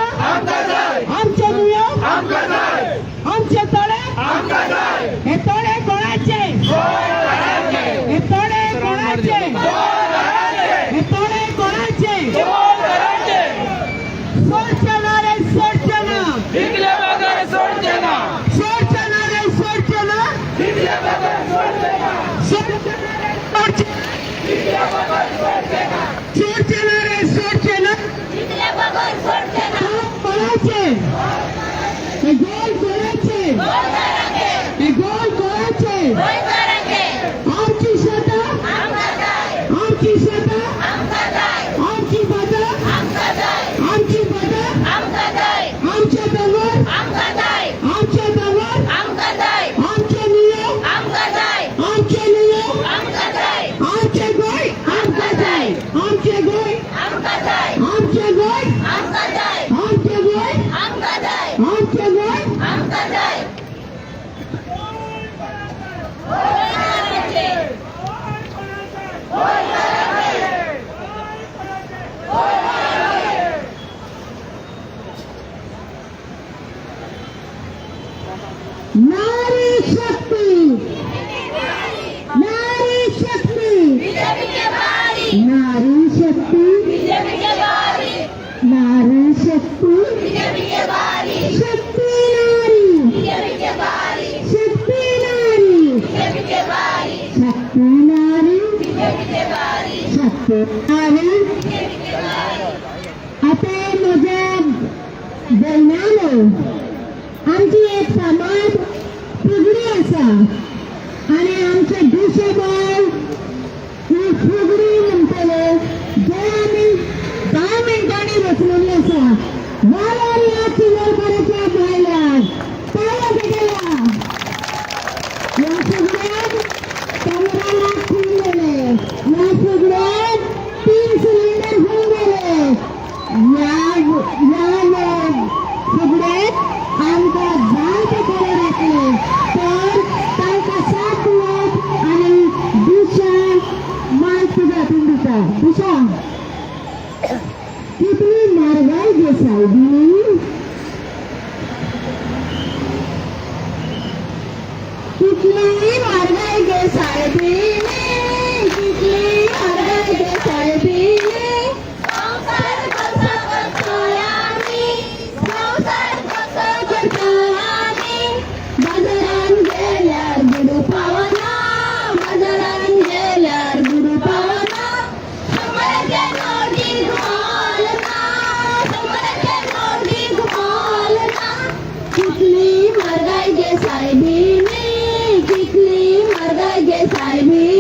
शेतां आमकां जाय, आमचे न्हंयो आमकां जाय, आमचे तळे आमकां जाय, हे तळे कोणाचे? गोंयकारांचे, हे तळे कोणाचे? गोंयकारांचे, हे तळे कोणाचे? गोंयकारांचे. सोडचे ना रे, सोडचे ना, जिंकले बगर सोडचे ना, सोडचे ना रे, सोडचे ना, जिंकले बगर सोडचे ना, सोडचे ना रे, सोडचे, सोडचे ना रे, सोडचे ना. कोणाचे हे गोल? कोणाचे हे गोल? कोणाचे? आमची शेतां, आमची शेतां, आमची भातां, आमची भातां, आमचे दोंगर, आमचे दोंगर, आमचे न्हंयो, आमचे न्हंयो, आमचे गोंय, आमचे गोंय, आमचे गोंय, आमचे गोंय, आमचे गोंय. नारी शक्ती, नारी शक्ती, नारी शक्ती, नारी शक्ती, शक्ती नारी, शक्ती नारी, शक्ती नारी, शक्ती नारी. आता म्हज्या भयणानो, आमची एक फामाद फुगडी आसा आनी आमचे दुशेबाय ही फुगडी म्हणटले, जे आमी 10 मिनटांनी रचलेली आसा. जाल्यार ह्या चिंबलकाराच्या बायलांक टाळयो पेटया. ह्या फुगड्याक 15 लाख होऊन गेले, ह्या फुगड्याक 3 सिलिंडर होऊन गेले, ह्या ह्या फुगड्याक आमकां जायते खबर येतले. तर तांकां साथ दियात आनी दिशा मायक तुज्या हातीन दिता. दिशा, कितली म्हारगाय गे सायबी, कितली म्हारगाय गे सायबी, कितली म्हारगाय गे सायबी. संवसार कसो करतोय आमी, संवसार कसो करतोय आमी, बाजारान गेल्यार दुडू पावना, बाजारान गेल्यार दुडू पावना, शंबराचे नोटीक मोल ना, शंबराचे नोटीक मोल ना. कितली म्हारगाय गे सायबिणी, कितली म्हारगाय गे सायबिणी.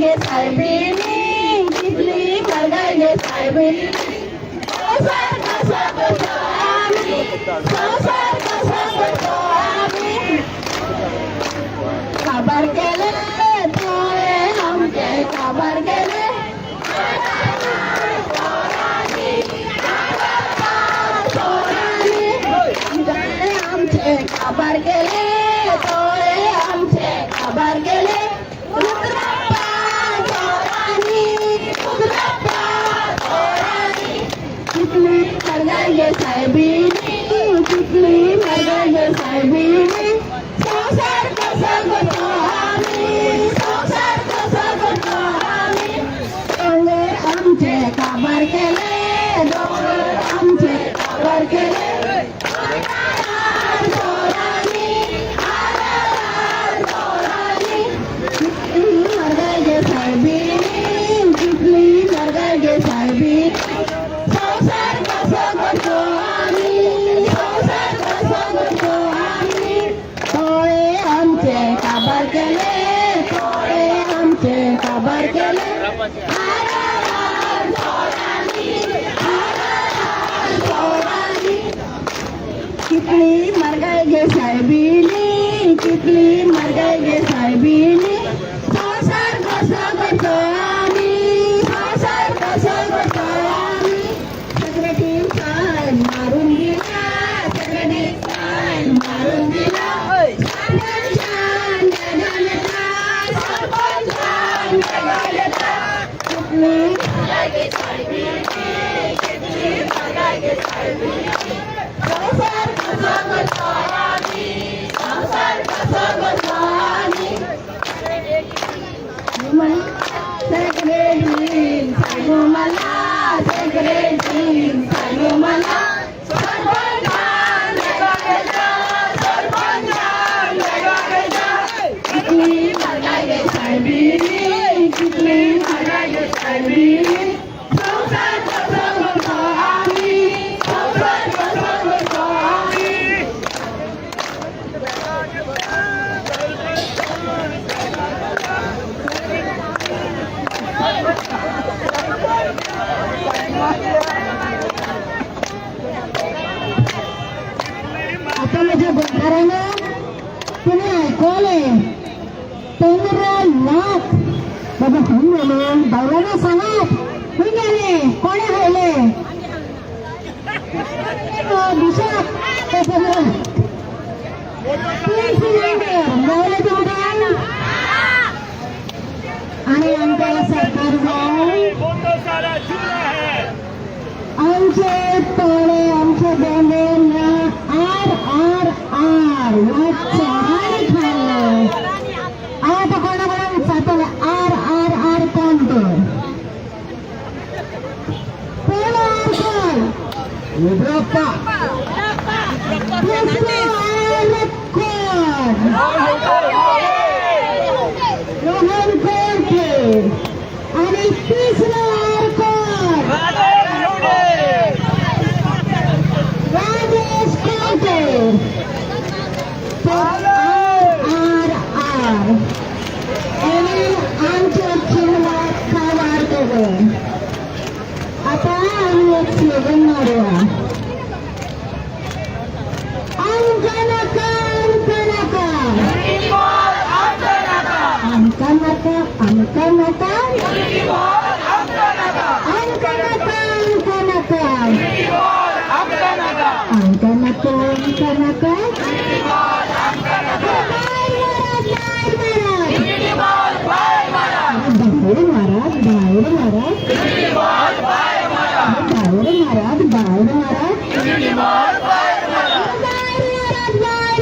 गे सायबिणी, कितली म्हारगाय गे सायबिणी, संवसार कसो करचो आमी, संवसार कसो करचो आमी. काबार केले दोळे आमचे, काबार केले दोळे आमचे, काबार केले दोळे आमचे, काबार केले रुद्रप्पा चोरांनी, रुद्रप्पा चोरांनी. कितली म्हारगाय गे सायबिणी, कितली म्हारगाय गे सायबिणी, संवसार कसो करचो आमी, संवसार कसो करचो आमी. दोंगर आमचे काबार केले, दोंगर आमचे काबार केले, चोरांनी, चोरांनी. कितली म्हारगाय गे सायबिणी, कितली म्हारगाय गे सायबिणी, संवसार कसो करचो आमी, संवसार कसो करचो आमी. दोळे आमचे काबार केले, दोळे आमचे काबार केले, चोरांनी, चोरांनी. कितली म्हारगाय गे सायबिणी, कितली म्हारगाय गे सायबिणी, संवसार कसो करचो आमी, संवसार कसो करचो आमी. सेक्रेटरीन सायन मारून दिला, सेक्रेटरीन सायन मारून दिला, सरपंचान बेगोन येता, सरपंचान बेगोन येता. कितली म्हारगाय गे सायबिणी, कितली म्हारगाय गे सायबिणी, संवसार कसो करचो आमी, संवसार कसो करचो आमी. सेक्रेटरीन सांगू मला, सेक्रेटरीन सांगू मला, सरपंचान बेगोन येता, सरपंचान बेगोन येता. कितली म्हारगाय गे सायबिणी, कितली म्हारगाय गे सायबिणी, संवसार कसो करचो आमी, संवसार कसो करचो आमी. आता माझ्या गोंयकारांनो, तुम्ही ऐकवले 15 लाख बाबा खंय गेले? बायलांना सांगात खंय गेले, कोणे खायले? दिसात ते सगळं 3 सिलेंडर गावले तुमकां आणि आमकां सरकार जाय. आमचे तोळे, आमचे बेंबे आर आर आर ह्या चोरांनी खाल्ले. आतां कोणा कोणा विचारतले आर आर आर कोण ते? पयलो आर कोण? रुद्रप्पा. दुसरो आर कोण? रोहन कोरके. आणि तिसरो आर कोण? राजेश कोरके. तर आर आर आर आणि आमच्या चिन्हात काबार केले. आता आम्ही एक स्लोगन मारूया, आमकां नाका, आमकां नाका, आमकां नाका, आमकां नाका, आमकां नाका, आमकां नाका, आमकां नाका, आमकां नाका. बाहेर मारात, बाहेर मारात, बाहेर मारात, बाहेर मारात, बाहेर मारात, बाहेर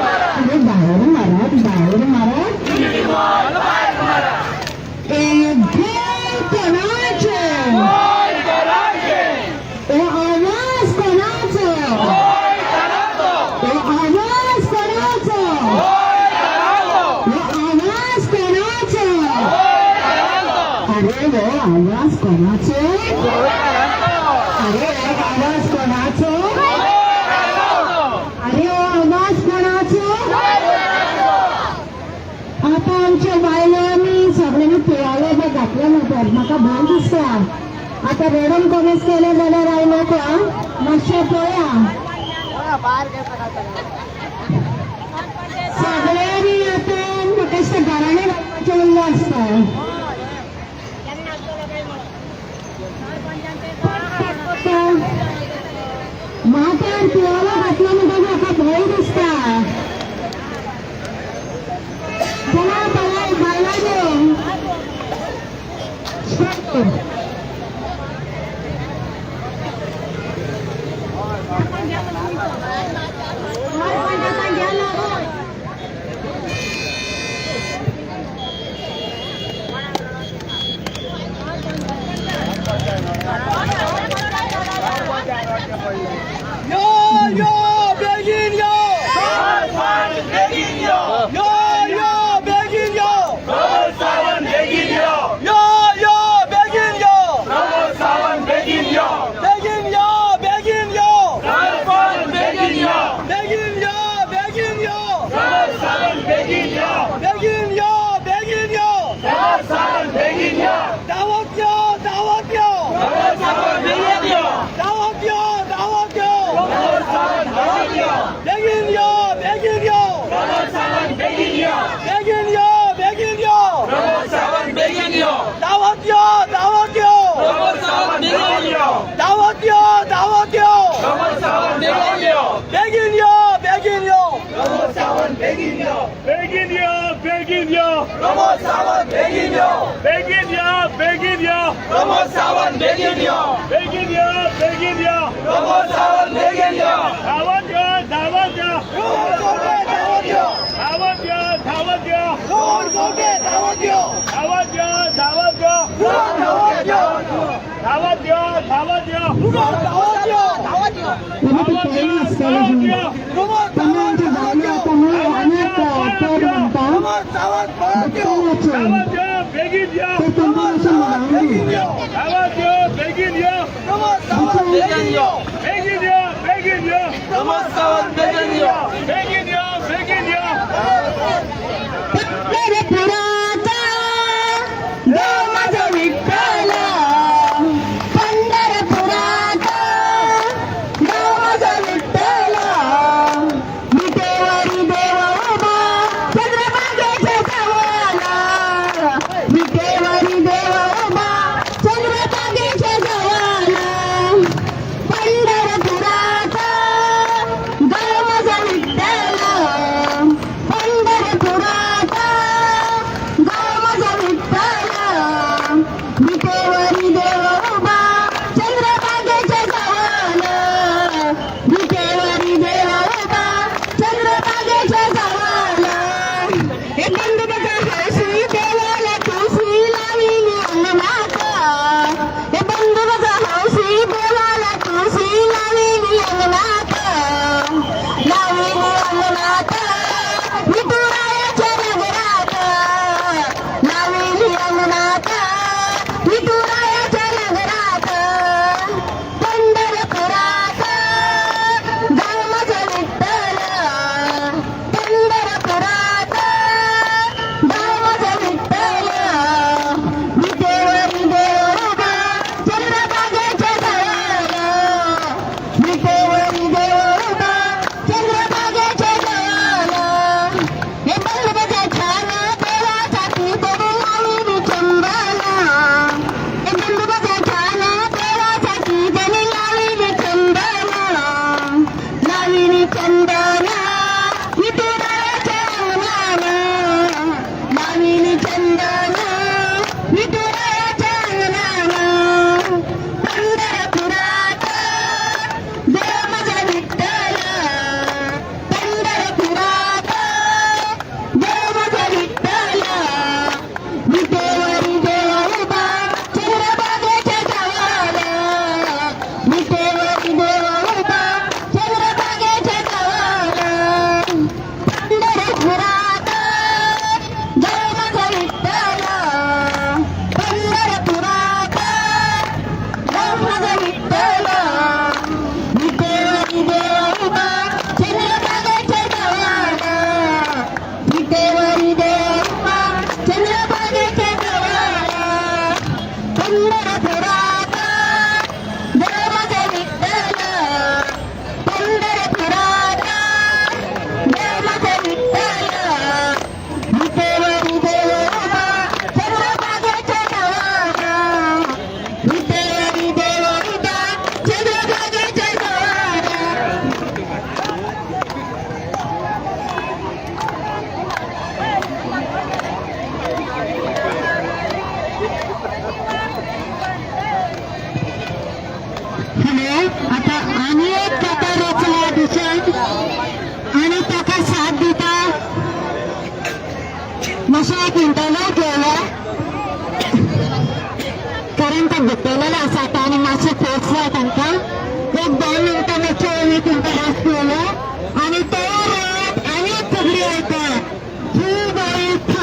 मारात, बाहेर मारात, बाहेर मारात. एक घे कोणाचे, हे आवाज कोणाचो, हे आवाज कोणाचो, हे आवाज कोणाचो? अरे हो आवाज कोणाचो? अरे हो आवाज कोणाचो? अरे हो आवाज कोणाचो? आता आमच्या बायलांनी सगळ्यांनी तुवाले बी घातले म्हणतात, म्हाका भंय दिसता. आतां रडून कॉमेस केलें जाल्यार हांव लोक मातशें पळया. सगळ्यांनी आतां म्हाका दिसता घरांनी घालपाचें उरलें आसता. माथ्यार तुवालो घातलो म्हणटकीर म्हाका भंय दिसता. चला बाय बायलांनी. यो यो बेगीन यो, बेगीन यो, यो यो बेगीन यो, बेगीन यो, यो यो बेगीन यो, बेगीन यो, बेगीन यो, बेगीन यो, बेगीन यो, बेगीन यो, बेगीन यो, बेगीन यो, बेगीन यो, बेगीन यो, दावत यो, दावत यो, दावत यो, दावत यो, बेगीन यो, बेगीन यो, बेगीन यो, बेगीन यो, बेगीन यो, दावत यो, दावत यो, दावत यो, दावत यो, बेगीन यो, बेगीन यो, बेगीन यो, बेगीन यो, बेगीन यो, बेगीन यो, बेगीन यो, बेगीन यो, बेगीन यो, बेगीन यो, बेगीन यो, धावत यो, धावत यो, धावत यो, धावत यो, धावत यो, धावत यो, धावत यो, धावत यो, धावत यो, धावत यो, धावत यो, धावत यो, धावत यो, धावत यो, धावत यो, बेगीन यो, धावत यो, बेगीन यो, बेगीन यो, बेगीन यो, बेगीन यो, बेगीन यो. पंढरपुराचा देव माझा विठ्ठल, विटेवरी देव उभा चंद्रभागेच्या जवळा, विटेवरी देव उभा चंद्रभागेच्या जवळा, पंढरपुराचा देव माझा विठ्ठल, पंढरपुराचा गाव माझा विठ्ठल, विटेवरी देव उभा चंद्रभागेच्या जवळ, विटेवरी देव उभा चंद्रभागेच्या जवळ. हे बंधू बघा हौशी देवाला तुळशी लाविली अंगणात, हे बंधू बघा हौशी देवाला तुळशी लाविली अंगणात, लाविली अंगणात विठुरायाच्या नगरात, लाविली अंगणात विठुरायाच्या नगरात, पंढरपुरात गाव माझा विठ्ठल, पंढरपुरात गाव माझा विठ्ठल. मातशें एक इंटरव्यू घेवया, कारण ते गुप्पेलेले आसा आतां आनी मातशें फोर्स जाय तांकां. एक 2 मिनटां मातशें आमी तुमकां रस पिवया आनी तयार रावात आनी एक फुगडी आयता 3x3.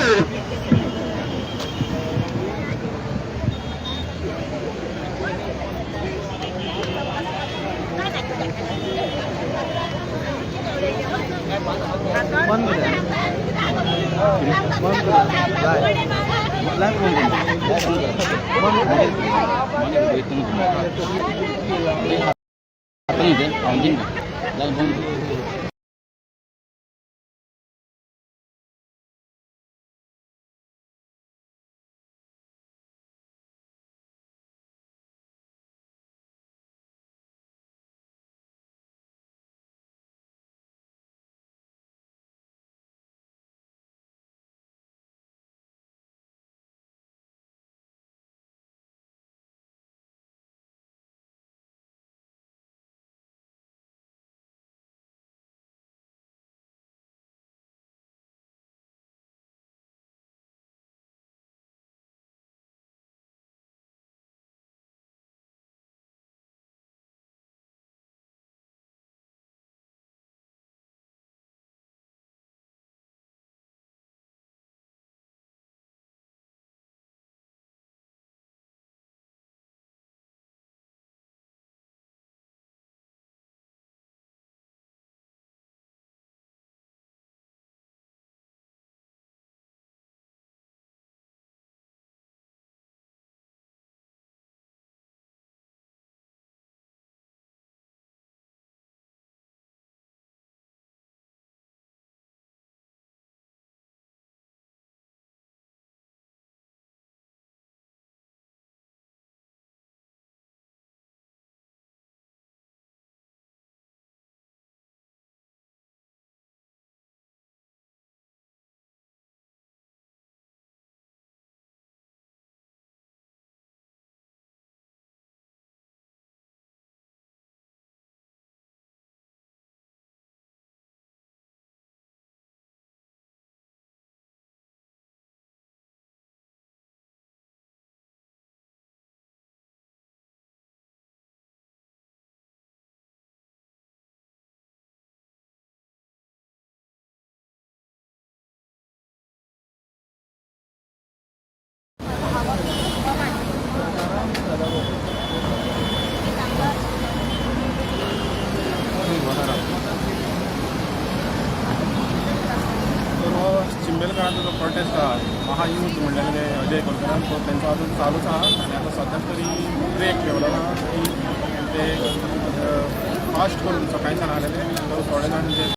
चिंबेलकरांचो जो प्रोटेस्ट आहा महायूथ म्हणलेले ते अजय कोलकरान तो तेंचो अजून चालूच आहा आनी आतां सद्याक तरी ब्रेक घेवलो ना की ते फास्ट करून सकाळच्यान आलेले थोडे जाण जे